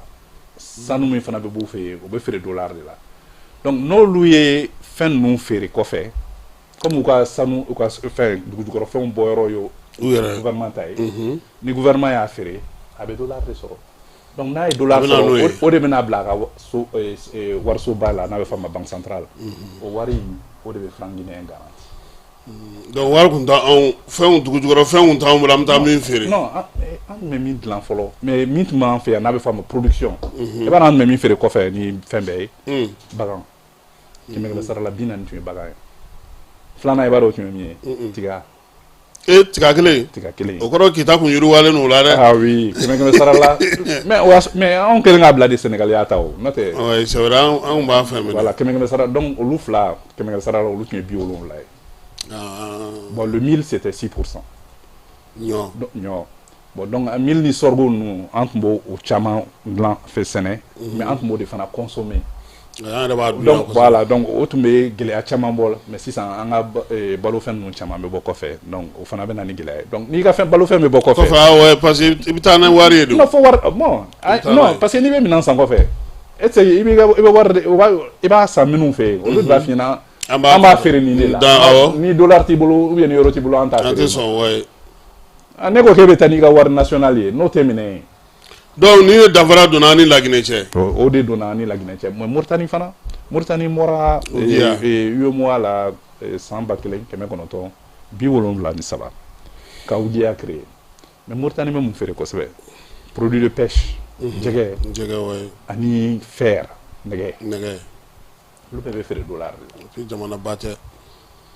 Sanu min fana bɛ b'u fɛ yen, o bɛ feere dollar de la. Donc n'olu ye fɛn ninnu feere kɔfɛ, comme u ka sanu, u ka fɛn dugujukɔrɔfɛnw bɔyɔrɔ ye u yɛrɛ gouvernement ta ye, ni gouvernement y'a feere, a bɛ dollar de sɔrɔ. Donc n'a ye dollar A bɛ na n'o ye. sɔrɔ, o de bɛna bila a ka so warisoba la n'a bɛ fɔ a ma banque centrale. O wari in, o de bɛ franc guinéen garanti. Donc wari kun t'anw fɛnw dugujukɔrɔ fɛnw kun t'anw bolo an bɛ taa min feere. Non, an tun bɛ min dilan fɔlɔ, mais min tun b'an fɛ yan n'a bɛ fɔ a ma production, i b'a dɔn an tun bɛ min feere kɔfɛ ni fɛn bɛɛ ye, bagan. 100 100 sara la, 40 tun ye bagan ye. Filanan, i b'a dɔn o tun ye min ye? Tiga. E, tiga kelen? Tiga kelen. O kɔrɔ kita kun yiriwalen don o la dɛ. Ah oui, 100 100 sara la, mais o y'a mais anw kɛlen k'a bila de, Sénégal y'a ta o, n'o tɛ. Oui, c'est vrai, anw b'a fɛn minɛ. Voilà, 100 100 sara. Donc olu fila, 100 100 sara la, olu tun ye 70 ye. Bon, le mil, c'était 6%. Ɲɔ. Ɲɔ. Bon, donc mil ni sorgho ninnu, an tun b'o o caman dilan fɛ sɛnɛ, mais an tun b'o de fana consommer. An yɛrɛ b'a dun. Donc voilà, donc o tun bɛ gɛlɛya caman bɔ. Mais sisan an ka balofɛn ninnu caman bɛ bɔ kɔfɛ, donc o fana bɛ na ni gɛlɛya ye. Donc n'i ka fɛn balofɛn bɛ bɔ kɔfɛ. Kɔfɛ, ah ouais, parce que i bɛ taa ni wari ye de. Non, fo wari, bon, Taa n'a non, ye. parce que n'i bɛ minɛn san kɔfɛ, e tɛ se i b'i ka i bɛ wari de o b'a i b'a san minnu fɛ yen, olu de b'a f'i ɲɛna An an b'a feere nin de la. Awɔ. Ni dollar t'i bolo ou bien ni euro t'i bolo, an t'a An feere. tɛ sɔn, ouais. Ah, ne ko k'e bɛ taa n'i ka wari national ye, n'o tɛ minɛ yen. Donc ni ye danfara donna an ni Laginɛ cɛ. O de donna an ni Laginɛ cɛ. Mais Mauritanie fana, Mauritanie bɔra Ogiya. UEMOA la san 1973 ka Ouguiya créé. Mais Mauritanie bɛ mun feere kosɛbɛ? Produit de pêche, jɛgɛ. Jɛgɛ, ouais. Ani fer, nɛgɛ. Nɛgɛ. Olu bɛɛ bɛ feere dollar de la. Et puis jamanaba tɛ.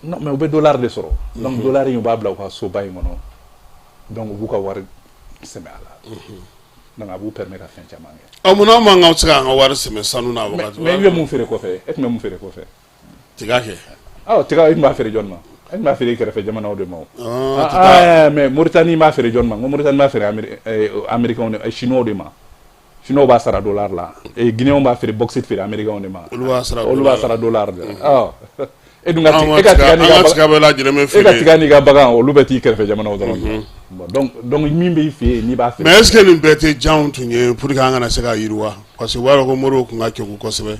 Non, mais u bɛ dollar de sɔrɔ. Donc dollar in, u b'a bila u ka soba in kɔnɔ, donc u b'u ka wari sɛmɛ a la. Donc a b'u permettre ka fɛn caman kɛ. Ɔ, munna an man ka se k'an ka wari sɛmɛ sanu na wagati? Mais i bɛ mun feere kɔfɛ? E tun bɛ mun feere kɔfɛ? Tiga kɛ. Awɔ, tiga, i tun b'a feere jɔn ma? E tun b'a feere i kɛrɛfɛ jamanaw de ma o. Ah, Ah, tɛ taa. ah, mais Mauritanie b'a feere jɔn ma? N ko Mauritanie b'a feere Américains de, Chinois de ma. Chinois b'a sara dollar la. Et Guinéens b'a feere bauxite feere Américains de ma. Olu b'a sara Olu b'a dollar la. sara dollar de la. Awɔ. E dun ka An e ka tiga n'i an ka ka tiga bɛɛ lajɛlen bɛ e ka feere. tiga n'i ka bagan, olu bɛ t'i kɛrɛfɛ jamanaw dɔrɔn de la. Bon, donc min b'i fɛ yen, n'i b'a feere. Mais est ce que nin bɛɛ tɛ janw tun ye pour que an kana se ka yiriwa? Parce que u b'a dɔn ko Modibo kun ka kegun kosɛbɛ.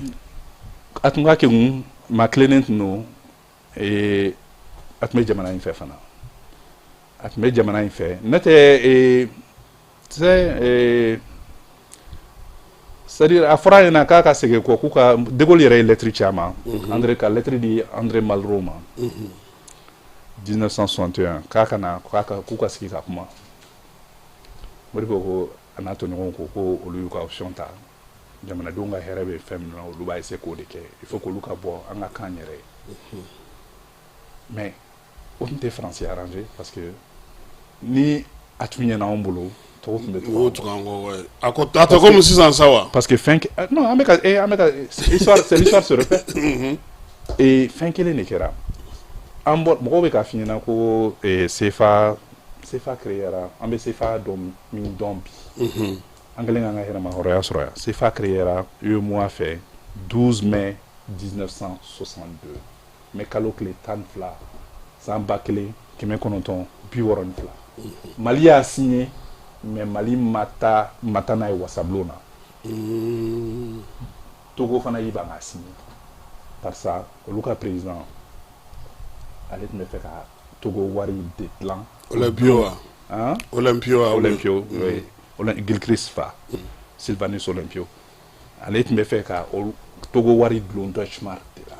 A tun ka kegun, maa tilennen tun don. A tun bɛ jamana in fɛ fana, a tun bɛ jamana in fɛ. Ne tɛ tu sais, C'est-à-dire a fɔra a ɲɛna k'a ka segin kɔ, k'u ka De Gaulle yɛrɛ ye lettre ci a ma, André ka lettre di André Malraux ma 1961, k'a ka na, k'u ka sigi ka kuma. Modibo ko a n'a tɔɲɔgɔnw ko olu y'u ka option ta, jamanadenw ka hɛrɛ bɛ fɛn min na, olu b'a essayer k'o de kɛ, il faut k'olu ka bɔ an ka kan yɛrɛ ye. Mais o tun tɛ Faransi arranger, parce que ni a tun ɲɛna anw bolo, tɔgɔ tun bɛ tugu an kɔ. A ko a tɛ komi sisan sa wa? Parce que fɛn, non, an bɛ ka histoire, c'est l'histoire se répète. Et fɛn kelen de kɛra, an bɔ mɔgɔw bɛ k'a f'i ɲɛna ko CFA créera, an bɛ CFA dɔn min dɔn bi, an kɛlen k'an ka yɛrɛmahɔrɔnya sɔrɔ yan, CFA créera UEMOA fɛ 12 mai 1962, mai kalo tile 12, san 1962. Mali y'a signé, mais Mali ma taa n'a ye wasabulon na. Togo fana y'i ban k'a signé, barisa olu ka président, ale tun bɛ fɛ ka Togo wari de dilan. Olympio wa? Hein? Olympio wa? Olympio, oui. Gilchrist fa, Sylvanus Olympio, ale tun bɛ fɛ ka Togo wari dulon Deutsche Mark de la.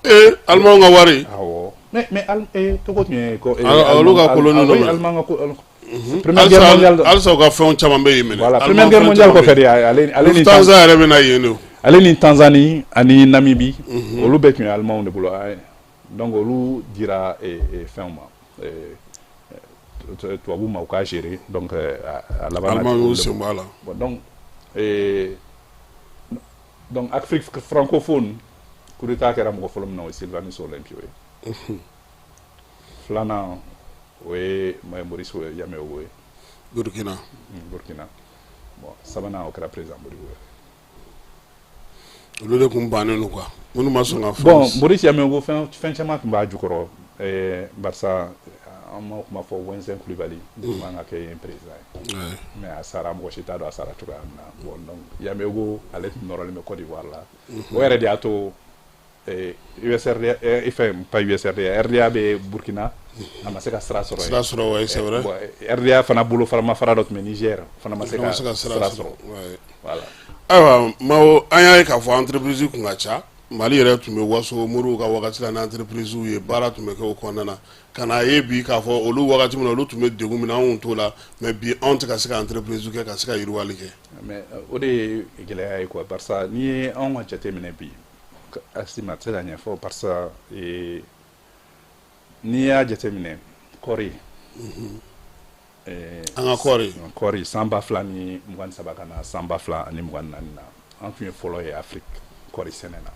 Ee, Alimanw ka wari? Awɔ, mais Togo tun ye ko olu ka colonie dɔ. Minɛ. Allemand ka ko. Première guerre mondiale. Halisa u ka fɛnw caman bɛ yen minɛ. Voilà, première guerre mondiale kɔfɛ de, ale ni Lufthansa yɛrɛ bɛ na yen de. Ale ni Tanzanie ani Namibie, olu bɛɛ tun ye Alimanw de bolo. Donc olu dira fɛnw ma, tubabuw ma, u k'a gérer. Donc a laban na. Alimanw y'u sen bɔ a la. Bon, donc Afrique francophone, coup d'état kɛra mɔgɔ fɔlɔ min na, o ye Sylvanus Olympio ye. Filanan, o ye Maurice Yameogo ye. Burkina. Burkina. Bon, sabanan, o kɛra président Modibo ye. Olu de kun bannen don quoi, minnu ma sɔn ka fɛn. Bon, Maurice Yameogo, fɛn caman tun b'a jukɔrɔ, barisa an ma kuma fɔ, Ouezzin Coulibaly de tun kan ka kɛ yen président ye, mais a sara, mɔgɔ si t'a dɔn a sara cogoya min na. Bon, donc Yameogo, ale tun nɔrɔlen bɛ Côte d'Ivoire la, o yɛrɛ de y'a to USRDA, fɛn, pas USRDA, RDA bɛ Burkina, a ma se ka sira sɔrɔ. Sira sɔrɔ, ouais, c'est vrai. Bon, RDA fana bolo fara fara dɔ tun bɛ Niger, fana ma se ka sira sɔrɔ. Voilà. Ayiwa Mao, an y'a ye k'a fɔ entreprise kun ka ca. Mali yɛrɛ tun bɛ waso moriw ka wagati la ni entreprise ye, baara tun bɛ kɛ o kɔnɔna na. Ka n'a ye bi k'a fɔ olu wagati min na, olu tun bɛ degun min na, anw t'o la, mais bi anw tɛ ka se ka entreprise kɛ ka se ka yiriwali kɛ. Mais o de ye gɛlɛya ye quoi, barisa n'i ye anw ka jate minɛ bi, Asimi, a tɛ se ka ɲɛfɔ, barisa n'i y'a jateminɛ, kɔɔri, an ka kɔɔri, kɔɔri, san 2023 ka na san 2024 na, an tun ye fɔlɔ ye Afrique kɔɔri sɛnɛ na.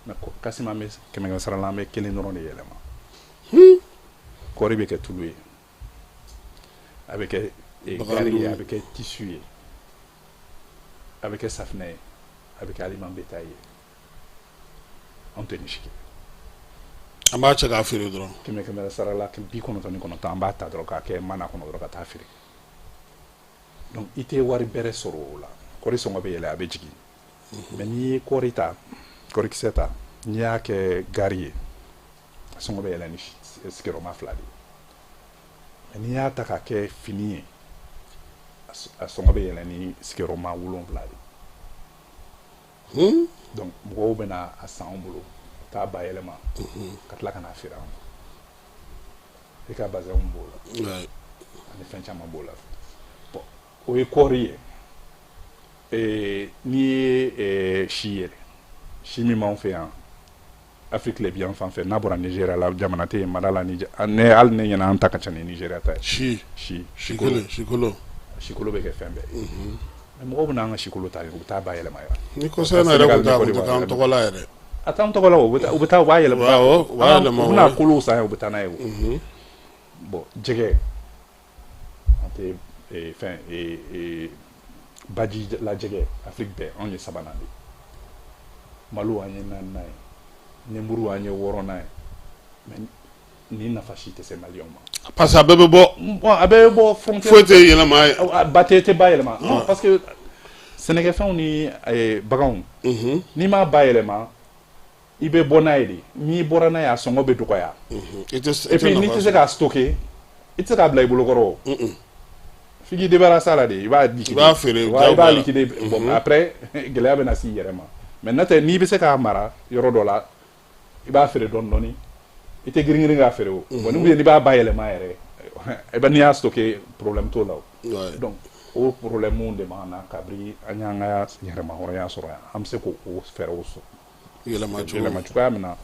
Mais Kassim, an bɛ kɛmɛ kɛmɛ sara la, an bɛ kelen dɔrɔn de yɛlɛma. Kɔɔri bɛ kɛ tulu ye, a bɛ kɛ gari ye, a bɛ kɛ tissu ye, a bɛ kɛ safinɛ ye, a bɛ kɛ aliment bétail ye. Anw tɛ nin si kɛ. An b'a cɛ k'a feere dɔrɔn. Kɛmɛ kɛmɛ sara la, 99, an b'a ta dɔrɔn k'a kɛ mana kɔnɔ dɔrɔn ka taa feere. Donc i tɛ wari bɛrɛ sɔrɔ o la. Kɔɔri sɔngɔ bɛ yɛlɛ, a bɛ jigin. Mais n'i ye kɔɔri ta, kɔɔrikisɛ ta, n'i y'a kɛ gari ye, a sɔngɔ bɛ yɛlɛ ni sigiyɔrɔma 2 de ye. Mais n'i y'a ta k'a kɛ fini ye, a sɔngɔ bɛ yɛlɛ ni sigiyɔrɔma 7 de ye. Donc mɔgɔw bɛ na a san anw bolo, taa bayɛlɛma ka tila ka n'a feere an ma. I ka bazɛnw b'o la ani fɛn caman b'o la. Bon, o ye kɔɔri ye. N'i ye si ye, si min b'anw fɛ yan Afrique tilebin yan fan fɛ, n'a bɔra Nigéria la, jamana tɛ yen mara la, ne hali ne ɲɛna, an ta ka ca ni Nigéria ta ye. Si. Si. Sikolo, sikolo. Sikolo bɛ kɛ fɛn bɛɛ ye, mais mɔgɔw bɛ n'an ka sikolo ta, u bɛ taa bayɛlɛma yan. Ni kɔsa in na yɛrɛ kun tɛ, a kun tɛ k'an tɔgɔ la yɛrɛ. A t'an tɔgɔ la o, u bɛ taa, u b'a yɛlɛma. Awɔ, u b'a yɛlɛma. U bɛna kolow san yan, u bɛ taa n'a ye o. Bon, jɛgɛ, an tɛ fɛn baji la jɛgɛ, Afrique bɛɛ anw ye sabanan de ye. Malo, an ye naaninan ye. Nemuru, an ye wɔɔrɔnan ye. Mais nin nafa si tɛ se maliyɛnw ma. Parce que a bɛɛ bɛ bɔ. Bon, a bɛɛ bɛ bɔ frontière. Foyi tɛ yɛlɛma ye. Ba tɛ bayɛlɛma. Non, parce que sɛnɛkɛfɛnw ni baganw, n'i m'a bayɛlɛma, i bɛ bɔ n'a ye de. N'i bɔra n'a ye, a sɔngɔ bɛ dɔgɔya. Et puis n'i tɛ se k'a stocker, i tɛ se k'a bila i bolokɔrɔ o. F'i k'i débarrasser a la de, i b'a liquider. I b'a feere. I b'a liquider. Bon, après gɛlɛya bɛ na s'i yɛrɛ ma. Mais n'o tɛ, n'i bɛ se k'a mara yɔrɔ dɔ la, i b'a feere dɔɔni dɔɔni, i tɛ girin girin k'a feere o. Bon, ni n'i b'a bayɛlɛma yɛrɛ, i bɛ n'i y'a stocké, problème t'o la o. Donc o problème de b'an na kabiri an y'an ka yɛrɛmahɔrɔnya sɔrɔ yan. An bɛ se k'o fɛɛrɛw sɔrɔ yɛlɛma cogoya min na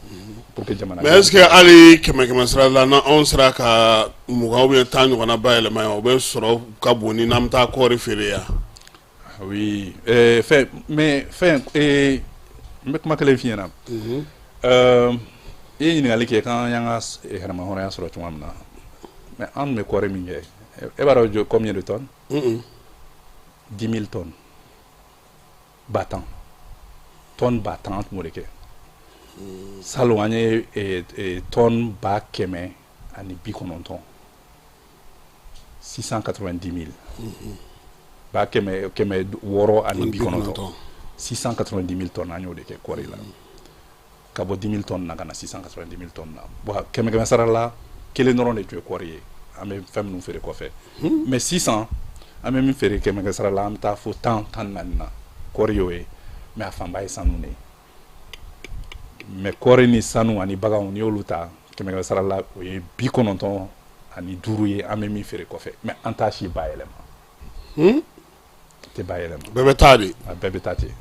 pour que jamana. Mais est ce que hali kɛmɛ kɛmɛ sara la, n'anw sera ka 20 ou bien 10 ɲɔgɔnna bayɛlɛma yan, o bɛ sɔrɔ ka bon ni n'an bɛ taa kɔɔri feere yan? Oui, fɛn, mais fɛn, n bɛ kuma kelen f'i ɲɛna. I ye ɲininkali kɛ k'an y'an ka yɛrɛmahɔrɔnya sɔrɔ cogoya min na, mais an tun bɛ kɔɔri min kɛ, e b'a dɔn combien de tonnes? 10 000 tonnes, 10 000 tonnes, 10 000 an tun b'o de kɛ. Salon an ye tonne 190 000, 690 000, 690 000, 690 000 tonnes, an y'o de kɛ kɔɔri la, ka bɔ 10 000 tonnes na ka na 690 000 tonnes na. Bon, kɛmɛ kɛmɛ sara la, kelen dɔrɔn de tun ye kɔɔri ye, an bɛ fɛn minnu feere kɔfɛ. Mais sisan an bɛ min feere kɛmɛ kɛmɛ sara la, an bɛ taa fo 10, 14 na. Kɔɔri y'o ye, mais a fanba ye sanu de ye. Mais kɔɔri ni sanu ani baganw, n'i y'olu ta kɛmɛ kɛmɛ sara la, o ye 95 ye, an bɛ min feere kɔfɛ. Mais an t'a si bayɛlɛma, tɛ bayɛlɛma. Bɛɛ bɛ taa de. A bɛɛ bɛ taa ten.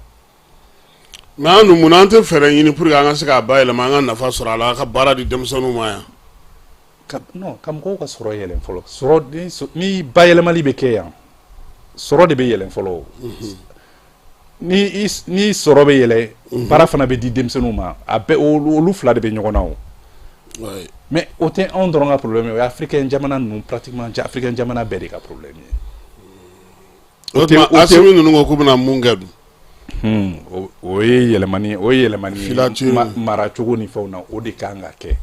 Mais an dun, munna an tɛ fɛɛrɛ ɲini pour que an ka se k'a bayɛlɛma, an ka nafa sɔrɔ a la, an ka baara di denmisɛnninw ma yan? Ka non, ka mɔgɔw ka sɔrɔ yɛlɛn fɔlɔ. Sɔrɔ ni bayɛlɛmali bɛ kɛ yan, sɔrɔ de bɛ yɛlɛn fɔlɔ o. Ni sɔrɔ bɛ yɛlɛ, baara fana bɛ di denmisɛnninw ma. A bɛɛ, olu fila de bɛ ɲɔgɔn na o. Mais o tɛ anw dɔrɔn ka problème ye, o ye africain jamana ninnu, pratiquement africain jamana bɛɛ de ka problème ye. O tuma, Asimi ninnu ko k'u bɛna mun kɛ dun? O ye yɛlɛmani, o ye yɛlɛmani ye maracogo ni fɛnw na, o de kan ka kɛ.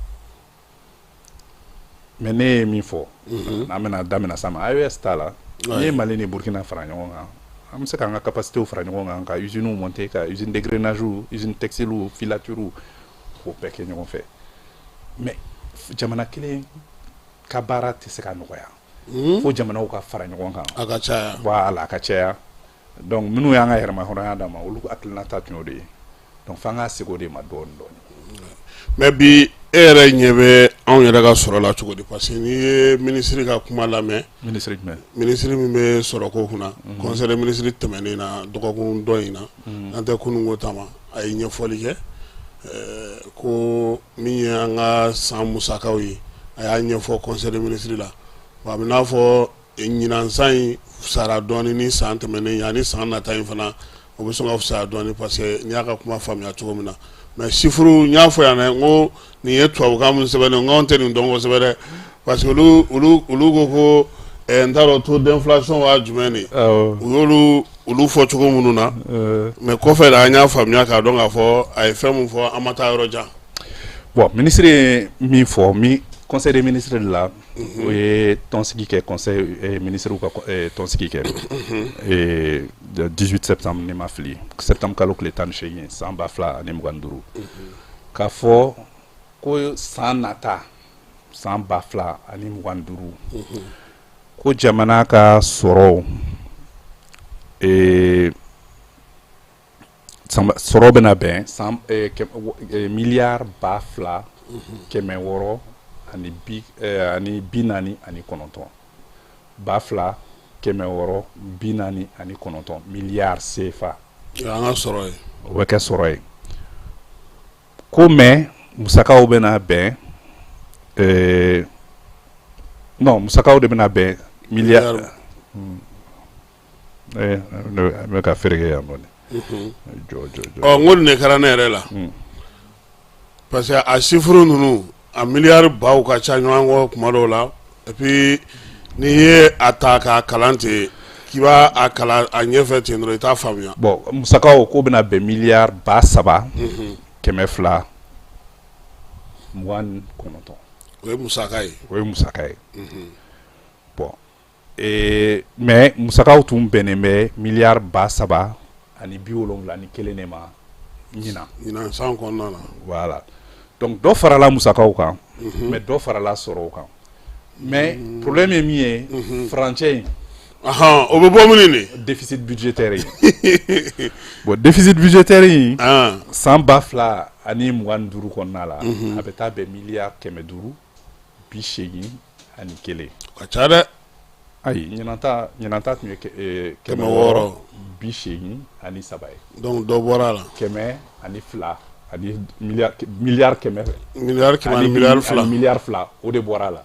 Mais ne ye min fɔ, n'an bɛna daminɛ sa ma, AES t'a la, n'i ye Mali ni Burkina fara ɲɔgɔn kan, an bɛ se k'an ka capacités fara ɲɔgɔn kan, ka usines monter, ka usine d'égrenage, usine textile, filature, k'o bɛɛ kɛ ɲɔgɔn fɛ. Mais jamana kelen ka baara tɛ se ka nɔgɔya, fo jamanaw ka fara ɲɔgɔn kan. A ka caya. Voilà, a ka caya. Donc minnu y'an ka yɛrɛmahɔrɔnya d'an ma, olu hakilina ta tun y'o de ye. Donc f'an ka segin o de ma dɔɔni dɔɔni. Mais bi, e yɛrɛ ɲɛ bɛ anw yɛrɛ ka sɔrɔ la cogo di? Parce que n'i ye minisiri ka kuma lamɛn. Minisiri jumɛn? Minisiri min bɛ sɔrɔko kunna, conseil des ministres tɛmɛnen na dɔgɔkun dɔ in na, an tɛ kununko ta ma, a ye ɲɛfɔli kɛ ko min ye an ka san musakaw ye, a y'a ɲɛfɔ conseil des ministres la. A bɛ n'a fɔ ɲinan san in fisayara dɔɔni ni san tɛmɛnen ye, ani san nata in fana o bɛ sɔn ka fisaya dɔɔni, parce que n'i y'a ka kuma faamuya cogo min na. Mais chiffre, n y'a fɔ yan dɛ, n ko nin ye tubabukan min sɛbɛnnen, n ko anw tɛ nin dɔn kosɛbɛ dɛ, parce que olu ko n t'a dɔn taux d'inflation waa jumɛn de, u y'olu olu fɔ cogo minnu na. Mais kɔfɛ de an y'a faamuya k'a dɔn k'a fɔ a ye fɛn min fɔ, an ma taa yɔrɔ jan. Bon, ministre ye min fɔ min conseil des ministres de la, o ye tɔnsigi kɛ, conseil ministres ka tɔnsigi kɛ 18 septembre, ne ma fili, septembre kalo tile 18 san 2025, k'a fɔ ko san nata, san 2025, ko jamana ka sɔrɔ sɔrɔ bɛna bɛn san miliyari 2649, 2649 miliyari CFA. An ka sɔrɔ ye. O bɛ kɛ sɔrɔ ye ko, mais musakaw bɛna bɛn, non, musakaw de bɛna bɛn miliyari, n bɛ ka feere yan dɔɔni, jɔ jɔ jɔ. Ɔ, n ko nin de kɛra ne yɛrɛ la, parce que a chiffre ninnu, a miliyari baw ka ca ɲɔgɔn kɔ kuma dɔw la. Et puis n'i ye a ta k'a kalan ten, k'i b'a a kalan a ɲɛfɛ ten dɔrɔn, i t'a faamuya. Bon, musakaw k'o bɛna bɛn miliyari 3229. O ye musaka ye. O ye musaka ye. Bon, mais musakaw tun bɛnnen bɛ miliyari 3071 de ma ɲinan. Ɲinan san kɔnɔna na. Voilà, donc dɔ farala musakaw kan, mais dɔ farala sɔrɔw kan. Mais problème ye min ye, furancɛ in. O bɛ bɔ min de déficit budgétaire ye. Bon, déficit budgétaire in, san 2025 kɔnɔna la, a bɛ taa bɛn miliyari 581. Ka ca dɛ. Ayi, ɲinan ta tun ye 683 ye. Donc dɔ bɔra a la. 102 ani miliyari 100. Miliyari 100 ani miliyari 2. Miliyari 2, o de bɔra a la.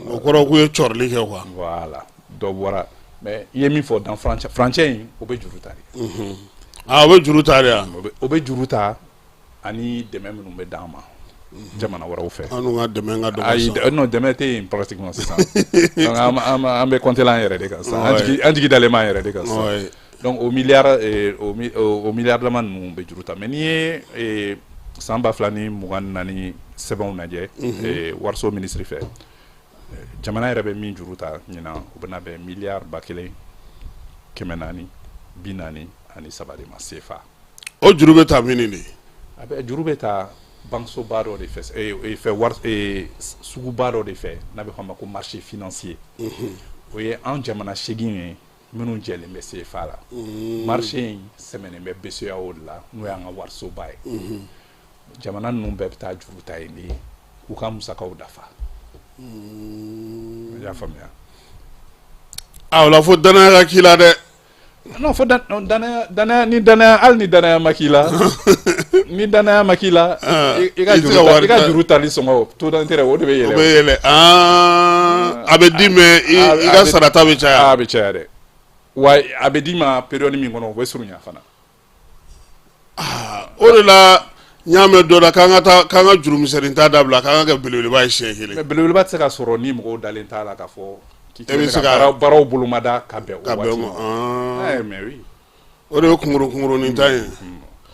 O kɔrɔ k'u ye cɔrili kɛ quoi. Voilà, dɔ bɔra. Mais i ye min fɔ dans furancɛ in, o bɛ juru ta de. Ah, o bɛ juru ta de wa? O bɛ juru ta ani dɛmɛ minnu bɛ d'an ma jamana wɛrɛw fɛ. An dun ka dɛmɛ ka dɔgɔ. Ayi, non, dɛmɛ tɛ yen pratiquement sisan. Donc an bɛ compter an yɛrɛ de kan sisan. An jigi dalen b'an yɛrɛ de kan sisan. Donc o miliyari dama ninnu bɛ juru ta. Mais n'i ye san 2024 sɛbɛnw lajɛ wariso minisiri fɛ, jamana yɛrɛ bɛ min juru ta ɲinan, o bɛna bɛn miliyari 1443 de ma CFA. O juru bɛ ta min de? A bɛ juru bɛ ta banquesoba dɔ de fɛ, fɛ wari suguba dɔ de fɛ n'a bɛ fɔ a ma ko marché financier. O ye an jamana 8 ye minnu jɛlen bɛ CFA la. Marché in sɛmɛnen bɛ BCEAO de la, n'o y'an ka warisoba ye. Jamana ninnu bɛɛ bɛ taa juru ta yen de k'u ka musakaw dafa. I y'a faamuya? Ah, o la fo danaya ka k'i la dɛ. Non, fo danaya, danaya ni danaya, hali ni danaya ma k'i la, ni danaya ma k'i la, i ka juru ta, i ka juru tali sɔngɔ, taux d'intérêt, o de bɛ yɛlɛ. O bɛ yɛlɛ. A bɛ di, mais i ka sarata bɛ caya. A bɛ caya dɛ. Wa a bɛ d'i ma période min kɔnɔ, o bɛ surunya fana. O de la n y'a mɛn dɔ la k'an ka taa k'an ka jurumisɛnnin ta dabila, k'an ka kɛ belebeleba ye siɲɛ kelen. Mais belebeleba tɛ se ka sɔrɔ ni mɔgɔw dalen t'a la k'a fɔ k'i bɛ se ka baaraw bolomada ka bɛn o waati ma. Mais oui. O de ye kunkuru kunkurunin ta ye.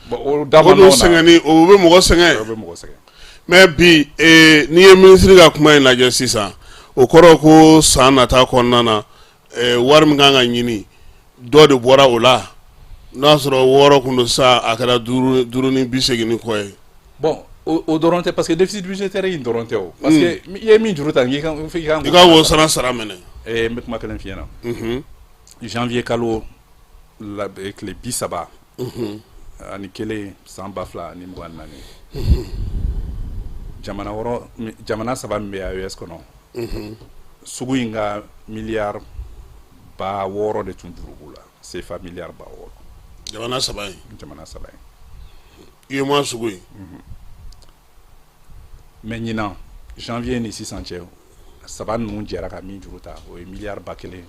Bon, o O dun sɛgɛnni, o bɛ mɔgɔ sɛgɛn. O bɛ mɔgɔ sɛgɛn. Mais bi, n'i ye minisiri ka kuma in lajɛ sisan, o kɔrɔ ko san nata kɔnɔna na, wari min kan ka ɲini, dɔ de bɔra o la. N'a y'a sɔrɔ 6 kun don sisan, a kɛra 5 ni 80 ni kɔ ye. Bon, o dɔrɔn tɛ, parce que déficit budgétaire in dɔrɔn tɛ o. Parce que i ye min juru ta, i kan i ka k'o sara minɛ. N bɛ kuma kelen f'i ɲɛna. Janvier kalo la, tile 31 san 2024, jamana wɔɔrɔ, jamana saba min bɛ AES kɔnɔ, sugu in ka miliyari 6000 de tun juru b'u la, CFA miliyari 6000. Jamana saba in? Jamana saba in. UEMOA sugu in. Mais ɲinan janvier ni sisan cɛ, saba ninnu jɛra ka min juru ta, o ye miliyari 1044 de ye.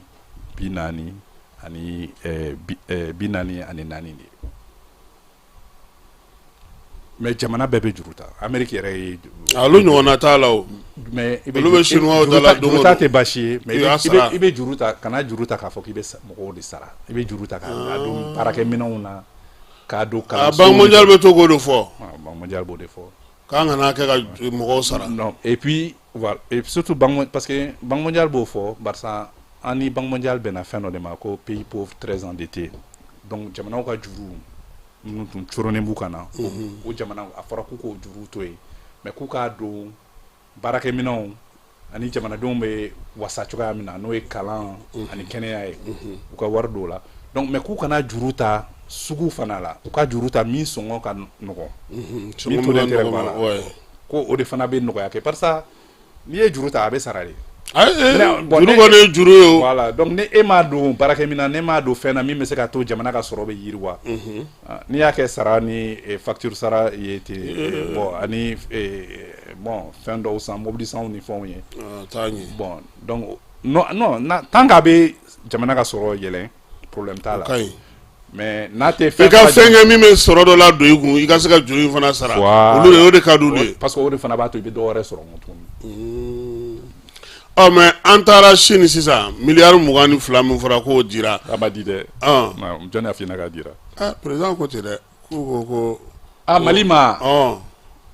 Mais jamana bɛɛ bɛ juru ta. Amérique yɛrɛ ye. Olu ɲɔgɔnna t'a la o. Mais i bɛ olu bɛ chinois da la don o don. Juru ta tɛ baasi ye, mais i bɛ juru ta, kana juru ta k'a fɔ k'i bɛ mɔgɔw de sara. I bɛ juru ta k'a don baarakɛminɛnw na, k'a don kalanso. Banque mondiale bɛ to k'o de fɔ. Banque mondiale b'o de fɔ. K'an kana kɛ ka mɔgɔw sara. Non, et puis voilà, et surtout banque, parce que Banque mondiale b'o fɔ barisa an ni Banque mondiale bɛnna fɛn dɔ de ma ko pays pauvre très endetté. Donc jamanaw ka juru minnu tun coronnen b'u kan na, o jamana, a fɔra k'u k'o juru to yen, mais k'u k'a don baarakɛminɛnw ani jamanadenw bɛ wasa cogoya min na, n'o ye kalan ani kɛnɛya ye, u ka wari don o la. Donc mais k'u kana juru ta sugu fana la, u ka juru ta min sɔngɔ ka nɔgɔn, min taux d'intérêt b'a la, ko o de fana bɛ nɔgɔya kɛ, barisa n'i ye juru ta, a bɛ sara de. Juru kɔni ye juru ye o. Voilà, donc ni e m'a don baarakɛminɛn, ne m'a don fɛn na min bɛ se ka to jamana ka sɔrɔ bɛ yiriwa, n'i y'a kɛ sara ni facture sara ye ten, bon, ani bon, fɛn dɔw san, mobili sanw ni fɛnw ye. Bon, donc non non, tant qu'a bɛ jamana ka sɔrɔ yɛlɛn, problème t'a la. Mais n'a tɛ fɛn. I ka fɛn kɛ min bɛ sɔrɔ dɔ la don i kun, i ka se ka juru in fana sara. Olu de, o de ka d'olu ye. Parce que o de fana b'a to i bɛ dɔ wɛrɛ sɔrɔ tuguni. Ɔ, mais an taara Chine sisan, miliyari 22 min fɔra k'o dira. A ma di dɛ. Jɔn y'a f'i ɲɛna k'a dira? Président ko ten dɛ, k'u ko ko. Ah, Mali ma.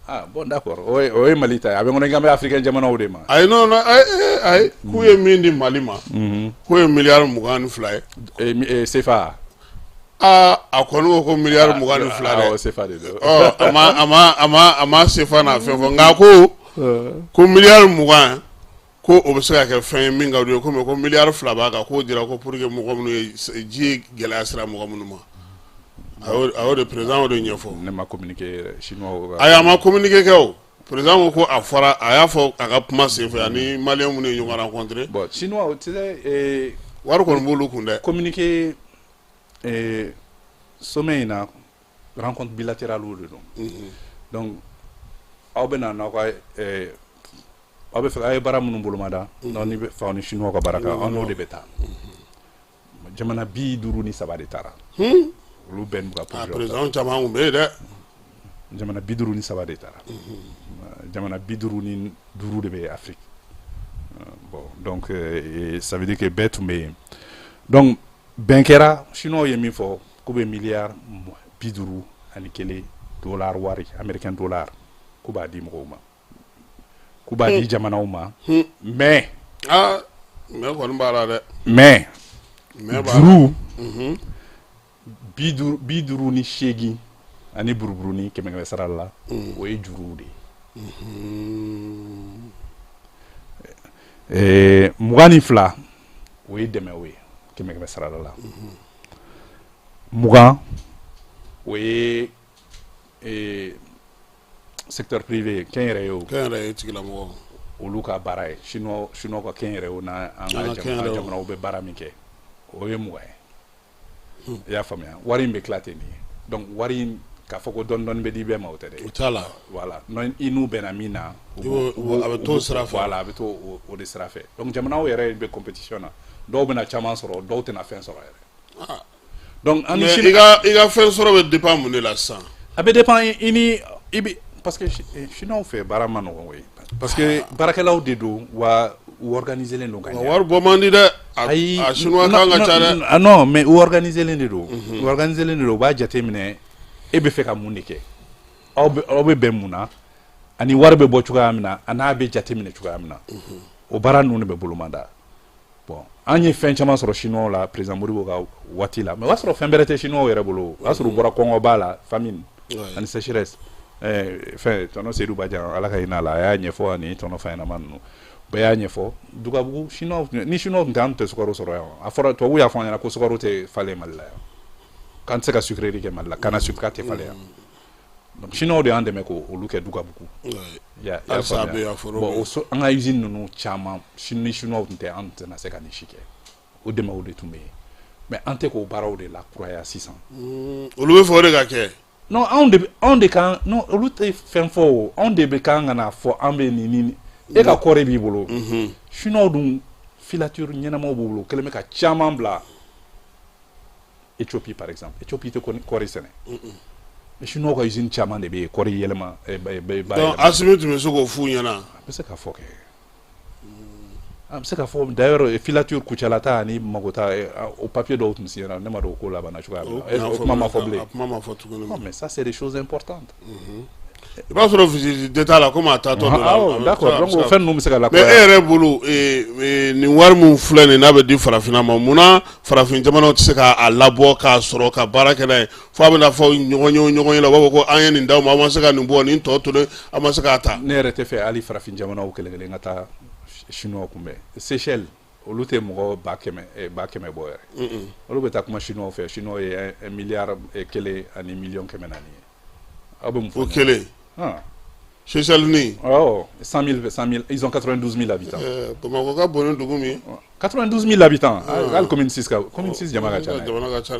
Ah bon, d'accord, o ye Mali ta ye. A bɛ n kɔnɔ i kan bɛ africain jamanaw de ma. Ayi, non non, ayi, k'u ye min di Mali ma, k'o ye miliyari 22 ye. CFA. Aa, a kɔni ko ko miliyari 22 dɛ. Awɔ, CFA de don. Ɔ, a ma CFA n'a fɛn fɔ, nka ko miliyari 20. Ko o bɛ se ka kɛ fɛn ye min ka d'u ye, komi ko miliyari 2 b'a kan, k'o dira ko pour que mɔgɔ minnu ye ji ye gɛlɛya sera mɔgɔ minnu ma. A y'o de, président y'o de ɲɛfɔ. Ne ma communiqué yɛrɛ chinois. Ayi, a ma communiqué kɛ o. Président ko a fɔra, a y'a fɔ a ka kuma senfɛ ani maliyɛn minnu ye ɲɔgɔn rencontré. Bon, chinois, tu sais, wari kɔni b'olu kun dɛ. Communiqué sommet in na, rencontre bilatérale de don. Donc aw bɛ na n'aw ka aw bɛ fɛ aw ye baara minnu bolomada, n'aw ni bɛ fɛ aw ni chinois ka baara kɛ, aw n'o de bɛ taa. Jamana 53 de taara. Olu bɛɛ n'u ka projet. Président caman kun bɛ yen dɛ. Jamana 53 de taara. Jamana 55 de bɛ Afrique. Bon, donc ça veut dire que bɛɛ tun bɛ yen. Donc bɛn kɛra, chinois ye min fɔ, k'u bɛ miliyari 51 dollar, wari américain dollar, k'u b'a di mɔgɔw ma, k'u b'a di jamanaw ma, mais Ah, mais kɔni b'a la dɛ. Mais Mais b'a la. juru 58 ani buruburuni kɛmɛ kɛmɛ sara la, o ye juruw de ye. 22, o ye dɛmɛw ye kɛmɛ kɛmɛ sara la. 20, o ye secteur privé, kɛnyɛrɛye o. Kɛnyɛrɛye tigilamɔgɔw. Olu ka baara ye, chinois ka kɛnyɛrɛye n'a an ka jamanaw bɛ baara min kɛ, o ye 20 ye. I y'a faamuya, wari in bɛ tila ten de ye. Donc wari in, k'a fɔ ko dɔɔni dɔɔni bɛ di bɛɛ ma, o tɛ dɛ. O t'a la. Voilà, non, i n'u bɛnna min na. A bɛ t'o sira fɛ. Voilà, a bɛ t'o o de sira fɛ. Donc jamanaw yɛrɛ bɛ compétition na, dɔw bɛna caman sɔrɔ, dɔw tɛna fɛn sɔrɔ yɛrɛ. Donc an ni Mais i ka fɛn sɔrɔ bɛ dépend mun de la sisan? A bɛ dépend i ni i bɛ, parce que chinois fɛ, baara ma nɔgɔn koyi, parce que baarakɛlaw de don wa, u organisé len don ka ɲɛ. Wari bɔ man di dɛ. Ayi. A chinois kan ka ca dɛ. Ah non, mais u organisé len de don, u organisé len de don. U b'a jate minɛ e bɛ fɛ ka mun de kɛ, aw bɛ bɛn mun na, ani wari bɛ bɔ cogoya min na, a n'a bɛ jate minɛ cogoya min na, o baara ninnu de bɛ bolomada. Bon, an ye fɛn caman sɔrɔ chinois la président Modibo ka waati la, mais o y'a sɔrɔ fɛn bɛrɛ tɛ chinois yɛrɛ bolo. O y'a sɔrɔ u bɔra kɔngɔba la, famine ani sécheresse. Fɛn tɔnɔ Seydou Badian, Ala ka hinɛ a la, a y'a ɲɛfɔ, ani tɔnɔ Fayinama ninnu bɛɛ y'a ɲɛfɔ. Dugabugu, chinois ni chinois tun tɛ, an tun tɛ sukaro sɔrɔ yan. A fɔra, tubabuw y'a fɔ an ɲɛna ko sukaro tɛ falen Mali la yan, k'an tɛ se ka sucrerie kɛ Mali la, canne à sucre k'a tɛ falen yan. Donc chinois de y'an dɛmɛ k'olu kɛ Dugabugu. Ya faamuya? Bon, an ka usine ninnu caman, ni chinois tun tɛ, an tɛna se ka nin si kɛ. O dɛmɛw de tun bɛ yen, mais an tɛ k'o baaraw de lakuraya sisan. Olu bɛ fɛ o de ka kɛ. Non, anw de kan, non, olu tɛ fɛn fɔ o, anw de bɛ kan ka na fɔ an bɛ nin ni e ka kɔɔri b'i bolo. Chinois dun, filature ɲɛnamaw b'u bolo, kɛlen bɛ ka caman bila Éthiopie par exemple. Éthiopie tɛ kɔɔri sɛnɛ, mais chinois ka usine caman de bɛ yen, kɔɔri yɛlɛma. Donc Asimi tun bɛ se k'o f'u ɲɛna. A bɛ se ka fɔ kɛ, a bɛ se ka fɔ. D'ailleurs, filature Kucala ta ani Bamakɔ ta, o papier dɔw tun signé, ne ma dɔn o ko labanna cogoya min na, o kuma ma fɔ bilen. A kuma ma fɔ tuguni. Non, mais ça, c'est des choses importantes. I b'a sɔrɔ visite d'état la, komi a taatɔ don. Awɔ, d'accord, donc o fɛn ninnu bɛ se ka Mais e yɛrɛ bolo, nin wari min filɛ nin n'a bɛ di farafinna ma, munna farafin jamanaw tɛ se k'a labɔ k'a sɔrɔ ka baara kɛ n'a ye, fo a bɛna fɔ ɲɔgɔn ye o ɲɔgɔn ye la, u b'a fɔ ko an ye nin d'aw ma, aw ma se ka nin bɔ, nin tɔ tolen, aw ma se k'a ta. Ne yɛrɛ tɛ fɛ hali farafin jamanaw kelen kelen ka taa chinois kunbɛn. Seychelles, olu tɛ mɔgɔ 100,000 bɔ yɛrɛ, olu bɛ taa kuma chinois fɛ, chinois ye 1 milliard 1 ni miliyɔn 400 ye. Aw bɛ mun fɔ? O kelen. Seychelles ni. Awɔ, 100 000, 100 000, ils ont 92 000 habitants. Bamakɔ ka bon ni dugu min ye. 92 000 habitants, hali commune 6 ka, commune 6 jama ka ca. Jamana ka ca.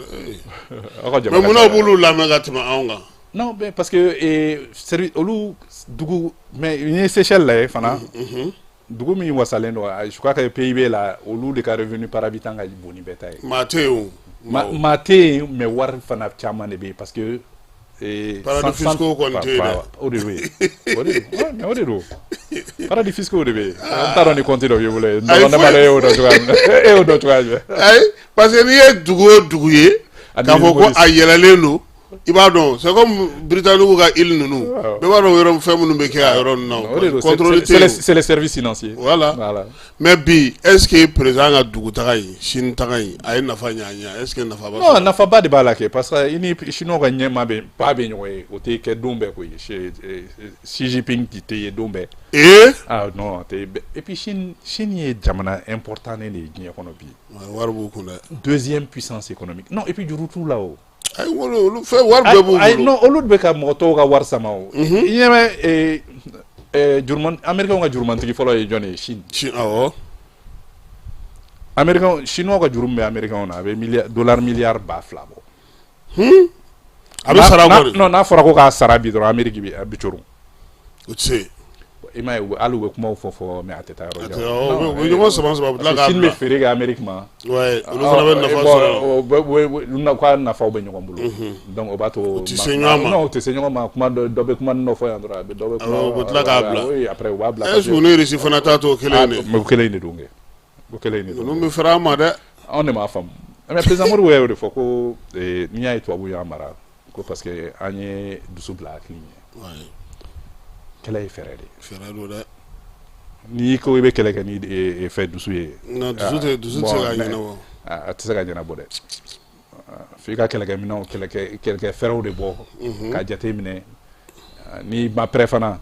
Aw ka jamana. Mais munna u b'olu lamɛn ka tɛmɛ anw kan? Non, mais parce que olu dugu, mais n'i ye Seychelles lajɛ fana, dugu min wasalen don, je crois que PIB la, olu de ka revenu par habitant ka bon ni bɛɛ ta ye. Maa tɛ yen o. Maa tɛ yen, mais wari fana caman de bɛ yen, parce que Paradis fiscaux kɔni tɛ yen dɛ. O de bɛ yen, o de don, o de don, paradis fiscaux de bɛ yen. N t'a dɔn ni compte dɔ b'i bolo yen, ne ma dɔn e y'o dɔn cogoya min na, e y'o dɔn cogoya jumɛn? Ayi, parce que n'i ye dugu o dugu ye k'a fɔ ko a yɛlɛlen don. I b'a dɔn, c'est comme Britannique ka île ninnu, bɛɛ b'a dɔn yɔrɔ fɛn minnu bɛ kɛ a yɔrɔ ninnu na, contrôle tɛ yen. C'est les services financiers. Voilà. Voilà. Mais bi, est-ce que président ka dugutaga in, Chine taga in, a ye nafa ɲɛ an ye? Est-ce que nafa b'a Non, nafaba de b'a la kɛ, parce que i ni Chinois ka ɲɛma bɛ ba bɛ ɲɔgɔn ye, o tɛ kɛ don bɛɛ koyi. Xi Jinping tɛ ye don bɛɛ. Ee. Ah non, tɛ. Et puis Chine ye jamana important de ye diɲɛ kɔnɔ bi. Wari b'u kun dɛ. Deuxième puissance économique. Non, et puis juru t'u la o. Ayi, olu fɛn wari bɛɛ b'u bolo. Non, olu bɛ ka mɔgɔ tɔw ka wari sama o. I ɲɛ bɛ juruman, Américain ka jurumantigi fɔlɔ ye jɔn ye? Chine. Chine, awɔ. Américain, Chinois ka juru min bɛ Américain na, a bɛ milliard dollar milliard 2000 bɔ. A bɛ sara kɔni. Non, n'a fɔra ko k'a sara bi dɔrɔn, Amérique bi a bɛ coron. O tɛ se. I m'a ye, hali u bɛ kumaw fɔ, mais a tɛ taa yɔrɔ jan. U bɛ ɲɔgɔn sama sama, u bɛ tila k'a bila. Chine bɛ feere kɛ Amérique ma. Ouais, olu fana bɛ nafa sɔrɔ. U k'a nafaw bɛ ɲɔgɔn bolo. Donc o b'a to. U tɛ se ɲɔgɔn ma. Non, u tɛ se ɲɔgɔn ma. Kuma dɔ bɛ kuma dɔ fɔ yan dɔrɔn, a bɛ dɔ bɛ kuma. U bɛ tila k'a bila. Oui, après u b'a bila. Est-ce que u ni Russie fana t'a to kelen de? O kelen de don kɛ. O kelen de don. Ninnu bɛ fɛrɛ an ma dɛ. Anw de m'a faamu. Mais président Modibo y'o de fɔ ko n'i y'a ye tubabuw y'an mara, ko parce que an ye dusu bila hakili ɲɛ. Kɛlɛ ye fɛɛrɛ de ye. Fɛɛrɛ don dɛ. N'i ko i bɛ kɛlɛ kɛ ni fɛn dusu ye. Non, dusu tɛ se ka ɲɛnabɔ. A tɛ se ka ɲɛnabɔ dɛ. F'i ka kɛlɛkɛminɛnw, kɛlɛkɛ fɛɛrɛw de bɔ. Ka jate minɛ n'i ma prêt fana,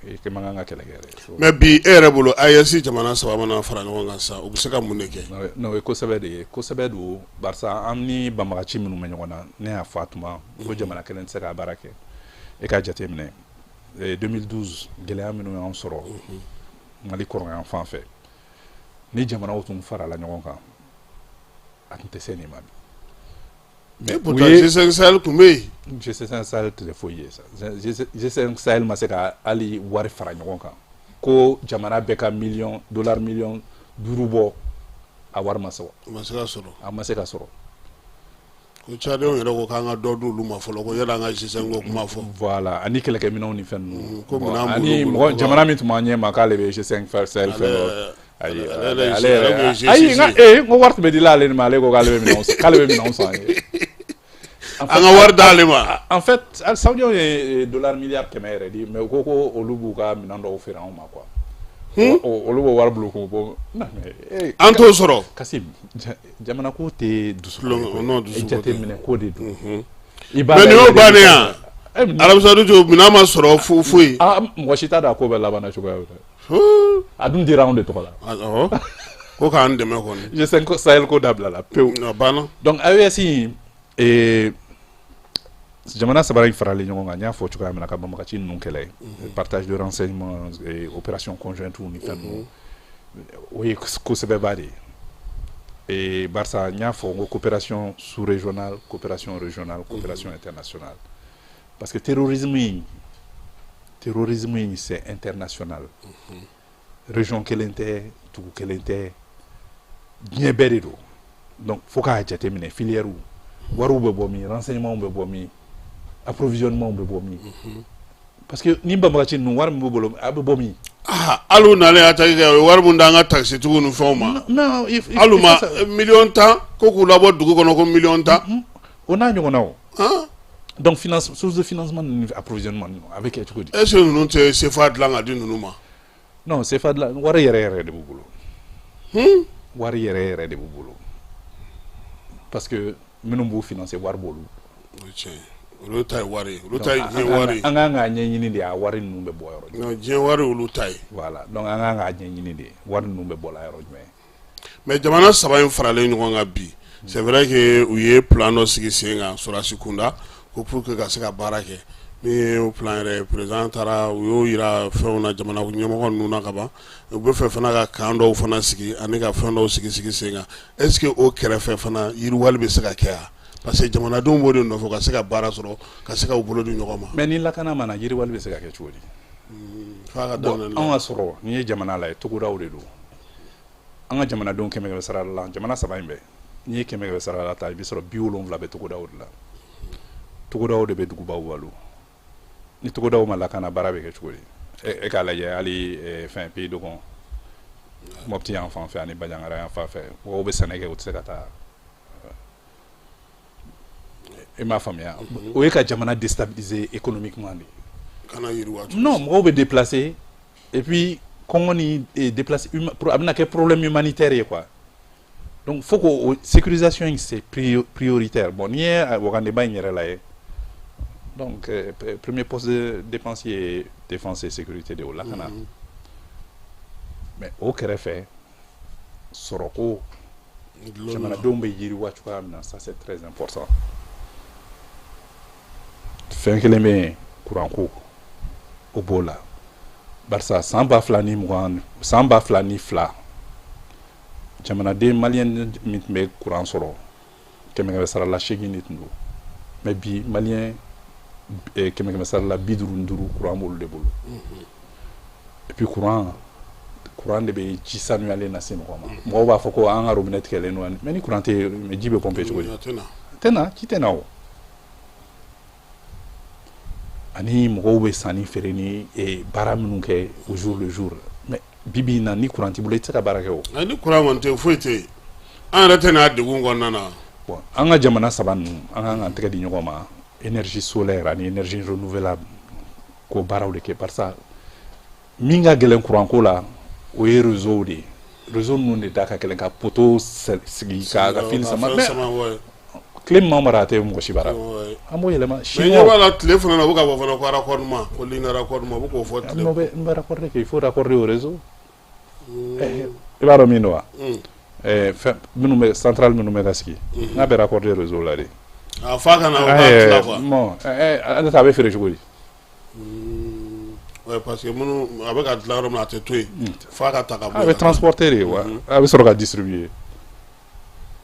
i man kan ka kɛlɛ kɛ dɛ. Mais bi e yɛrɛ bolo, AES jamana saba mana fara ɲɔgɔn kan sisan, u bɛ se ka mun de kɛ? Non, o ye kosɛbɛ de ye, kosɛbɛ don, barisa an ni banbagaci minnu bɛ ɲɔgɔn na, ne y'a fɔ a tuma ko jamana kelen tɛ se k'a baara kɛ. E k'a jate minɛ. 2012 gɛlɛya minnu y'an sɔrɔ Mali kɔrɔnyan fan fɛ, ni jamanaw tun farala ɲɔgɔn kan, a tun tɛ se nin ma bi. Mais pourtant G5 Sahel tun bɛ yen. G5 Sahel tɛ foyi ye sa. G5 Sahel ma se ka hali wari fara ɲɔgɔn kan ko jamana bɛɛ ka miliyɔn dollar miliyɔn 5 bɔ, a wari ma sɔrɔ. A ma se ka sɔrɔ. A ma se ka sɔrɔ. Ko cadenw yɛrɛ ko k'an ka dɔ d'olu ma fɔlɔ, ko yala an ka G5 ko kuma fɔ. Voilà, ani kɛlɛkɛminɛnw ni fɛn ninnu. Ko minɛn ani mɔgɔ jamana min tun b'an ɲɛ ma k'ale bɛ G5 Sahel fɛn dɔ. Ayi, ale yɛrɛ, ayi, n ka n ko wari tun bɛ di ale ma, ale ko k'ale bɛ minɛnw san. An ka wari d'ale ma. En fait, Saoudiens ye dollar milliard 100 yɛrɛ di, mais u ko ko olu b'u ka minɛn dɔw feere anw ma quoi. Olu b'o wari bila u kun ko non mais. An t'o sɔrɔ. Kasim, jamana ko tɛ dusu ko ye, jateminɛ ko de don. Mais nin y'o bannen yan. Arabie Saoudite minɛn ma sɔrɔ foyi. Ah, mɔgɔ si t'a dɔn a ko bɛ laban na cogoya min na. A dun dira anw de tɔgɔ la. Ko k'an dɛmɛ kɔni. G5 Sahel ko dabila la pewu. A banna. Donc AES in, jamana saba in faralen ɲɔgɔn kan, n y'a fɔ cogoya min na, ka banbagaci ninnu kɛlɛ, partage de renseignements, opération conjointe ni fɛn ninnu, o ye kosɛbɛba de ye. Barisa n y'a fɔ n ko coopération sous-régionale, coopération régionale, coopération internationale, parce que terrorisme in c'est international. Région kelen tɛ, dugu kelen tɛ, diɲɛ bɛɛ de don. Donc fo k'a jateminɛ filière wariw bɛ bɔ min, renseignements bɛ bɔ min, approvisionnement bɛ bɔ min, parce que ni banbagaci ninnu wari min b'u bolo, a bɛ bɔ min. Hali u nalen attaque kɛ, u ye wari min d'an ka taxitigiw ni fɛnw ma. Non, hali u ma 10 millions ko k'u labɔ dugu kɔnɔ ko 10 millions. O n'a ɲɔgɔnna o. Donc finance, source de financement ni approvisionnement ninnu, a bɛ kɛ cogo di? Est-ce que ninnu tɛ CFA dilan ka di ninnu ma? Non, CFA dilan wari yɛrɛ yɛrɛ de b'u bolo. Wari yɛrɛ yɛrɛ de b'u bolo, parce que minnu b'u financer, wari b'olu. O ye tiɲɛ ye. Olu ta ye wari ye, olu ta ye diɲɛ wari ye. An kan k'a ɲɛɲini de, a wari ninnu bɛ bɔ yɔrɔ jumɛn. Non, diɲɛ wari olu ta ye. Voilà, donc an kan k'a ɲɛɲini de, wari ninnu bɛ bɔ la yɔrɔ jumɛn. Mais jamana saba in faralen ɲɔgɔn kan bi, c'est vrai que u ye plan dɔ sigi sen kan sɔrɔdasi kunda ko pour que ka se ka baara kɛ. Min ye o plan yɛrɛ, président taara u y'o yira fɛnw na, jamana ɲɛmɔgɔ ninnu na ka ban. U bɛ fɛ fana ka camp dɔw fana sigi ani ka fɛn dɔw sigi sen kan. Est-ce que o kɛrɛfɛ fana yiriwali bɛ se ka kɛ yan? Parce que jamanadenw b'o de nɔfɛ, ka se ka baara sɔrɔ, ka se ka u bolo di ɲɔgɔn ma. Mais ni lakana ma na, yiriwali bɛ se ka kɛ cogo di? F'a ka daminɛ. Anw ka sɔrɔ, n'i ye jamana lajɛ, togodaw de don. An ka jamanadenw 100 sara la, jamana saba in bɛɛ, n'i ye 100 sara la ta, i bɛ sɔrɔ 70 bɛ togodaw de la. Togodaw de bɛ dugubaw balo. Ni togodaw ma lakana, baara bɛ kɛ cogo di? E k'a lajɛ hali fɛn pays Dogon, Mopti yan fan fɛ ani Bandiagara yan fan fɛ, mɔgɔw bɛ sɛnɛ kɛ, u tɛ se ka taa. I m'a faamuya, o ye ka jamana déstabiliser économiquement de. Kana yiriwa. Non, mɔgɔw bɛ déplacer et puis kɔngɔ ni déplacer, a bɛna kɛ problème humanitaire ye quoi. Donc faut que sécurisation in, c'est prioritaire. Bon, n'i ye wagandeba in yɛrɛ lajɛ, donc premier poste de dépense ye défense et sécurité de, o lakana. Mais o kɛrɛfɛ, sɔrɔko, jamanadenw bɛ yiriwa cogoya min na, ça c'est très important. Fɛn kelen bɛ yen, kuranko, o b'o la, barisa san 2020, san 2002, jamanaden maliyɛn min tun bɛ kuran sɔrɔ, kɛmɛ kɛmɛ sara la 80 de tun don. Mais bi, maliyɛn kɛmɛ kɛmɛ sara la 55, kuran b'olu de bolo. Et puis courant de bɛ ji sanuyalen lase mɔgɔ ma. Mɔgɔw b'a fɔ ko an ka robinet tigɛlen don, mais ni courant tɛ yen, ji bɛ pomper cogo di? Tɛ na, ji tɛ na. O ani mɔgɔw bɛ sanni feere ni baara minnu kɛ au jour le jour, mais bi bi in na, ni courant t'i bolo, i tɛ se ka baara kɛ o. Ni courant kɔni tɛ yen, foyi tɛ yen, an yɛrɛ tɛ n'a degun kɔnɔna na. Bon, an ka jamana saba ninnu, an kan k'an tɛgɛ di ɲɔgɔn ma, énergie solaire ani énergie renouvelable k'o baaraw de kɛ, barisa min ka gɛlɛn courant ko la, o ye réseau de ye. Réseau ninnu de da ka gɛlɛn, ka poteau sigi ka fil sama, mais tile min m'an bara, a tɛ mɔgɔ si bara, an b'o yɛlɛma. Mais ɲɛ b'a la, tile fana na, u bɛ ka fɔ fana ko raccordement, ko ligne de raccordement, u bɛ k'o fɔ tile. N bɛ raccorder kɛ, il faut raccorder au réseau. I b'a dɔn min don wa? Fɛn minnu bɛ centrale minnu bɛ ka sigi, n'a bɛ raccorder réseau la de. A f'a ka na o ka tila quoi. Bon, ale ta, a bɛ feere cogo di? Ouais, parce que minnu a bɛ ka dilan yɔrɔ min na, a tɛ to yen f'a ka ta ka bɔ. A bɛ transporter de wa, a bɛ sɔrɔ ka distribuer,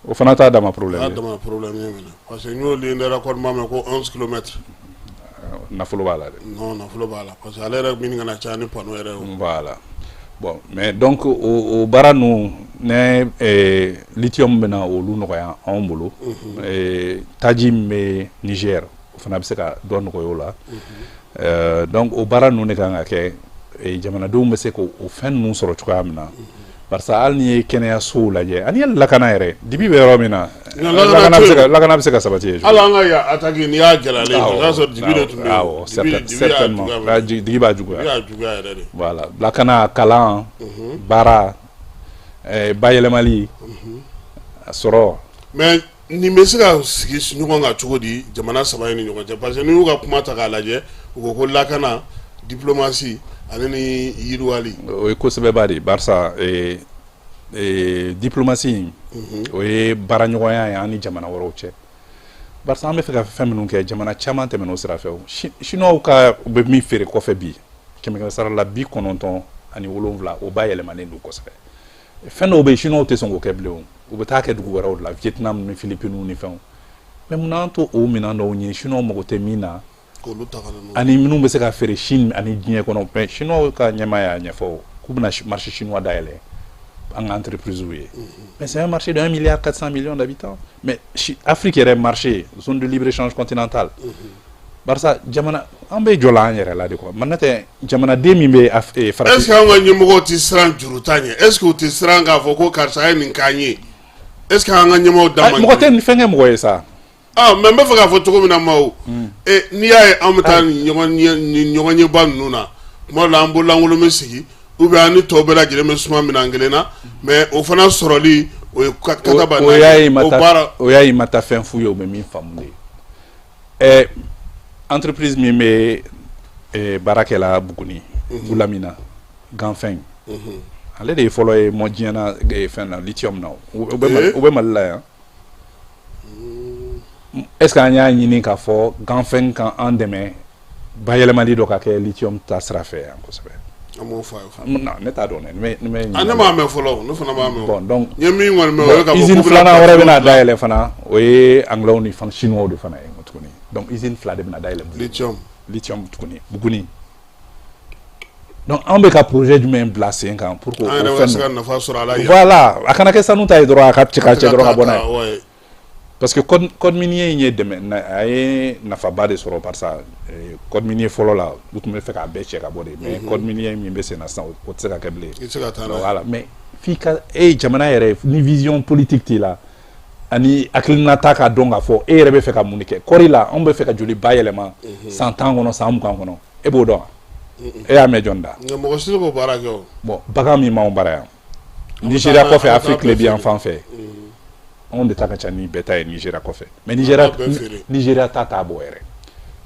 o fana t'a dama problème ye. A dama problème ye minɛ, parce que n y'o ligne de raccordement mɛn ko 11 kilomètres. Nafolo b'a la dɛ. Non, nafolo b'a la, parce que ale yɛrɛ min kana caya ni panneau yɛrɛ ye. Voilà. Bon, mais donc o baara ninnu ne, lithium bɛna olu nɔgɔya anw bolo. Taji min bɛ Niger, o fana bɛ se ka dɔ nɔgɔya o la. Donc o baara ninnu de kan ka kɛ, jamanadenw bɛ se k'o fɛn ninnu sɔrɔ cogoya min na, barisa hali n'i ye kɛnɛyasow lajɛ ani hali lakana yɛrɛ, dibi bɛ yɔrɔ min na, lakana bɛ se ka sabati yen. Hali an ka yan attaque, n'i y'a gɛlɛyalen ye, o y'a sɔrɔ dibi de tun bɛ yen. Awɔ, certainement, dibi b'a juguya. Dibi y'a juguya yɛrɛ de. Voilà, lakana, kalan, baara, bayɛlɛmali, sɔrɔ. Mais nin bɛ se ka sigi ɲɔgɔn kan cogo di, jamana saba in ni ɲɔgɔn cɛ? Parce que n'i y'u ka kuma ta k'a lajɛ, u ko ko lakana, diplomatie ale ni yiriwali. O ye kosɛbɛba de ye, barisa diplomatie in, o ye baaraɲɔgɔnya ye an ni jamana wɛrɛw cɛ, barisa an bɛ fɛ ka fɛn minnu kɛ, jamana caman tɛmɛn'o sira fɛ. O Chinois ka, u bɛ min feere kɔfɛ bi, kɛmɛ kɛmɛ sara la 97, o bayɛlɛmalen don kosɛbɛ. Fɛn dɔw bɛ yen, Chinois tɛ sɔn k'o kɛ bilen, o u bɛ taa kɛ dugu wɛrɛw de la, Vietnam ni Philippines ni fɛnw. Mais munna an t'o o minɛn dɔw ɲini, Chinois mago tɛ min na, ani minnu bɛ se ka feere Chine ani diɲɛ kɔnɔ? Mais Chinois ka ɲɛmaa y'a ɲɛfɔ k'u bɛna marché chinois dayɛlɛ an ka entreprise ye. Mais c'est un marché de 1 milliard 400 millions d'habitants. Mais Afrique yɛrɛ marché, zone de libre échange continentale, barisa jamana an bɛ jɔ la an yɛrɛ la de quoi. Mais n'o tɛ, jamanaden min bɛ farafin. Est ce que an ka ɲɛmɔgɔw tɛ siran juruta ɲɛ? Est ce que u tɛ siran k'a fɔ ko karisa ye nin k'an ye? Est ce que an ka ɲɛmɔgɔw da man? Mɔgɔ tɛ nin fɛn kɛ mɔgɔ ye sa. Ah, mais n bɛ fɛ k'a fɔ cogo min na, maaw, n'i y'a ye an bɛ taa nin ɲɔgɔn ɲɛba ninnu na, tuma dɔ la an bololankolon bɛ sigi, ou bien an ni tɔw bɛɛ lajɛlen bɛ suma minɛn kelen na, mais o fana sɔrɔli, o ye kata ba. O y'a ye, o y'a ye, ma taa fɛn f'u ye, u bɛ min faamu de ye. Entreprise min bɛ baara kɛla Buguni, Goulamina Ganfeng, ale de ye fɔlɔ ye mɔ diɲɛ na fɛn na, lithium na, o bɛ Mali la yan. Est ce que an y'a ɲini k'a fɔ Ganfeng kan an dɛmɛ bayɛlɛmali dɔ ka kɛ lithium ta sira fɛ yan kosɛbɛ? An m'o fɔ a ye. Non, ne t'a dɔn dɛ. Ne bɛ. Ah, ne m'a mɛn fɔlɔ, ne fana m'a mɛn. Bon, donc n ye min kɔni mɛn, o ye k'a fɔ. Usine filanan wɛrɛ bɛna dayɛlɛ fana, o ye anglais ni fana chinois de fana ye tuguni. Donc usine fila de bɛna dayɛlɛ. Lithium. Lithium tuguni, Buguni. Donc an bɛ ka projet jumɛn bila sen kan pour que an yɛrɛ ka se ka nafa sɔrɔ a la yan? Voilà, a kana kɛ sanu ta ye dɔrɔn, a ka cɛ ka cɛ dɔrɔn ka bɔ n'a ye. Parce que code minier in ye dɛmɛ, a ye nafaba de sɔrɔ, parce que code minier fɔlɔ la, u tun bɛ fɛ k'a bɛɛ cɛ ka bɔ de. Mais code minier min bɛ sen na sisan, o tɛ se ka kɛ bilen. I tɛ se ka taa n'a ye. Voilà, mais f'i ka e jamana yɛrɛ ni vision politique t'i la. Ani hakilinata k'a dɔn k'a fɔ e yɛrɛ bɛ fɛ ka mun de kɛ kɔɔri la. Anw bɛ fɛ ka joli bayɛlɛma san 10 kɔnɔ, san 20 kɔnɔ? E b'o dɔn wa? E y'a mɛn jɔn da? Nka mɔgɔ si tɛ k'o baara kɛ o. Bon, bagan min b'anw bara yan, Nigéria kɔfɛ, Afrique tilebin yan fan fɛ, anw de ta ka ca ni bɛɛ ta ye Nigéria kɔfɛ. Mais Nigéria bɛɛ feere. Nigéria ta t'a bɔ yɛrɛ.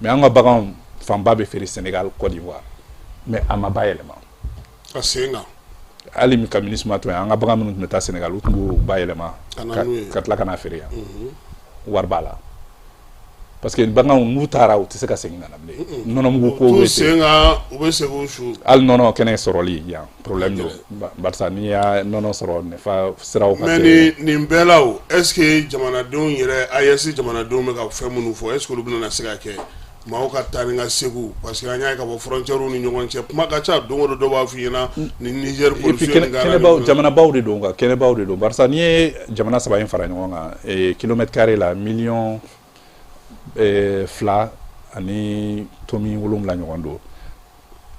Mais an ka baganw fanba bɛ feere Sénégal, Côte d'Ivoire, mais a ma bayɛlɛma. Ka sen kan. Hali ka MINUSMA to yan, an ka bagan minnu tun bɛ taa Sénégal, u tun b'o bayɛlɛma Ka na n'u ye. ka tila ka n'a feere yan. Wari b'a la parce que baganw n'u taara, u tɛ se ka segin ka na bilen. Nɔnɔmugu ko u bɛ t'u ten. sen kan, u bɛ segin u su. Hali nɔnɔ kɛnɛ sɔrɔli yan, problème don. Barisa n'i y'a nɔnɔ sɔrɔ, nafa siraw ka Mais teli. nin bɛɛ la o, est ce que jamanadenw yɛrɛ, AES jamanadenw bɛ ka fɛn minnu fɔ, est ce que olu bɛna se ka kɛ maaw ka taa ni ka segu? Parce que an y'a ye ka fɔ frontière ni ɲɔgɔn cɛ, kuma ka ca. Don o don, dɔw b'a f'i ɲɛna ni Niger Et puis policiers ni Ghana ni kɛnɛbaw fɛn. Jamanabaw de don quoi, kɛnɛbaw de don. Barisa n'i ye jamana saba in fara ɲɔgɔn kan, kilomètre carré la, miliyɔn 2.7 ɲɔgɔn don,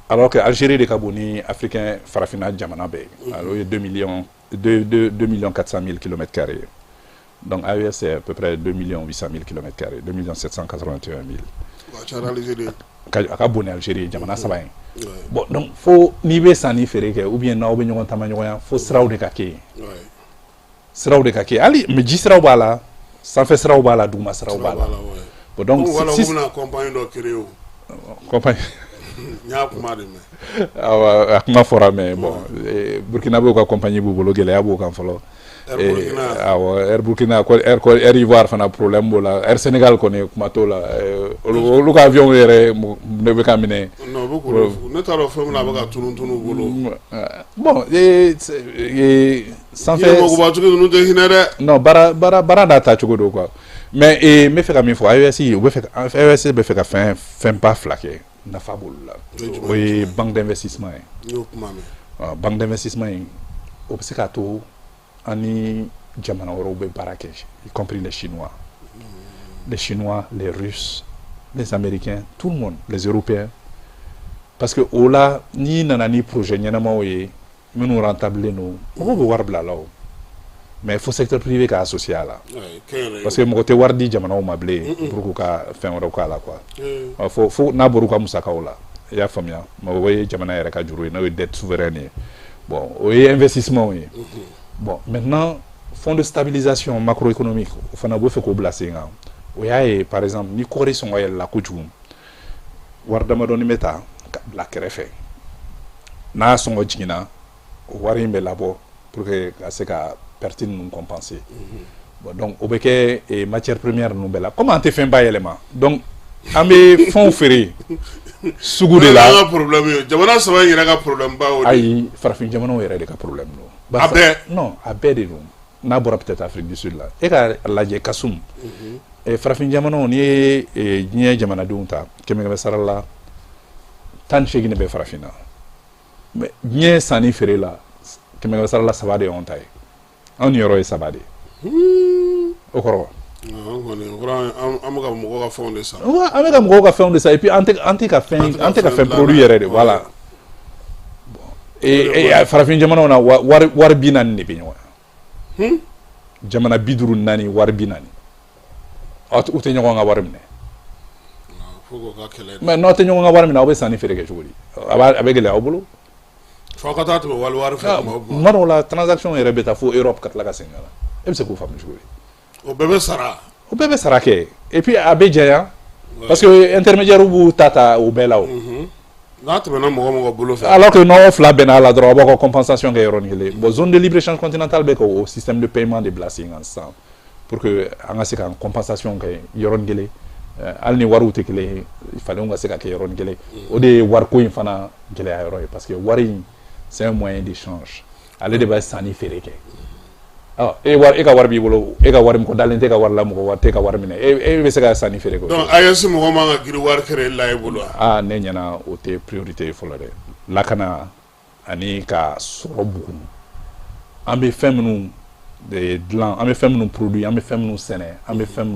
alors que Algérie de ka bon ni africain farafinna jamana bɛɛ ye. Alors, o ye 2 millions 2 2 2 millions 400 000 kilomètres carrés. Donc AES, c'est à peu près 2 millions 800 000 kilomètres carrés, 2 millions 781 000. A cayara Algérie. A ka bon ni Algérie ye, jamana saba in. Bon, donc fo n'i bɛ sanni feere kɛ ou bien n'aw bɛ ɲɔgɔn taama ɲɔgɔnya, fo siraw de ka kɛ yen. Siraw de ka kɛ yen. Hali mais ji siraw b'a la, sanfɛ siraw b'a la, duguma siraw b'a la. Bon, donc Wala si u bɛna compagnie dɔ créer o. Compagnie. N y'a kuma de mɛn. Awɔ, a kuma fɔra, mais bon, Burkina b'o ka compagnie b'u bolo, gɛlɛya b'o kan fɔlɔ. Air Burkina. Awɔ, Air Burkina ko Air Ivoire fana, problème b'o la. Air Sénégal kɔni, kuma t'o la. Olu ka avion yɛrɛ ne bɛ ka minɛ. Non, u bɛ k'olu, ne t'a dɔn fɛn min na, a bɛ ka tunun tunun u bolo. Bon, sanfɛ. Diɲɛ magobatigi ninnu tɛ hinɛ dɛ. Non, baara baara baara n'a taacogo don quoi. Mais n bɛ fɛ ka min fɔ, AES, u bɛ fɛ ka AES bɛ fɛ ka fɛn fɛnba fila kɛ, nafa b'olu la. O ye banque d'investissement ye. N y'o kuma mɛn. Banque d'investissement in, o bɛ se k'a to an ni jamana wɛrɛw bɛ baara kɛ, y compris les Chinois, les Chinois, les Russes, les Américains, tout le monde, les Européens, parce que o la, n'i nana ni projet ɲɛnamaw ye minnu rentable don, mɔgɔw bɛ wari bila a la o. Mais fo secteur privé ka associé a la. Ouais, kɛnyɛrɛye. Parce que mɔgɔ tɛ wari di jamanaw ma bilen pour k'u ka fɛn wɛrɛw k'a la quoi. Fo n'a bɔra u ka musakaw la, i y'a faamuya, mais o ye jamana yɛrɛ ka juru ye, n'o ye dette souveraine ye. Bon, o ye investissement ye. Bon, maintenant, fonds de stabilisation macroéconomique, o fana, u bɛ fɛ k'o bila sen kan. O y'a ye, par exemple, ni kɔɔri sɔngɔ yɛlɛla kojugu, wari damadɔni bɛ ta ka bila kɛrɛfɛ. N'a sɔngɔ jiginna, o wari in bɛ labɔ pour que ka se ka perte ninnu compenser. Bon, donc o bɛ kɛ matière première ninnu bɛɛ la. Comme an tɛ fɛn bayɛlɛma, donc an bɛ fɛnw feere sugu de la. An ka problème ye jamana saba in yɛrɛ ka problème ba o de ye. Ayi, farafin jamanaw yɛrɛ de ka problème don. A bɛɛ? Non, a bɛɛ de don, n'a bɔra peut-être Afrique du Sud la. E ka lajɛ, Kasum, farafin jamanaw, n'i ye diɲɛ jamanadenw ta kɛmɛ kɛmɛ sara la, 18 de bɛ farafin na. Mais diɲɛ sanni feere la, kɛmɛ kɛmɛ sara la, saba de y'anw ta ye. Anw niyɔrɔ ye saba de ye. O kɔrɔ? An kɔni, o kɔrɔ an bɛ ka mɔgɔw ka fɛnw de san. Wa an bɛ ka mɔgɔw ka fɛnw de san, et puis an tɛ ka fɛn produit yɛrɛ de, voilà. Bon, et farafin jamanaw na, wari 40 de bɛ ɲɔgɔn na. Jamana 54, wari 40, u tɛ ɲɔgɔn ka wari minɛ. Fo k'o ka kɛlɛ de. Mais n'aw tɛ ɲɔgɔn ka wari minɛ, aw bɛ sanni feere kɛ cogo di? A bɛ gɛlɛya aw bolo. Fo aw ka taa tɛmɛ wali wari fɛ kuma o kuma. Tuma dɔw la, transaction yɛrɛ bɛ taa fo Europe ka tila ka segin ka na. E bɛ se k'o faamu cogo di? O bɛɛ bɛ sara. O bɛɛ bɛ sara kɛ, et puis a bɛ janya parce que intermédiaire b'u ta ta o bɛɛ la o. N'a tɛmɛna mɔgɔ mɔgɔ bolo fɛ. Alors que n'aw fila bɛnna a la dɔrɔn, aw b'aw ka compensation kɛ yɔrɔnin kelen. Bon, zone de libre échange continentale bɛ k'o système de paiement de bila sen kan sisan pour que an ka se ka compensation kɛ yɔrɔnin kelen. Hali ni wariw tɛ kelen ye, falenw ka se ka kɛ yɔrɔnin kelen. O de ye wariko in fana gɛlɛya yɔrɔ ye, parce que wari in, c'est un moyen d'échange, ale de bɛ sanni feere kɛ. Ɔ, e wari, e ka wari b'i bolo, e ka wari, mɔgɔ dalen tɛ ka wari la, mɔgɔ wari tɛ ka wari minɛ, e bɛ se ka sanni feere kɛ. Donc AES mɔgɔ man ka girin wari créer la e bolo wa? Aa, ne ɲɛna, o tɛ priorité ye fɔlɔ dɛ. Lakana ani ka sɔrɔ bugun, an bɛ fɛn minnu dilan, an bɛ fɛn minnu produit, an bɛ fɛn minnu sɛnɛ, an bɛ fɛn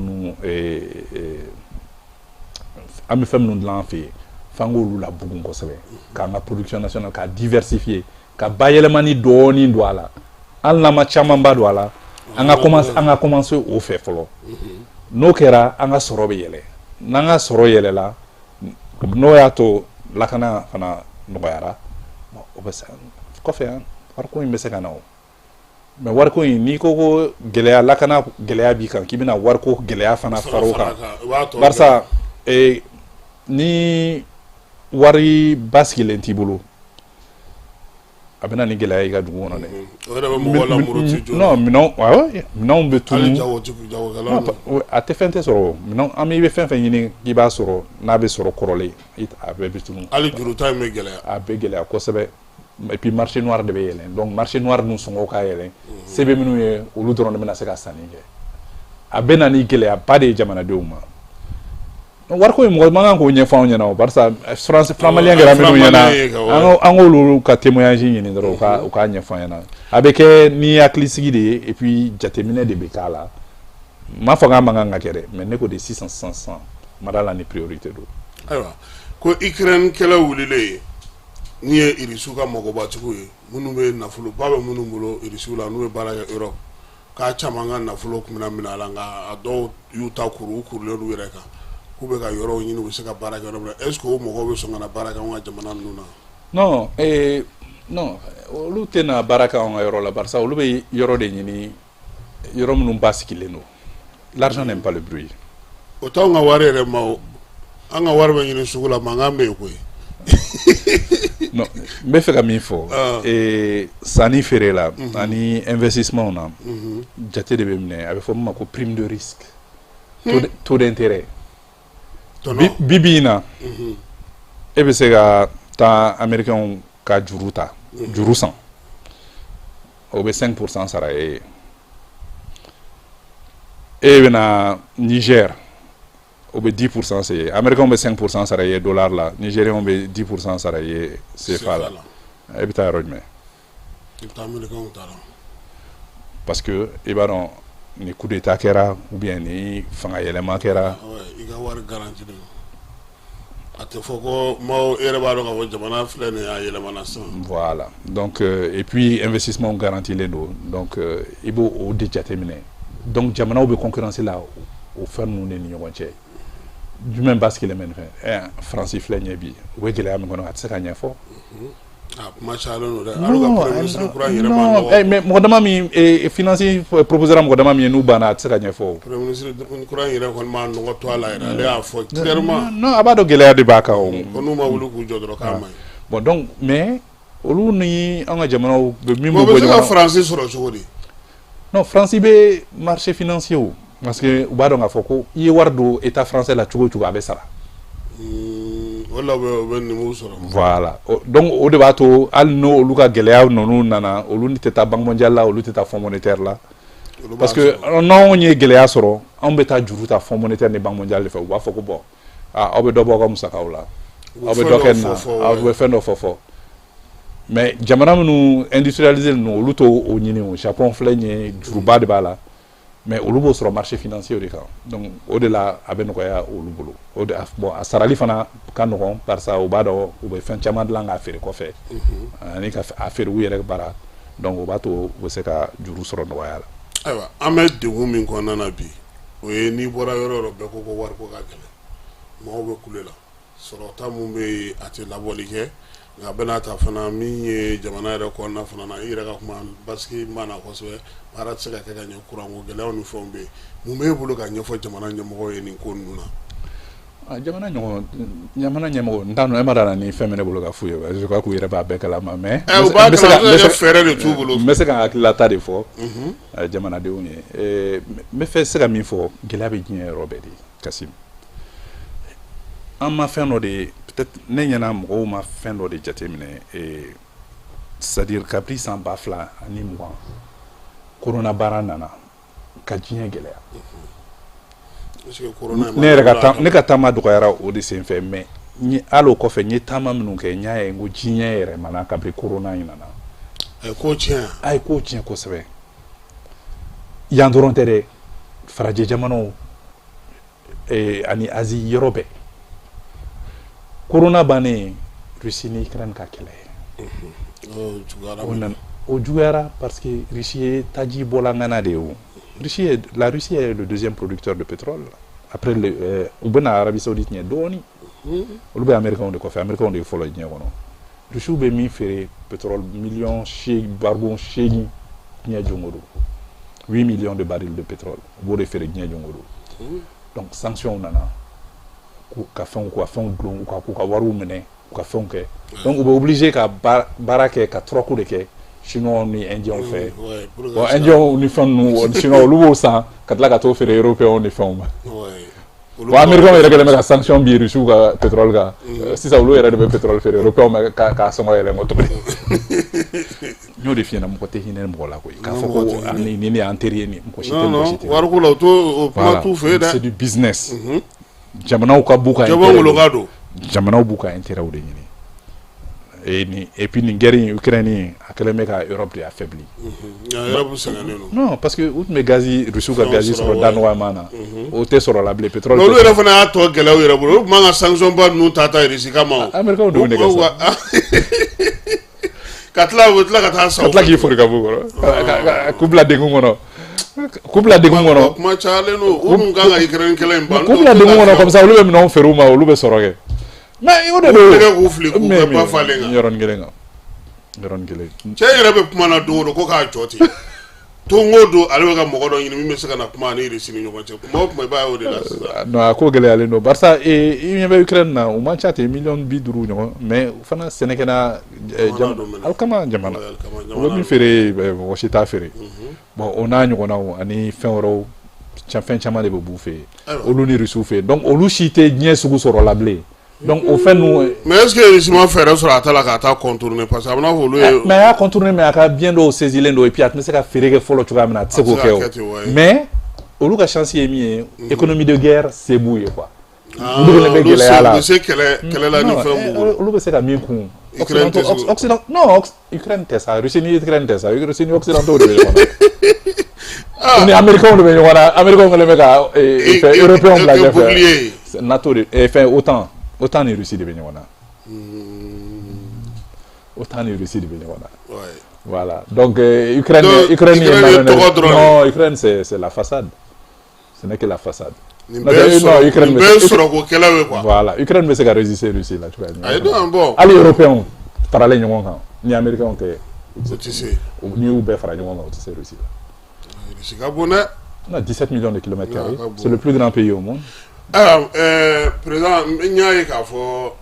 minnu dilan an fɛ yen, f'an k'olu labugun kosɛbɛ, k'an ka production nationale k'a diversifier, ka bayɛlɛmani dɔɔnin don a la, hali n'an ma camanba don a la. An ka commencer o fɛ fɔlɔ. N'o kɛra, an ka sɔrɔ bɛ yɛlɛ. N'an ka sɔrɔ yɛlɛla, n'o y'a to lakana fana nɔgɔyara, o bɛ se kɔfɛ wariko in bɛ se ka na o. Mais wariko in, n'i ko gɛlɛya, lakana gɛlɛya b'i kan, k'i bɛna wariko gɛlɛya fana fara o kan, barisa ni wari basigilen t'i bolo, a bɛ na ni gɛlɛya i ka dugu kɔnɔ dɛ. O yɛrɛ bɛ mɔgɔw lamuruti joona. Non, minɛnw, awɔ, minɛnw bɛ tunun. Hali jagokɛlaw. A tɛ fɛn tɛ sɔrɔ. Minɛnw, an i bɛ fɛn fɛn ɲini k'i b'a sɔrɔ, n'a bɛ sɔrɔ kɔrɔlen, a bɛɛ bɛ tunun. Hali juruta in bɛ gɛlɛya. A bɛ gɛlɛya kosɛbɛ. Et puis marché noir de bɛ yɛlɛn. Donc marché noir dun sɔngɔ ka yɛlɛn, se bɛ minnu ye, olu dɔrɔn de bɛna se ka sanni kɛ. A bɛ na ni gɛlɛyaba de ye jamanadenw ma. Wariko in, mɔgɔ man kan k'o ɲɛfɔ anw ɲɛna o, barisa franc malien kɛra minnu ɲɛna, an k'olu ka témoignage ɲini dɔrɔn, u k'a ɲɛfɔ an ɲɛna. A bɛ kɛ ni hakilisigi de ye, et puis jateminɛ de bɛ k'a la. N m'a fɔ k'a man kan ka kɛ dɛ, mais ne ko de sisan sisan sisan, mara la ni priorité don. Ayiwa, ko Ukraine kɛlɛ wulilen, ni ye Irisiw ka mɔgɔbatigiw ye, minnu bɛ nafoloba bɛ minnu bolo Irisiw la, n'u bɛ baara kɛ Europe, k'a caman ka nafolo tun bɛna minɛ a la, nka a dɔw y'u ta kuru, u kurulen d'u yɛrɛ kan, k'u bɛ ka yɔrɔw ɲini u bɛ se ka baara kɛ yɔrɔ min na. Est ce que o mɔgɔw bɛ sɔn ka na baara kɛ anw ka jamana ninnu na? Non, non, olu tɛna baara kɛ anw ka yɔrɔ la, barisa olu bɛ yɔrɔ de ɲini, yɔrɔ minnu basigilen don. L'argent n'aime pas le bruit. O t'anw ka wari yɛrɛ ma o, an ka wari bɛ ɲini sugu la, mankan bɛ yen koyi. Non, n bɛ fɛ ka min fɔ, sanni feere la ani investissement na, jate de bɛ minɛ, a bɛ fɔ min ma ko prime de risque, taux d'intérêt. Bi bi in na, e bɛ se ka taa américain ka juru ta, juru san, o bɛ 5% sara e ye. E bɛna Niger, o bɛ 10% se ye. Américain bɛ 5% sara i ye dollar la, nigériens bɛ 10% sara i ye CFA la. E bɛ taa yɔrɔ jumɛn? I bɛ taa américain ta la. Parce que i b'a dɔn ni coup d'état kɛra ou bien ni fanga yɛlɛma kɛra. I ka wari garanti de, a tɛ fɔ ko maaw, e yɛrɛ b'a dɔn k'a fɔ jamana filɛ nin ye, a yɛlɛmana sisan. Voilà, donc et puis investissement garantilen don, donc i b'o o de jateminɛ. Donc jamanaw bɛ concurrence la o fɛn ninnu de ni ɲɔgɔn cɛ. Jumɛn basigilen bɛ nin fɛn? Faransi filɛ nin ye bi, u bɛ gɛlɛya min kɔnɔ, a tɛ se ka ɲɛfɔ. A kuma cayalen don dɛ, hali ka premier ministre kura in yɛrɛ ma nɔgɔ. Mais mɔgɔ dama min finance proposera, mɔgɔ dama min ye, n'u banna, a tɛ se ka ɲɛfɔ o. Premier ministre kura in yɛrɛ kɔni ma nɔgɔ to a la yɛrɛ, ale y'a fɔ clairement. Non, a b'a dɔn gɛlɛya de b'a kan o. Ko n'u ma wuli k'u jɔ dɔrɔn, k'a ma ɲi. Bon, donc, mais olu ni an ka jamanaw bɛ min bɛ bɔ ɲɔgɔn na. O bɛ se ka Faransi sɔrɔ cogo di? Non, Faransi bɛ marché financier o, parce que u b'a dɔn k'a fɔ ko i ye wari don état français la cogo o cogo, a bɛ sara. O la u bɛ numu sɔrɔ. Voilà, donc o de b'a to hali n'olu ka gɛlɛya ninnu nana, olu tɛ taa Banque mondiale la, olu tɛ taa Fonds monétaire la, parce que n'anw ye gɛlɛya sɔrɔ, anw bɛ taa juru ta Fonds monétaire ni Banque mondiale de fɛ. U b'a fɔ ko bon, aw bɛ dɔ bɔ aw ka musakaw la, aw bɛ dɔ kɛ nin na, aw bɛ fɛn dɔ fɔ fɔ. Mais jamana minnu industrialisé ninnu, olu t'o ɲini o. Japon filɛ nin ye, juruba de b'a la, mais olu b'o sɔrɔ marché financier de kan. Donc o de la a bɛ nɔgɔya olu bolo. O de, bon, a sarali fana ka nɔgɔn, barisa u b'a dɔn u bɛ fɛn caman dilan k'a feere kɔfɛ ani ka a feere u yɛrɛ bara. Donc o b'a to u bɛ se ka juru sɔrɔ nɔgɔya la. Ayiwa, an bɛ degun min kɔnɔna na bi, o ye n'i bɔra yɔrɔ o yɔrɔ, bɛɛ ko ko wariko ka gɛlɛn, maaw bɛ kule la, sɔrɔta mun bɛ yen, a tɛ labɔli kɛ. Nka a bɛna ta fana min ye jamana yɛrɛ kɔnɔna fana na, i yɛrɛ ka kuma basigi ma na kosɛbɛ, baara tɛ se ka kɛ ka ɲɛ, kuranko gɛlɛyaw ni fɛnw bɛ yen. Mun b'e bolo ka ɲɛfɔ jamana ɲɛmɔgɔw ye nin ko ninnu na? Jamana ɲɔgɔn, jamana ɲɛmɔgɔ, n t'a dɔn e ma d'a la ni fɛn bɛ ne bolo ka f'u ye, je crois k'u yɛrɛ b'a bɛɛ kalama. Mais u b'a kalama, fɛɛrɛ de t'u bolo. N bɛ se ka n hakililata de fɔ jamanadenw ye. N bɛ fɛ se ka min fɔ, gɛlɛya bɛ diɲɛ yɔrɔ bɛɛ de, Kasim. An ma fɛn dɔ de, peut-être ne ɲɛna, mɔgɔw ma fɛn dɔ de jateminɛ, c'est-à-dire kabini san 2020, corona baara nana ka diɲɛ gɛlɛya. Ne yɛrɛ ka ne ka taama dɔgɔyara o de senfɛ, mais hali o kɔfɛ, n ye taama minnu kɛ, n y'a ye n ko diɲɛ yɛlɛmana kabini corona in nana. A ye ko tiɲɛ. A ye ko tiɲɛ kosɛbɛ. Yan dɔrɔn tɛ dɛ, farajɛ jamanaw ani Asie, yɔrɔ bɛɛ. Corona bannen, Russie ni Ukraine ka kɛlɛ, o nana. O juguyara parce que Russie ye taji bɔla ŋana de ye o. Russie est, la Russie est le deuxième producteur de pétrole après le, u bɛna Arabie Saoudite ɲɛ dɔɔni. Olu bɛ Américains de kɔfɛ. Américains de ye fɔlɔ diɲɛ kɔnɔ. Russiw bɛ min feere pétrole, miliyɔn seegin, barikon 8 diɲɛ don o don, 8 millions de barils de pétrole, u b'o de feere diɲɛ don o don. Donc sanction nana ka fɛnw, k'u ka fɛnw dulon, u ka k'u ka wariw minɛ, u ka fɛnw kɛ. Donc u bɛ obligé ka baara kɛ ka troc de kɛ chinois ni indiens fɛ. Bon, indiens ni fɛn ninnu, chinois olu b'o san ka tila ka t'o feere européens ni fɛnw ma. Bon, américains yɛrɛ kɛlen bɛ ka sanction bin russiw ka pétrole kan. Sisan olu yɛrɛ de bɛ pétrole feere européens ma k'a sɔngɔ yɛlɛn kɔ tuguni. N y'o de f'i ɲɛna, mɔgɔ tɛ hinɛ mɔgɔ la koyi. K'a fɔ ko nin de y'an teri ye, nin mɔgɔ si tɛ mɔgɔ si teri. Wariko la, o t'o o kuma t'u fɛ yen dɛ. C'est du business. Jamanaw ka b'u ka intérêt don. Jamanaw b'u ka intérêt de ɲini. Et ni et puis nin guerre in, Ukraine, a kɛlen bɛ ka Europe de affaibli. Europe sɛgɛnnen don. Non, parce que u tun bɛ gazi, Russiw ka gazi sɔrɔ da nɔgɔyama na. O tɛ sɔrɔ la bilen, pétrole. Olu yɛrɛ fana y'a tɔ gɛlɛya u yɛrɛ bolo. Olu tun man ka sanction ba ninnu ta Russie kama o. Américains de y'u nɛgɛ sa. Ka tila, u bɛ tila ka taa sa. Ka tila k'i fori ka b'u kɔrɔ, k'u bila degun kɔnɔ, k'u bila degun kɔnɔ. Kuma cayalen don. U dun kan ka Ukraine kɛlɛ in ban. K'u bila degun kɔnɔ, comme ça olu bɛ minɛnw feere u ma, olu bɛ sɔrɔ kɛ. Mais o de don. Tɛgɛ k'u fili k'u kɛ ba falen kan. Yɔrɔnin kelen kan. Yɔrɔnin kelen. Cɛ yɛrɛ bɛ kuma na don o don ko k'a jɔ ten. Don o don ale bɛ ka mɔgɔ dɔ ɲini min bɛ se ka na kuma ani Russie ni ɲɔgɔn cɛ. Kuma o kuma, i b'a ye o de la sisan. Non, a ko gɛlɛyalen don barisa i ɲɛ bɛ Ukraine na, u man ca ten, miliyɔn 50 ɲɔgɔn, mais u fana sɛnɛkɛla alikama jamana. U bɛ min feere, mɔgɔ si t'a feere. Bon, o n'a ɲɔgɔnnaw ani fɛn wɛrɛw, fɛn caman de bɛ b'u fɛ yen. Olu ni Russiw fɛ yen. Donc olu si tɛ diɲɛ sugu sɔrɔ la bilen. Donc o fɛn ninnu. Mais est ce que Russie ma fɛɛrɛ sɔrɔ a ta la k'a ta contourner, parce que a bɛna fɔ olu ye. Mais a y'a contourner, mais a ka bien dɔw saisilen don et puis a tun bɛ se ka feere kɛ fɔlɔ cogoya min na, a tɛ se k'o kɛ o. Mais olu ka chance ye min ye, économie de guerre se b'u ye quoi. Olu kɛlen bɛ gɛlɛya la. U bɛ se kɛlɛ kɛlɛ la ni fɛn b'u bolo. Olu bɛ se ka min kun. Ukraine tɛ se. Occident, non, Ukraine tɛ sa, Russie ni Ukraine tɛ sa, Russie ni Occidentaux de bɛ ɲɔgɔn na. Ni Américains de bɛ ɲɔgɔn na, Américains kɛlen bɛ ka fɛn Européens bila ɲɛfɛ. NATO de fɛn OTAN ni Russie de bɛ ɲɔgɔn na. OTAN ni Russie de bɛ ɲɔgɔn na. Voilà. Donc Ukraine, Ukraine ye non, Ukraine c'est la façade. Ce n'est que la façade. Nin bɛɛ ye sɔrɔko kɛlɛ ye quoi. Voilà, Ukraine bɛ se ka résister Russie la cogoya jumɛn? Ayi non, bon. Hali Européens faralen ɲɔgɔn kan ni Américains tɛ. O tɛ se. N'i y'u bɛɛ fara ɲɔgɔn kan, o tɛ se Russie la. Russie ka bon dɛ. On a 17 millions de kilomètres carrés. C'est le plus grand pays au monde. Ayiwa, président, n y'a ye k'a fɔ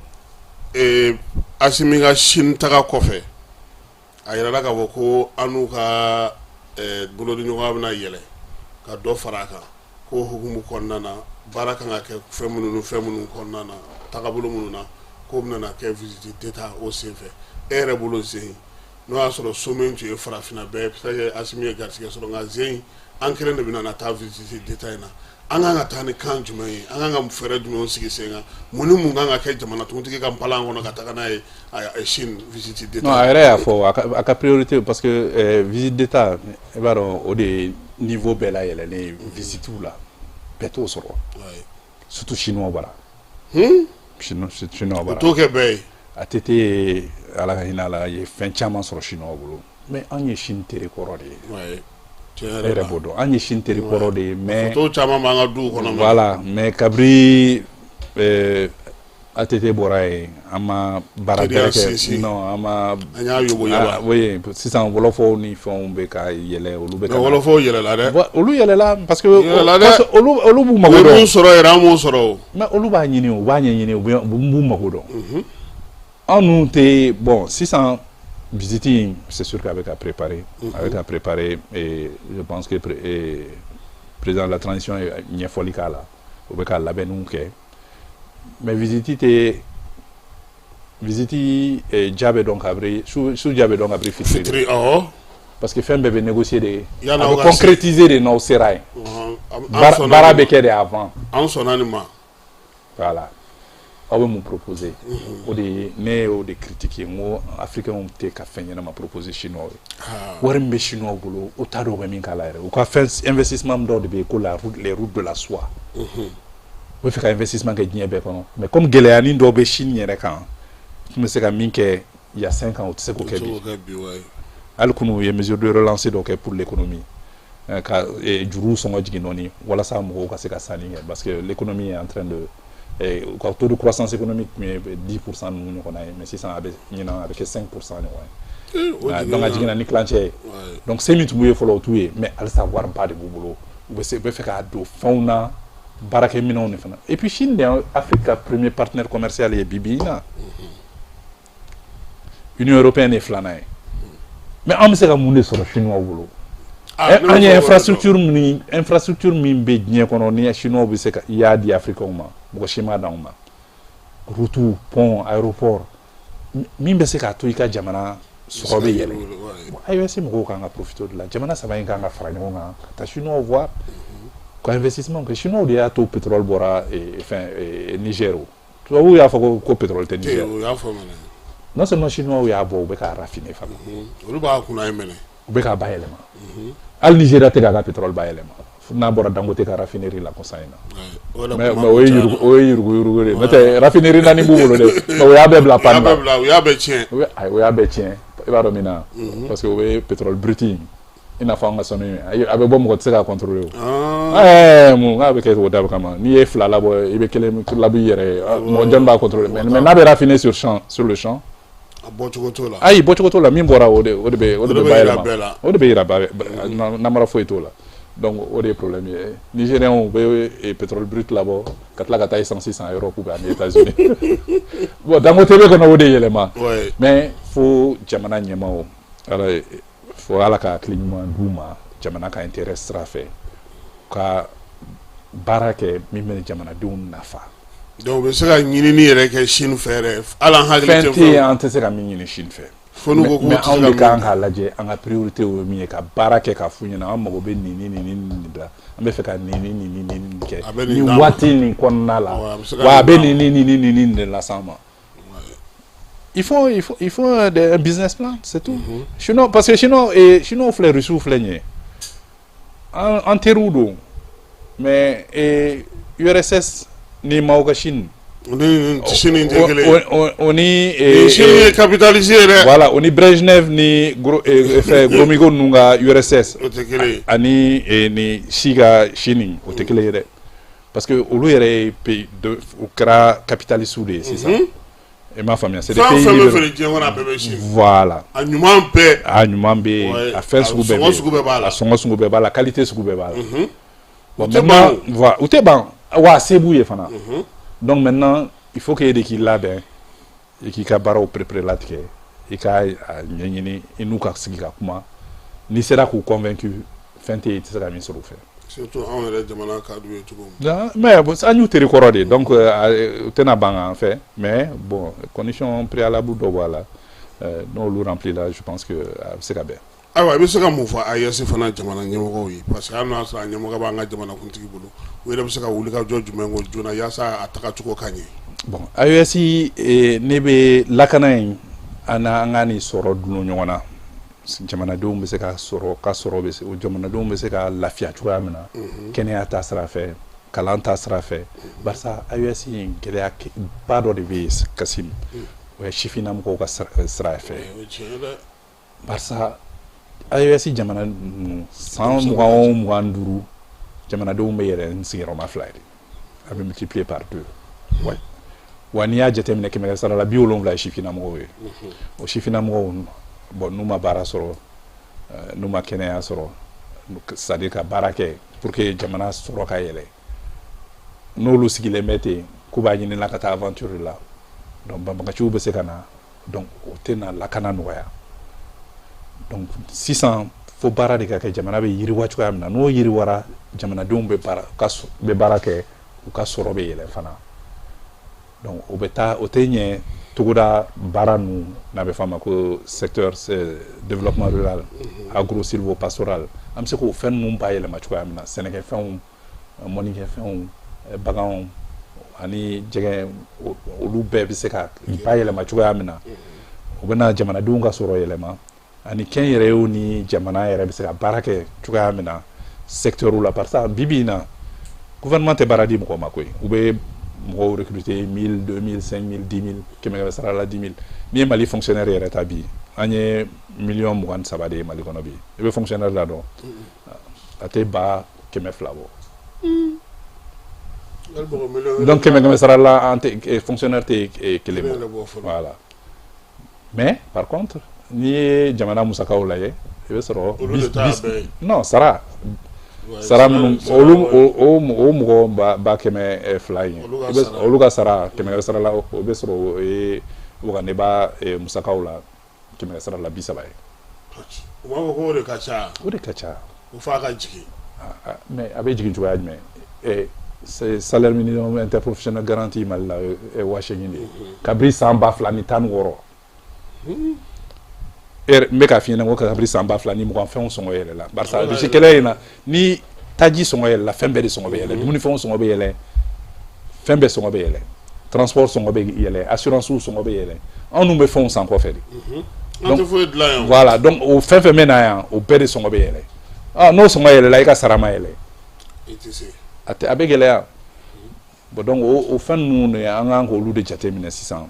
Asimi ka Chine taga kɔfɛ, a yirala k'a fɔ ko an n'u ka bolodiɲɔgɔnya bɛna yɛlɛ ka dɔ fara a kan, ko hukumu kɔnɔna na, baara kan ka kɛ fɛn minnu ni fɛn minnu kɔnɔna na, tagabolo minnu na, k'o bɛna kɛ visite d'État o senfɛ. E yɛrɛ bolo, zen n'o y'a sɔrɔ sommet tun ye farafinna bɛɛ, peut-être Asimi ye garisɛgɛ sɔrɔ, nka zen an kelen de bɛna na taa visite d'État in na, an kan ka taa ni kan jumɛn ye? An kan ka fɛɛrɛ jumɛnw sigi sen kan? Mun ni mun kan ka kɛ jamanakuntigi ka npalan kɔnɔ ka taga n'a ye Chine visite d'État? Non, a yɛrɛ y'a fɔ a ka priorité, parce que visite d'État, i b'a dɔn, o de ye niveau bɛɛ layɛlɛnnen ye visite la, bɛɛ t'o sɔrɔ, surtout chinois bara. Chinois bara. O t'o kɛ bɛɛ ye. ATT ye, Ala ka hinɛ a la, ye fɛn caman sɔrɔ chinois bolo, mais an ye Chine teri kɔrɔ de ye. E yɛrɛ b'o dɔn, an ye Chine teri kɔrɔ de ye, mais photo caman b'an ka duw kɔnɔ. Voilà, mais kabiri ATT bɔra yen, an ma baara bɛrɛ kɛ. Non, an ma. An y'a yobo yaba. Oui, sisan wɔlɔfɔw ni fɛnw bɛ ka yɛlɛ, olu bɛ ka. Wɔlɔfɔw yɛlɛla dɛ. Olu yɛlɛla parce que. Yɛlɛla dɛ. Olu b'u mago dɔn. U ye mun sɔrɔ yɛrɛ, an m'o sɔrɔ o. Mais olu b'a ɲini, u b'a ɲɛɲini, u b'u mago dɔn. Anw ninnu tɛ. Bon, sisan visite in, c'est sûr k'a bɛ ka préparer, a bɛ ka préparer, et je pense que président de la transition ye ɲɛfɔli k'a la, u bɛ ka labɛnniw kɛ. Mais visite tɛ, visite ja bɛ dɔn kabiri su ja bɛ dɔn kabiri fitiri. Fitiri, awɔ. Parce que fɛn bɛɛ bɛ négocier de, a bɛ concrétiser de n'aw sera yen. Baara bɛ kɛ de avant. An sɔnna nin ma. Voilà, aw bɛ mun proposer? O de ye ne y'o de critiquer, n ko africains tɛ ka fɛn ɲɛnama proposer chinois ye. Wari min bɛ chinois bolo, o t'a dɔn u bɛ min k'a la yɛrɛ. U ka fɛn investissement dɔw de bɛ yen ko la route, les routes de la soie. U bɛ fɛ ka investissement kɛ diɲɛ bɛɛ kɔnɔ, mais comme gɛlɛyanin dɔw bɛ Chine yɛrɛ kan, u tun bɛ se ka min kɛ il y a 5 ans, u tɛ se k'o kɛ bi. Hali kunun u ye mesure de relance dɔ kɛ pour l'économie, ka juruw sɔngɔ jigin dɔɔni walasa mɔgɔw ka se ka sanni kɛ, parce que l'économie est en train de, u ka taux de croissance économique tun ye 10% ninnu ɲɔgɔnna ye, mais sisan a bɛ ɲinan a bɛ kɛ 5% ɲɔgɔn ye. Donc a jiginna ni tilancɛ ye. Donc se min tun b'u ye fɔlɔ, o t'u ye, mais halisa wariba de b'u bolo, u bɛ se u bɛ fɛ k'a don fɛnw na, baarakɛminɛnw de fana. Et puis Chine de ye Afrique ka premier partenaire commercial ye bi bi in na. Union européenne ye filanan ye. Mais an bɛ se ka mun de sɔrɔ chinois bolo? An ye infrastructure min bɛ diɲɛ kɔnɔ ni chinois bɛ se ka i y'a di africains ma, mɔgɔ si m'a d'anw ma. Route, pont, aéroport, min bɛ se k'a to i ka jamana sɔrɔ bɛ yɛlɛ. AES mɔgɔw kan ka profiter de la. Jamana saba in kan ka fara ɲɔgɔn kan ka taa chinois voir ka investissement kɛ. Chinois de y'a to pétrole bɔra fɛn Niger. O tubabuw y'a fɔ ko pétrole tɛ Niger. Non seulement chinois y'a bɔ, u bɛ k'a raffiner fana. Olu b'a kunna ye mɛnɛ. U bɛ k'a bayɛlɛma. Hali Nigéria tɛ k'a ka pétrole bayɛlɛma n'a bɔra Dangote ka raffinerie la kɔsa in na. Mais o ye yurugu, o ye yurugu yurugu de ye. N'o tɛ, raffinerie naani b'u bolo dɛ, mais o y'a bɛɛ bila panne la. U y'a bɛɛ tiɲɛ. O y'a bɛɛ tiɲɛ. I b'a dɔn min na, parce que o bɛ pétrole brut in, i n'a fɔ an ka sanu, a bɛ bɔ, mɔgɔ tɛ se k'a contrôler. O mun k'a bɛ kɛ o dabɔ kama, n'i ye fila labɔ, i bɛ kelen labɔ i yɛrɛ ye, mɔgɔ jɔn b'a contrôler? Mais n'a bɛ raffiner sur le champ. A bɔcogo t'o la. Ayi, bɔcogo t'o la. Min bɔra, o de bɛ bayɛlɛma, o de bɛ yira, namara foyi t'o la. Donc o de ye problème ye. Nigériens bɛ pétrole brut labɔ ka tila ka taa essence san Europe ou bien États-Unis. Bon, Dangote bɛ kɔnɔ o de yɛlɛma. Mais fo jamana ɲɛmaaw, ala fo Ala ka hakili ɲuman d'u ma, jamana ka intérêt sira fɛ, ka baara kɛ min bɛ jamanadenw nafa. Donc u bɛ se ka ɲinini yɛrɛ kɛ Chine fɛ yɛrɛ, hali an hakili tɛ. Fɛn tɛ yen an tɛ se ka min ɲini Chine fɛ. Fo n'u ko k'u mais tɛ se anw ka de kan min k'a lajɛ, an ka priorité ye min ye, ka baara kɛ k'a f'u ɲɛna an mago bɛ nin ni nin ni nin de la, an bɛ fɛ ka nin ni nin ni nin nin kɛ A bɛ nin nin d'an ma. waati nin kɔnɔna la. Ouais, a bɛ se ka Wa a nin bɛ d'an nin ni nin ni nin ni nin de las'an ma. Il faut un business plan, c'est tout. Sinon, parce que sinon, et, sinon, filɛ, Russiw filɛ nin ye, an teriw don, mais et, URSS ni Mao ka Chine, O ni Chine tɛ kelen ye. O ni Nin Chine ye capitaliste ye dɛ. Voilà, o ni Brejnev ni gros fɛn Gromyko ninnu ka URSS. O tɛ kelen ye. Ani ni Xi ka Chine, o tɛ kelen ye dɛ, parce que olu yɛrɛ ye pays de, u kɛra capitaliste de ye sisan. I m'a faamuya, c'est des Fɛn o pays fɛn bɛ libéraux. feere diɲɛ kɔnɔ, a bɛɛ bɛ Chine. Voilà. A ɲuman bɛɛ. A ɲuman bɛ yen, a fɛn a sugu bɛɛ bɛ sɔngɔ yen. sugu bɛɛ b'a la. A sɔngɔ sugu bɛɛ b'a la, qualité sugu bɛɛ b'a la. Bon, U tɛ maintenant, ban o. voilà, u tɛ ban wa, a se b'u ye fana. Donc maintenant, il faut que e de k'i labɛn, i k'i ka baaraw perepere latigɛ, i ka a ɲɛɲini, i n'u ka sigi ka kuma. N'i sera k'u convaincu, fɛn tɛ yen i tɛ se ka min sɔrɔ u fɛ. Surtout anw yɛrɛ jamana ka d'u ye cogo min. Non, mais bon, an y'u teri kɔrɔ de, donc u tɛna ban an fɛ, mais bon, condition préalable dɔ b'a la, n'olu rempli la, je pense que a bɛ se ka bɛn. Ayiwa, i bɛ se ka mun fɔ AES fana jamana ɲɛmɔgɔw ye? Parce que hali n'a y'a sɔrɔ a ɲɛmɔgɔ b'an ka jamanakuntigi bolo, u yɛrɛ bɛ se ka wuli ka jɔ jumɛn ko joona yaasa a tagacogo ka ɲɛ? Bon, AES, ne bɛ lakana in, an na an ka nin sɔrɔ dulon ɲɔgɔn na, jamanadenw bɛ se ka sɔrɔ ka sɔrɔ bɛ se, jamanadenw bɛ se ka lafiya cogoya min na, kɛnɛya ta sira fɛ, kalan ta sira fɛ, barisa AES in gɛlɛya ba dɔ de bɛ yen, Kasim, o ye sifinnamɔgɔw ka sira fɛ. O ye tiɲɛ ye dɛ. Barisa AES jamana ninnu, san 20 o 25, jamanadenw bɛ yɛlɛ ni sigiyɔrɔma 2 ye de, a bɛ multiplier par deux. Ouais. Wa n'i y'a jateminɛ, kɛmɛ sara la 70 ye sifinnamɔgɔw ye. O sifinnamɔgɔw, bon, n'u ma baara sɔrɔ, n'u ma kɛnɛya sɔrɔ, c'est à dire ka baara kɛ pour que jamana sɔrɔ ka yɛlɛ, n'olu sigilen bɛ ten k'u b'a ɲini la ka taa aventure la, donc banbagaciw bɛ se ka na, donc o tɛna lakana nɔgɔya. Donc sisan fo baara de ka kɛ, jamana bɛ yiriwa cogoya min na, n'o yiriwara, jamanadenw bɛ baara ka bɛ baara kɛ, u ka sɔrɔ bɛ yɛlɛ fana. Donc o bɛ taa, o tɛ ɲɛ togoda baara ninnu n'a bɛ f'a ma ko secteur développement rural, agro silvo pastoral, an bɛ se k'o fɛn ninnu bayɛlɛma cogoya min na, sɛnɛkɛfɛnw, mɔnikɛfɛnw, baganw ani jɛgɛ, olu bɛɛ bɛ se ka bayɛlɛma cogoya min na, o bɛna jamanadenw ka sɔrɔ yɛlɛma, ani kɛnyɛrɛyew ni jamana yɛrɛ bɛ se ka baara kɛ cogoya min na secteur la. Parce que bi bi in na, gouvernement tɛ baara di mɔgɔ ma koyi. U bɛ mɔgɔw recruter 1000, 2000, 5000, 10 000, kɛmɛ kɛmɛ sara la 10 000. N'i ye Mali fonctionnaire yɛrɛ ta bi An ye 23 millions de ye Mali kɔnɔ bi. I bɛ fonctionnaire la dɔn, a tɛ 200,000 bɔ. Donc kɛmɛ kɛmɛ sara la, an tɛ fonctionnaire tɛ kelen bɔ. Voilà. Mais par contre, n'i ye jamana musakaw lajɛ, i bɛ sɔrɔ non, sara sara minnu, olu o mɔgɔ 200,000 in, olu ka sara kɛmɛ kɛmɛ sara la, o bɛ sɔrɔ o ye waganeba musakaw la kɛmɛ sara la 30 ye. U b'a fɔ ko o de ka ca. O de ka ca. O f'a ka jigin. Mais a bɛ jigin cogoya jumɛn? Salaire minimum interprofessionnel garanti Mali la ye 8 000 de ye kabini san 2016. N bɛ k'a f'i ɲɛna ko kabini san 2020, fɛnw sɔngɔ yɛlɛla, barisa bisi kɛlɛ in na, ni taji sɔngɔ yɛlɛla, fɛn bɛɛ de sɔngɔ bɛ yɛlɛ, dumunifɛnw sɔngɔ bɛ yɛlɛ, fɛn bɛɛ sɔngɔ bɛ yɛlɛ, transport sɔngɔ bɛ yɛlɛ, assurance sɔngɔ bɛ yɛlɛ. Anw dun bɛ fɛnw san kɔfɛ de. An tɛ foyi dilan yan. Voilà, donc o fɛn fɛn bɛ na yan, o bɛɛ de sɔngɔ bɛ yɛlɛ. N'o sɔngɔ yɛlɛla, i ka sara ma yɛlɛ, I tɛ se. A tɛ, a bɛ gɛlɛya. Bon, donc o fɛn ninnu de, an kan k'olu de jateminɛ sisan.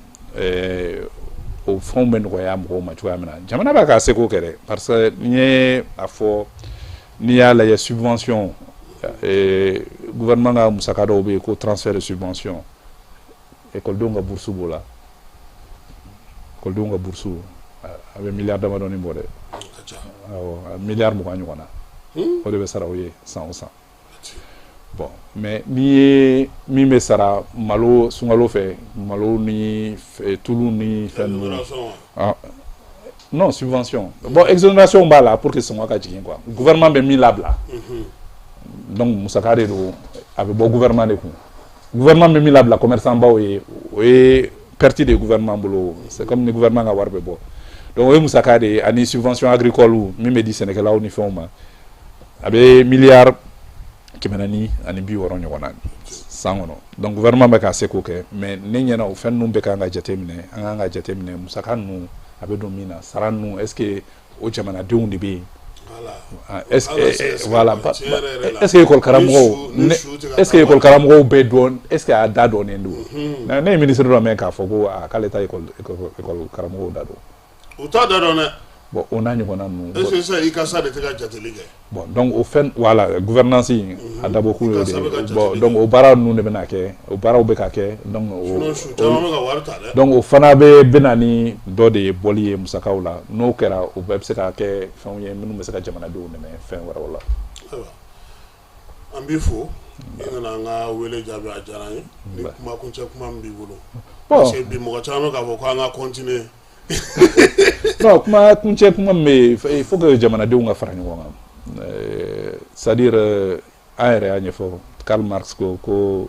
O fɛnw bɛ nɔgɔya mɔgɔw ma cogoya min na, jamana b'a k'a seko kɛ dɛ, parce que n'i ye a fɔ, n'i y'a lajɛ, subvention, gouvernement ka musaka dɔw bɛ yen ko transfert de subvention, ekɔlidenw ka bourse b'o la. Ekɔlidenw ka bourse, a bɛ miliyari damadɔni bɔ dɛ. Awɔ, miliyari 20 ɲɔgɔn na, o de bɛ sara o ye san o san. Bon, mais n'i ye min bɛ sara malo sunkalo fɛ, malo ni tulu ni fɛn ninnu, non, subvention, bon, exonération b'a la pour que sɔngɔ ka jigin quoi. Gouvernement bɛ min labila, donc musaka de don, a bɛ bɔ gouvernement de kun. Gouvernement bɛ min labila commerçant baw ye, o ye perte de ye gouvernement bolo. C'est comme ni gouvernement ka wari bɛ bɔ. Donc o ye musaka de ye. Ani subvention agricole min bɛ di sɛnɛkɛlaw ni fɛnw ma, a bɛ 460 milliards ɲɔgɔn na san kɔnɔ. Donc gouvernement bɛ k'a seko kɛ, mais ne ɲɛna, o fɛn ninnu bɛɛ kan ka jateminɛ. An kan ka jateminɛ musaka ninnu a bɛ don min na, sara ninnu, est ce que o jamanadenw de bɛ yen? Est ce que, voilà, est ce que école karamɔgɔw, est ce que école karamɔgɔw bɛ dɔn, est ce que a da dɔnnen don? Ne ye ministre dɔ mɛn k'a fɔ ko a k'ale ta école karamɔgɔw da dɔn. U t'a da dɔn dɛ. Bon, o n'a ɲɔgɔnna ninnu. Est ce que sisan i ka sa de tɛ ka jateli kɛ? Bon, donc o fɛn, voilà, gouvernance a dabɔ kun y'o de ye. Bon, donc o baara ninnu de bɛna kɛ, o baaraw bɛ ka kɛ. Donc o Sinon su caman bɛ ka wari ta dɛ. Donc o fana bɛ na ni dɔ de ye bɔli ye musakaw la. N'o kɛra, o bɛɛ bɛ se ka kɛ fɛnw ye minnu bɛ se ka jamanadenw dɛmɛ fɛn wɛrɛw la. Ayiwa, an b'i fo, i nana an ka wele jaabi, a diyara an ye. Ni kuma kuncɛ kuma min b'i bolo, parce que bi mɔgɔ caman bɛ k'a fɔ ko an ka continuer. Non, kuma kuncɛ kuma min bɛ yen, il faut que jamanadenw ka fara ɲɔgɔn kan. C'est à dire, an yɛrɛ y'a ɲɛfɔ, Karl Marx ko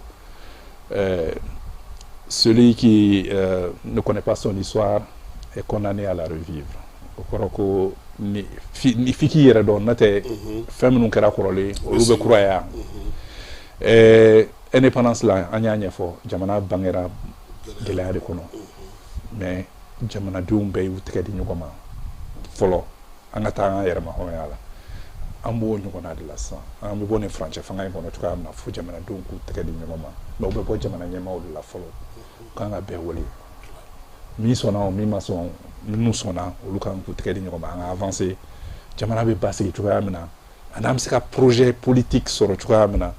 celui qui ne connaît pas son histoire est condamné à la revivre. O kɔrɔ ko ni f'i k'i yɛrɛ dɔn, n'o tɛ fɛn minnu kɛra kɔrɔlen, olu bɛ kuraya. Indépendance la, an y'a ɲɛfɔ, jamana bangera gɛlɛya de kɔnɔ, mais jamanadenw bɛɛ y'u tɛgɛ di ɲɔgɔn ma fɔlɔ, an ka taa an ka yɛrɛma hɔrɔnya la. An b'o ɲɔgɔnna de la sisan. An bɛ bɔ nin furancɛ fanga in kɔnɔ cogoya min na, fo jamanadenw k'u tɛgɛ di ɲɔgɔn ma. Mais o bɛ bɔ jamana ɲɛmaaw de la fɔlɔ. U kan ka bɛɛ wele, min sɔnna o, min ma sɔn, minnu sɔnna, olu kan k'u tɛgɛ di ɲɔgɔn ma, an ka avancer. Jamana bɛ basigi cogoya min na, ani an bɛ se ka projet politique sɔrɔ cogoya min na,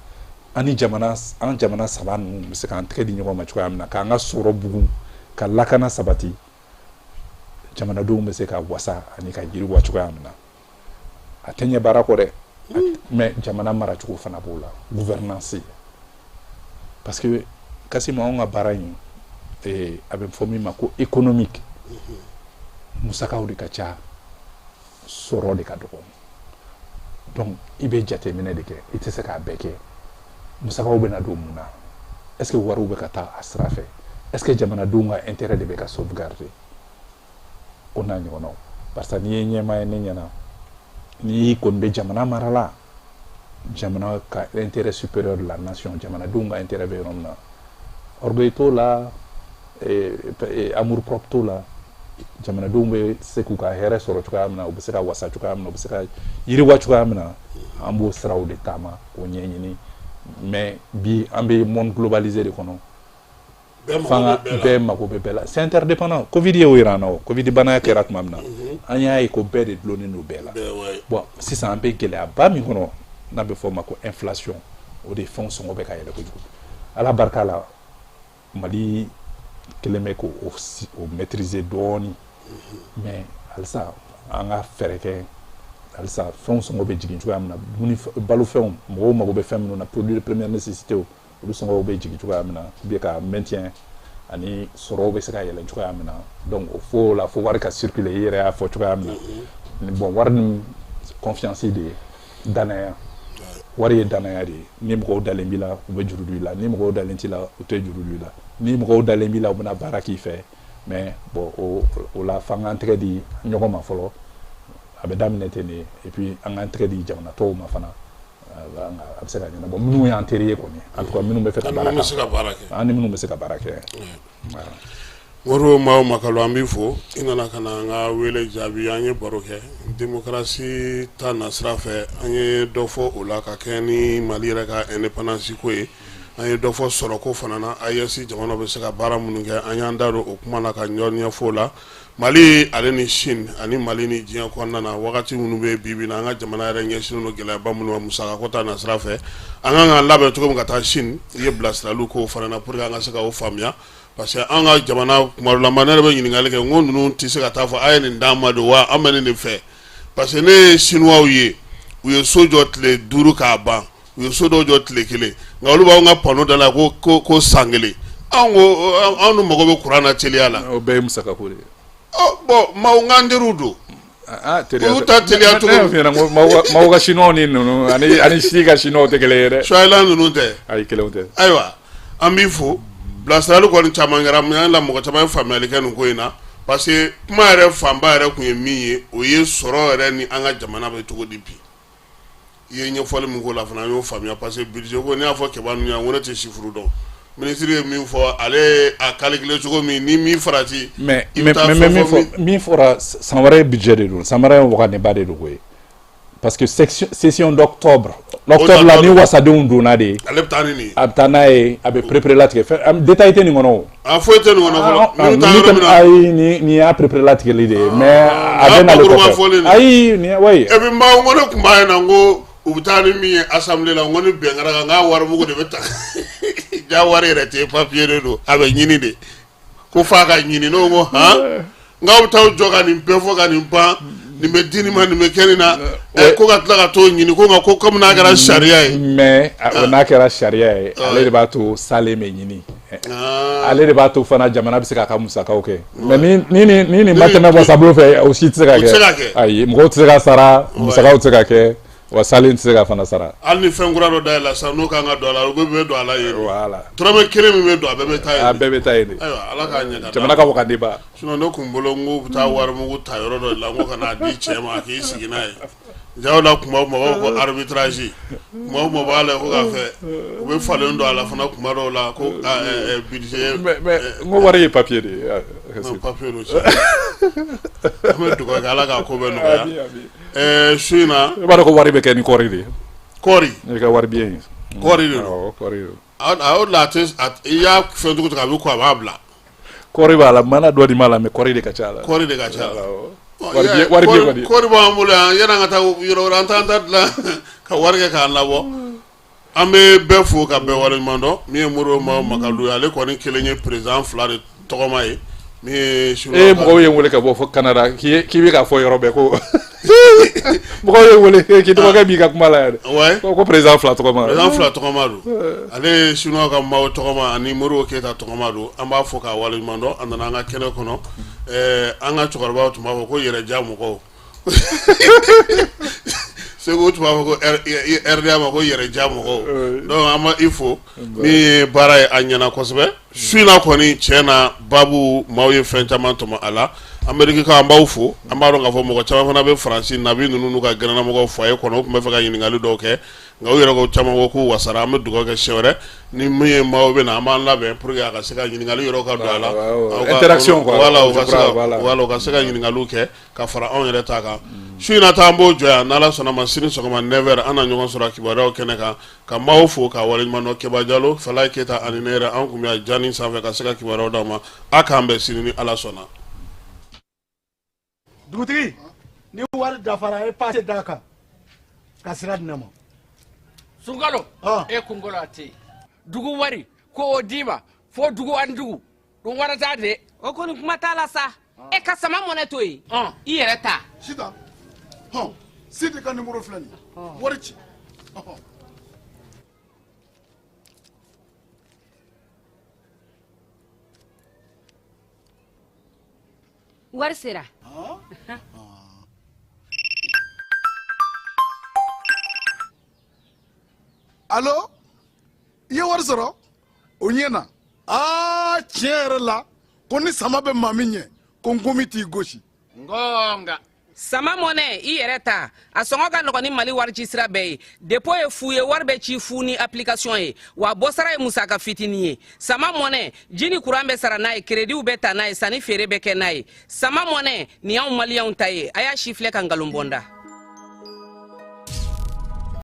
an ni jamana, an jamana saba ninnu bɛ se k'an tɛgɛ di ɲɔgɔn ma cogoya min na, k'an ka sɔrɔ bugun, ka lakana sabati, jamanadenw bɛ se ka wasa ani ka yiriwa cogoya min na. A tɛ ɲɛ baara kɔ dɛ, mais jamana maracogo fana b'o la, gouvernance. Parce que Kassim, anw ka baara in, a bɛ fɔ min ma ko économique, musakaw de ka ca, sɔrɔ de ka dɔgɔ. Donc i bɛ jateminɛ de kɛ, i tɛ se k'a bɛɛ kɛ. Musakaw bɛna don mun na? Est ce que wariw bɛ ka taa a sira fɛ? Est ce que jamanadenw ka intérêt de bɛ ka sauvegarder? O n'a ɲɔgɔnnaw. Barisa n'i ye ɲɛmaa ye, ne ɲɛna, n'i kɔni bɛ jamana mara la, jamana ka intérêt supérieur de la nation, jamanadenw ka intérêt bɛ yɔrɔ min na, orgueil t'o la, amour propre t'o la. Jamanadenw bɛ se k'u ka hɛrɛ sɔrɔ cogoya min na, u bɛ se ka wasa cogoya min na, u bɛ se ka yiriwa cogoya min na, an b'o siraw de taama k'o ɲɛɲini. Mais bi, an bɛ monde globalisé de kɔnɔ. Fanga bɛɛ mago bɛ bɛɛ la, c'est interdépendant. Covid ye o yira an na. O Covid bana kɛra tuma min na, an y'a ye ko bɛɛ de dulonnen don bɛɛ la. Bon, sisan an bɛ gɛlɛyaba min kɔnɔ n'a bɛ fɔ o ma ko inflation, o de fɛnw sɔngɔ bɛ ka yɛlɛ kojugu. Ala barika la, Mali kelen bɛ k'o o maîtriser dɔɔni, mais halisa an ka fɛɛrɛ kɛ halisa fɛnw sɔngɔ bɛ jigin cogoya min na, dumuni, balofɛnw, mɔgɔw mago bɛ fɛn minnu na, produits de première nécessité, olu sɔngɔw bɛ jigin cogoya min na, ou bien ka maintien, ani sɔrɔw bɛ se ka yɛlɛn cogoya min na. Donc o fo la, fo wari ka circuler, i yɛrɛ y'a fɔ cogoya min na. Bon, wari ni confiance de ye danaya. Wari ye danaya de ye. Ni mɔgɔw dalen b'i la, u bɛ juru don i la. Ni mɔgɔw dalen t'i la, u tɛ juru don i la. Ni mɔgɔw dalen b'i la, u bɛna baara k'i fɛ. Mais bon, o la, f'an k'an tɛgɛ di ɲɔgɔn ma fɔlɔ. A bɛ daminɛ ten de. Et puis an k'an tɛgɛ di jamana tɔw ma fana, a bɛ se ka ɲɛnabɔ, minnu y'an teri ye kɔni, en tout cas minnu bɛ fɛ ka baara kɛ, se ka baara kɛ. An ni minnu bɛ se ka baara kɛ. Modibo Mao Makalu, an b'i fo. I nana ka na an ka wele jaabi, an ye baro kɛ démocratie ta nasira fɛ. An ye dɔ fɔ o la ka kɛ ni Mali yɛrɛ ka indépendance ko ye. An ye dɔ fɔ sɔrɔko fana na, AES jamana bɛ se ka baara minnu kɛ, an y'an da don o kuma na ka ɲɔ ɲɛfɔ o la. Mali ale ni Chine ani Mali ni diɲɛ kɔnɔna na, wagati minnu bɛ bi bi na, an ka jamana yɛrɛ ɲɛsinnen don gɛlɛyaba minnu ma musaka ko ta nasira fɛ, an kan k'an labɛn cogo min ka taa Chine, i ye bilasiraliw k'o fana na pour que an ka se k'o faamuya, parce que an ka jamana kuma dɔ la ma, ne yɛrɛ bɛ ɲininkali kɛ, n ko ninnu tɛ se ka taa fɔ a ye nin d'an ma de wa, an bɛ nin de fɛ, parce que ne ye Chinois ye, u ye so jɔ tile 5 k'a ban, u ye so dɔw jɔ tile 1, nka olu b'anw ka panneau da la ko san 1. Anw ko anw dun mago bɛ courant na teliya la. O bɛɛ ye musaka ko de ye. Ɔ bon, maaw k'an teriw don. Ah, teriya. Olu ta teliya cogo. Ne y'a f'i ɲɛna ko maaw ka chinois ni ninnu ani si ka chinois tɛ kelen ye dɛ. Suwayila ninnu tɛ. Ayi, kelenw tɛ. Ayiwa, an b'i fo. Bilasirali kɔni caman kɛra mun la, mɔgɔ caman ye faamuyali kɛ nin ko in na, parce que kuma yɛrɛ fanba yɛrɛ tun ye min ye, o ye sɔrɔ yɛrɛ ni an ka jamana bɛ cogo di bi. I ye ɲɛfɔli min k'o la fana, an y'o faamuya, parce que budget ko, ne y'a fɔ Kɛba ninnu ɲɛna, n ko ne tɛ chiffre dɔn. Minisiri ye min fɔ, ale a calculer cogo min, ni min farati. Mais min fɔra, san wɛrɛ budget de don, san wɛrɛ ye wagandeba de don koyi, parce que session d'octobre, octobre la, ni wasadenw donna de. Ale bɛ taa ni nin ye. A bɛ taa n'a ye, a bɛ perepere latigɛ. Fɛn détail tɛ nin kɔnɔ o. A foyi tɛ nin kɔnɔ fɔlɔ. Min bɛ taa yɔrɔ min na. Ayi, nin y'a perepere latigɛli de ye, mais a bɛ nalen kɔfɛ. Ayi, nin oui. Et puis n b'aw, n ko ne tun b'a ɲɛna, n ko u bɛ taa ni min ye assemblée la, n ko ni bɛn kɛra kan, k'a warimugu de bɛ ta. Ja wari yɛrɛ tɛ, papier de don, a bɛ ɲini de, ko f'a ka ɲini. Ne ko han, n k'aw bɛ taa jɔ ka nin bɛɛ fɔ ka nin ban, nin bɛ di nin ma, nin bɛ kɛ nin na, ko ka tila ka t'o ɲini, ko nka ko komi n'a kɛra sariya ye. Mais n'a kɛra sariya ye, ale de b'a to salen bɛ ɲini, ale de b'a to fana jamana bɛ se k'a ka musakaw kɛ. Mais ni nin ma tɛmɛ wasabulon fɛ, o si tɛ se ka kɛ. Ayi, mɔgɔw tɛ se ka sara, musakaw tɛ se ka kɛ, wa salen tɛ se ka fana sara. Hali ni fɛn kura dɔ dayɛlɛ sisan, n'o kan ka don a la, o bɛɛ bɛ don a la yen. Voilà. Dɔrɔmɛ kelen min bɛ don, a bɛɛ bɛ taa yen. A bɛɛ bɛ taa yen de. Ayiwa, Ala k'a ɲɛ ka jamana ka wagandeba. Sinon ne kun bolo, n k'u bɛ taa warimugu ta yɔrɔ dɔ de la, n ko ka n'a di cɛ ma, a k'i sigi n'a ye. Ja o la, kuma o kuma u b'a fɔ ko arbitrage, kuma o kuma u b'a lajɛ ko k'a fɛ, u bɛ falen don a la fana kuma dɔw la ko budget. Mais n ko wari ye papier de ye. Non, papier don. An bɛ dugawu kɛ, Ala k'a ko bɛɛ nɔgɔya. Su in na. I b'a dɔn ko wari bɛ kɛ ni kɔɔri de ye. Kɔɔri. I ka wari bilen ye. Kɔɔri de don. Awɔ, kɔɔri de don. A o de la, a tɛ, i y'a fɛn cogo cogo, a bɛ ko a b'a bila. Kɔɔri b'a la, mana dɔ de b'a la, mais kɔɔri de ka ca a la. Kɔɔri de ka ca a la. Wari bilen kɔni. Kɔɔri b'an bolo yan, yanni an ka taa yɔrɔ wɛrɛ, an t'an ta dilan ka wari kɛ k'an labɔ. An bɛ bɛɛ fo ka bɛɛ waleɲuman dɔn. Min ye Modibo Mao Makalu ye, ale kɔni kelen ye président fila de tɔgɔma ye. Min ye Ee, mɔgɔw ye n wele ka bɔ fo Canada, k'i bɛ k'a fɔ yɔrɔ bɛɛ ko mɔgɔw ye n wele k'i dɔgɔkɛ b'i ka kuma la yan dɛ. Ko président fila tɔgɔma. Président fila tɔgɔma don. Ale ye Chinois ka Mao tɔgɔma ani Modibo Keyita tɔgɔma don. An b'a fɔ k'a waleɲuman dɔn. A nana an ka kɛnɛ kɔnɔ. An ka cɛkɔrɔbaw tun b'a fɔ ko yɛrɛja mɔgɔw. Segu tun b'a fɔ ko RDA ma ko yɛrɛja mɔgɔw. Donc an b'a i fo. Min ye baara ye, a ɲɛna kosɛbɛ. Su in na kɔni, tiɲɛ na, baabu maaw ye fɛn caman tɔmɔ a la. Ameriki an b'aw fo. An b'a dɔn k'a fɔ mɔgɔ caman fana bɛ Faransi, Nabi ninnu n'u ka gɛrɛnnamɔgɔw foyer kɔnɔ, u tun bɛ fɛ ka ɲininkali dɔw kɛ, nka u yɛrɛ ko caman ko k'u wasara. An bɛ dugawu kɛ siɲɛ wɛrɛ ni min ye maaw bɛ na, an b'an labɛn pour que a ka se ka ɲininkali yɔrɔ ka don a la. Interaction quoi. Voilà, u ka se ka ɲininkaliw kɛ ka fara anw yɛrɛ ta kan. Su in na ta an b'o jɔ yan, n'Ala sɔnna ma sini sɔgɔma 9h an na ɲɔgɔn sɔrɔ a kibaruyaw kɛnɛ kan. Ka maaw fo k'a waleɲuman dɔn. Keba Jalo, Falaye Keyita ani ne yɛrɛ, an kun bɛ yan jani sanfɛ ka se ka kibaruyaw d'aw ma. A k'an bɛn sini ni Ala sɔnna. Dugutigi, ni wari dafara, e pase d'a kan ka sira di ne ma. Sunkalo, e kunkolo a tɛ yen. Dugu wari ko o d'i ma fo dugu ani dugu dun wara t'a de. O kɔni kuma t'a la sa. E ka sama mɔnɛ to yen, i yɛrɛ ta. Sitan, hɔn, Sidi ka nimoro filɛ nin ye, wari ci. Wari sera. Alo, i ye wari sɔrɔ o ɲɛ na. Aa, tiɲɛ yɛrɛ la, ko ni sama bɛ maa min ɲɛ, ko nkomi t'i gosi. Ngonga. Sama mɔnɛ, i yɛrɛ ta, a sɔngɔ ka nɔgɔn ni Mali wari ci sira bɛɛ ye. Dépôt ye fu ye, wari bɛ ci fu ni application ye, wa bɔsara ye musaka fitinin ye. Sama mɔnɛ, ji ni kuran bɛ sara n'a ye, créditw bɛ ta n'a ye, sanni feere bɛ kɛ n'a ye. Sama mɔnɛ nin y'anw maliyɛnw ta ye. A y'a si filɛ ka nkalon bɔnda.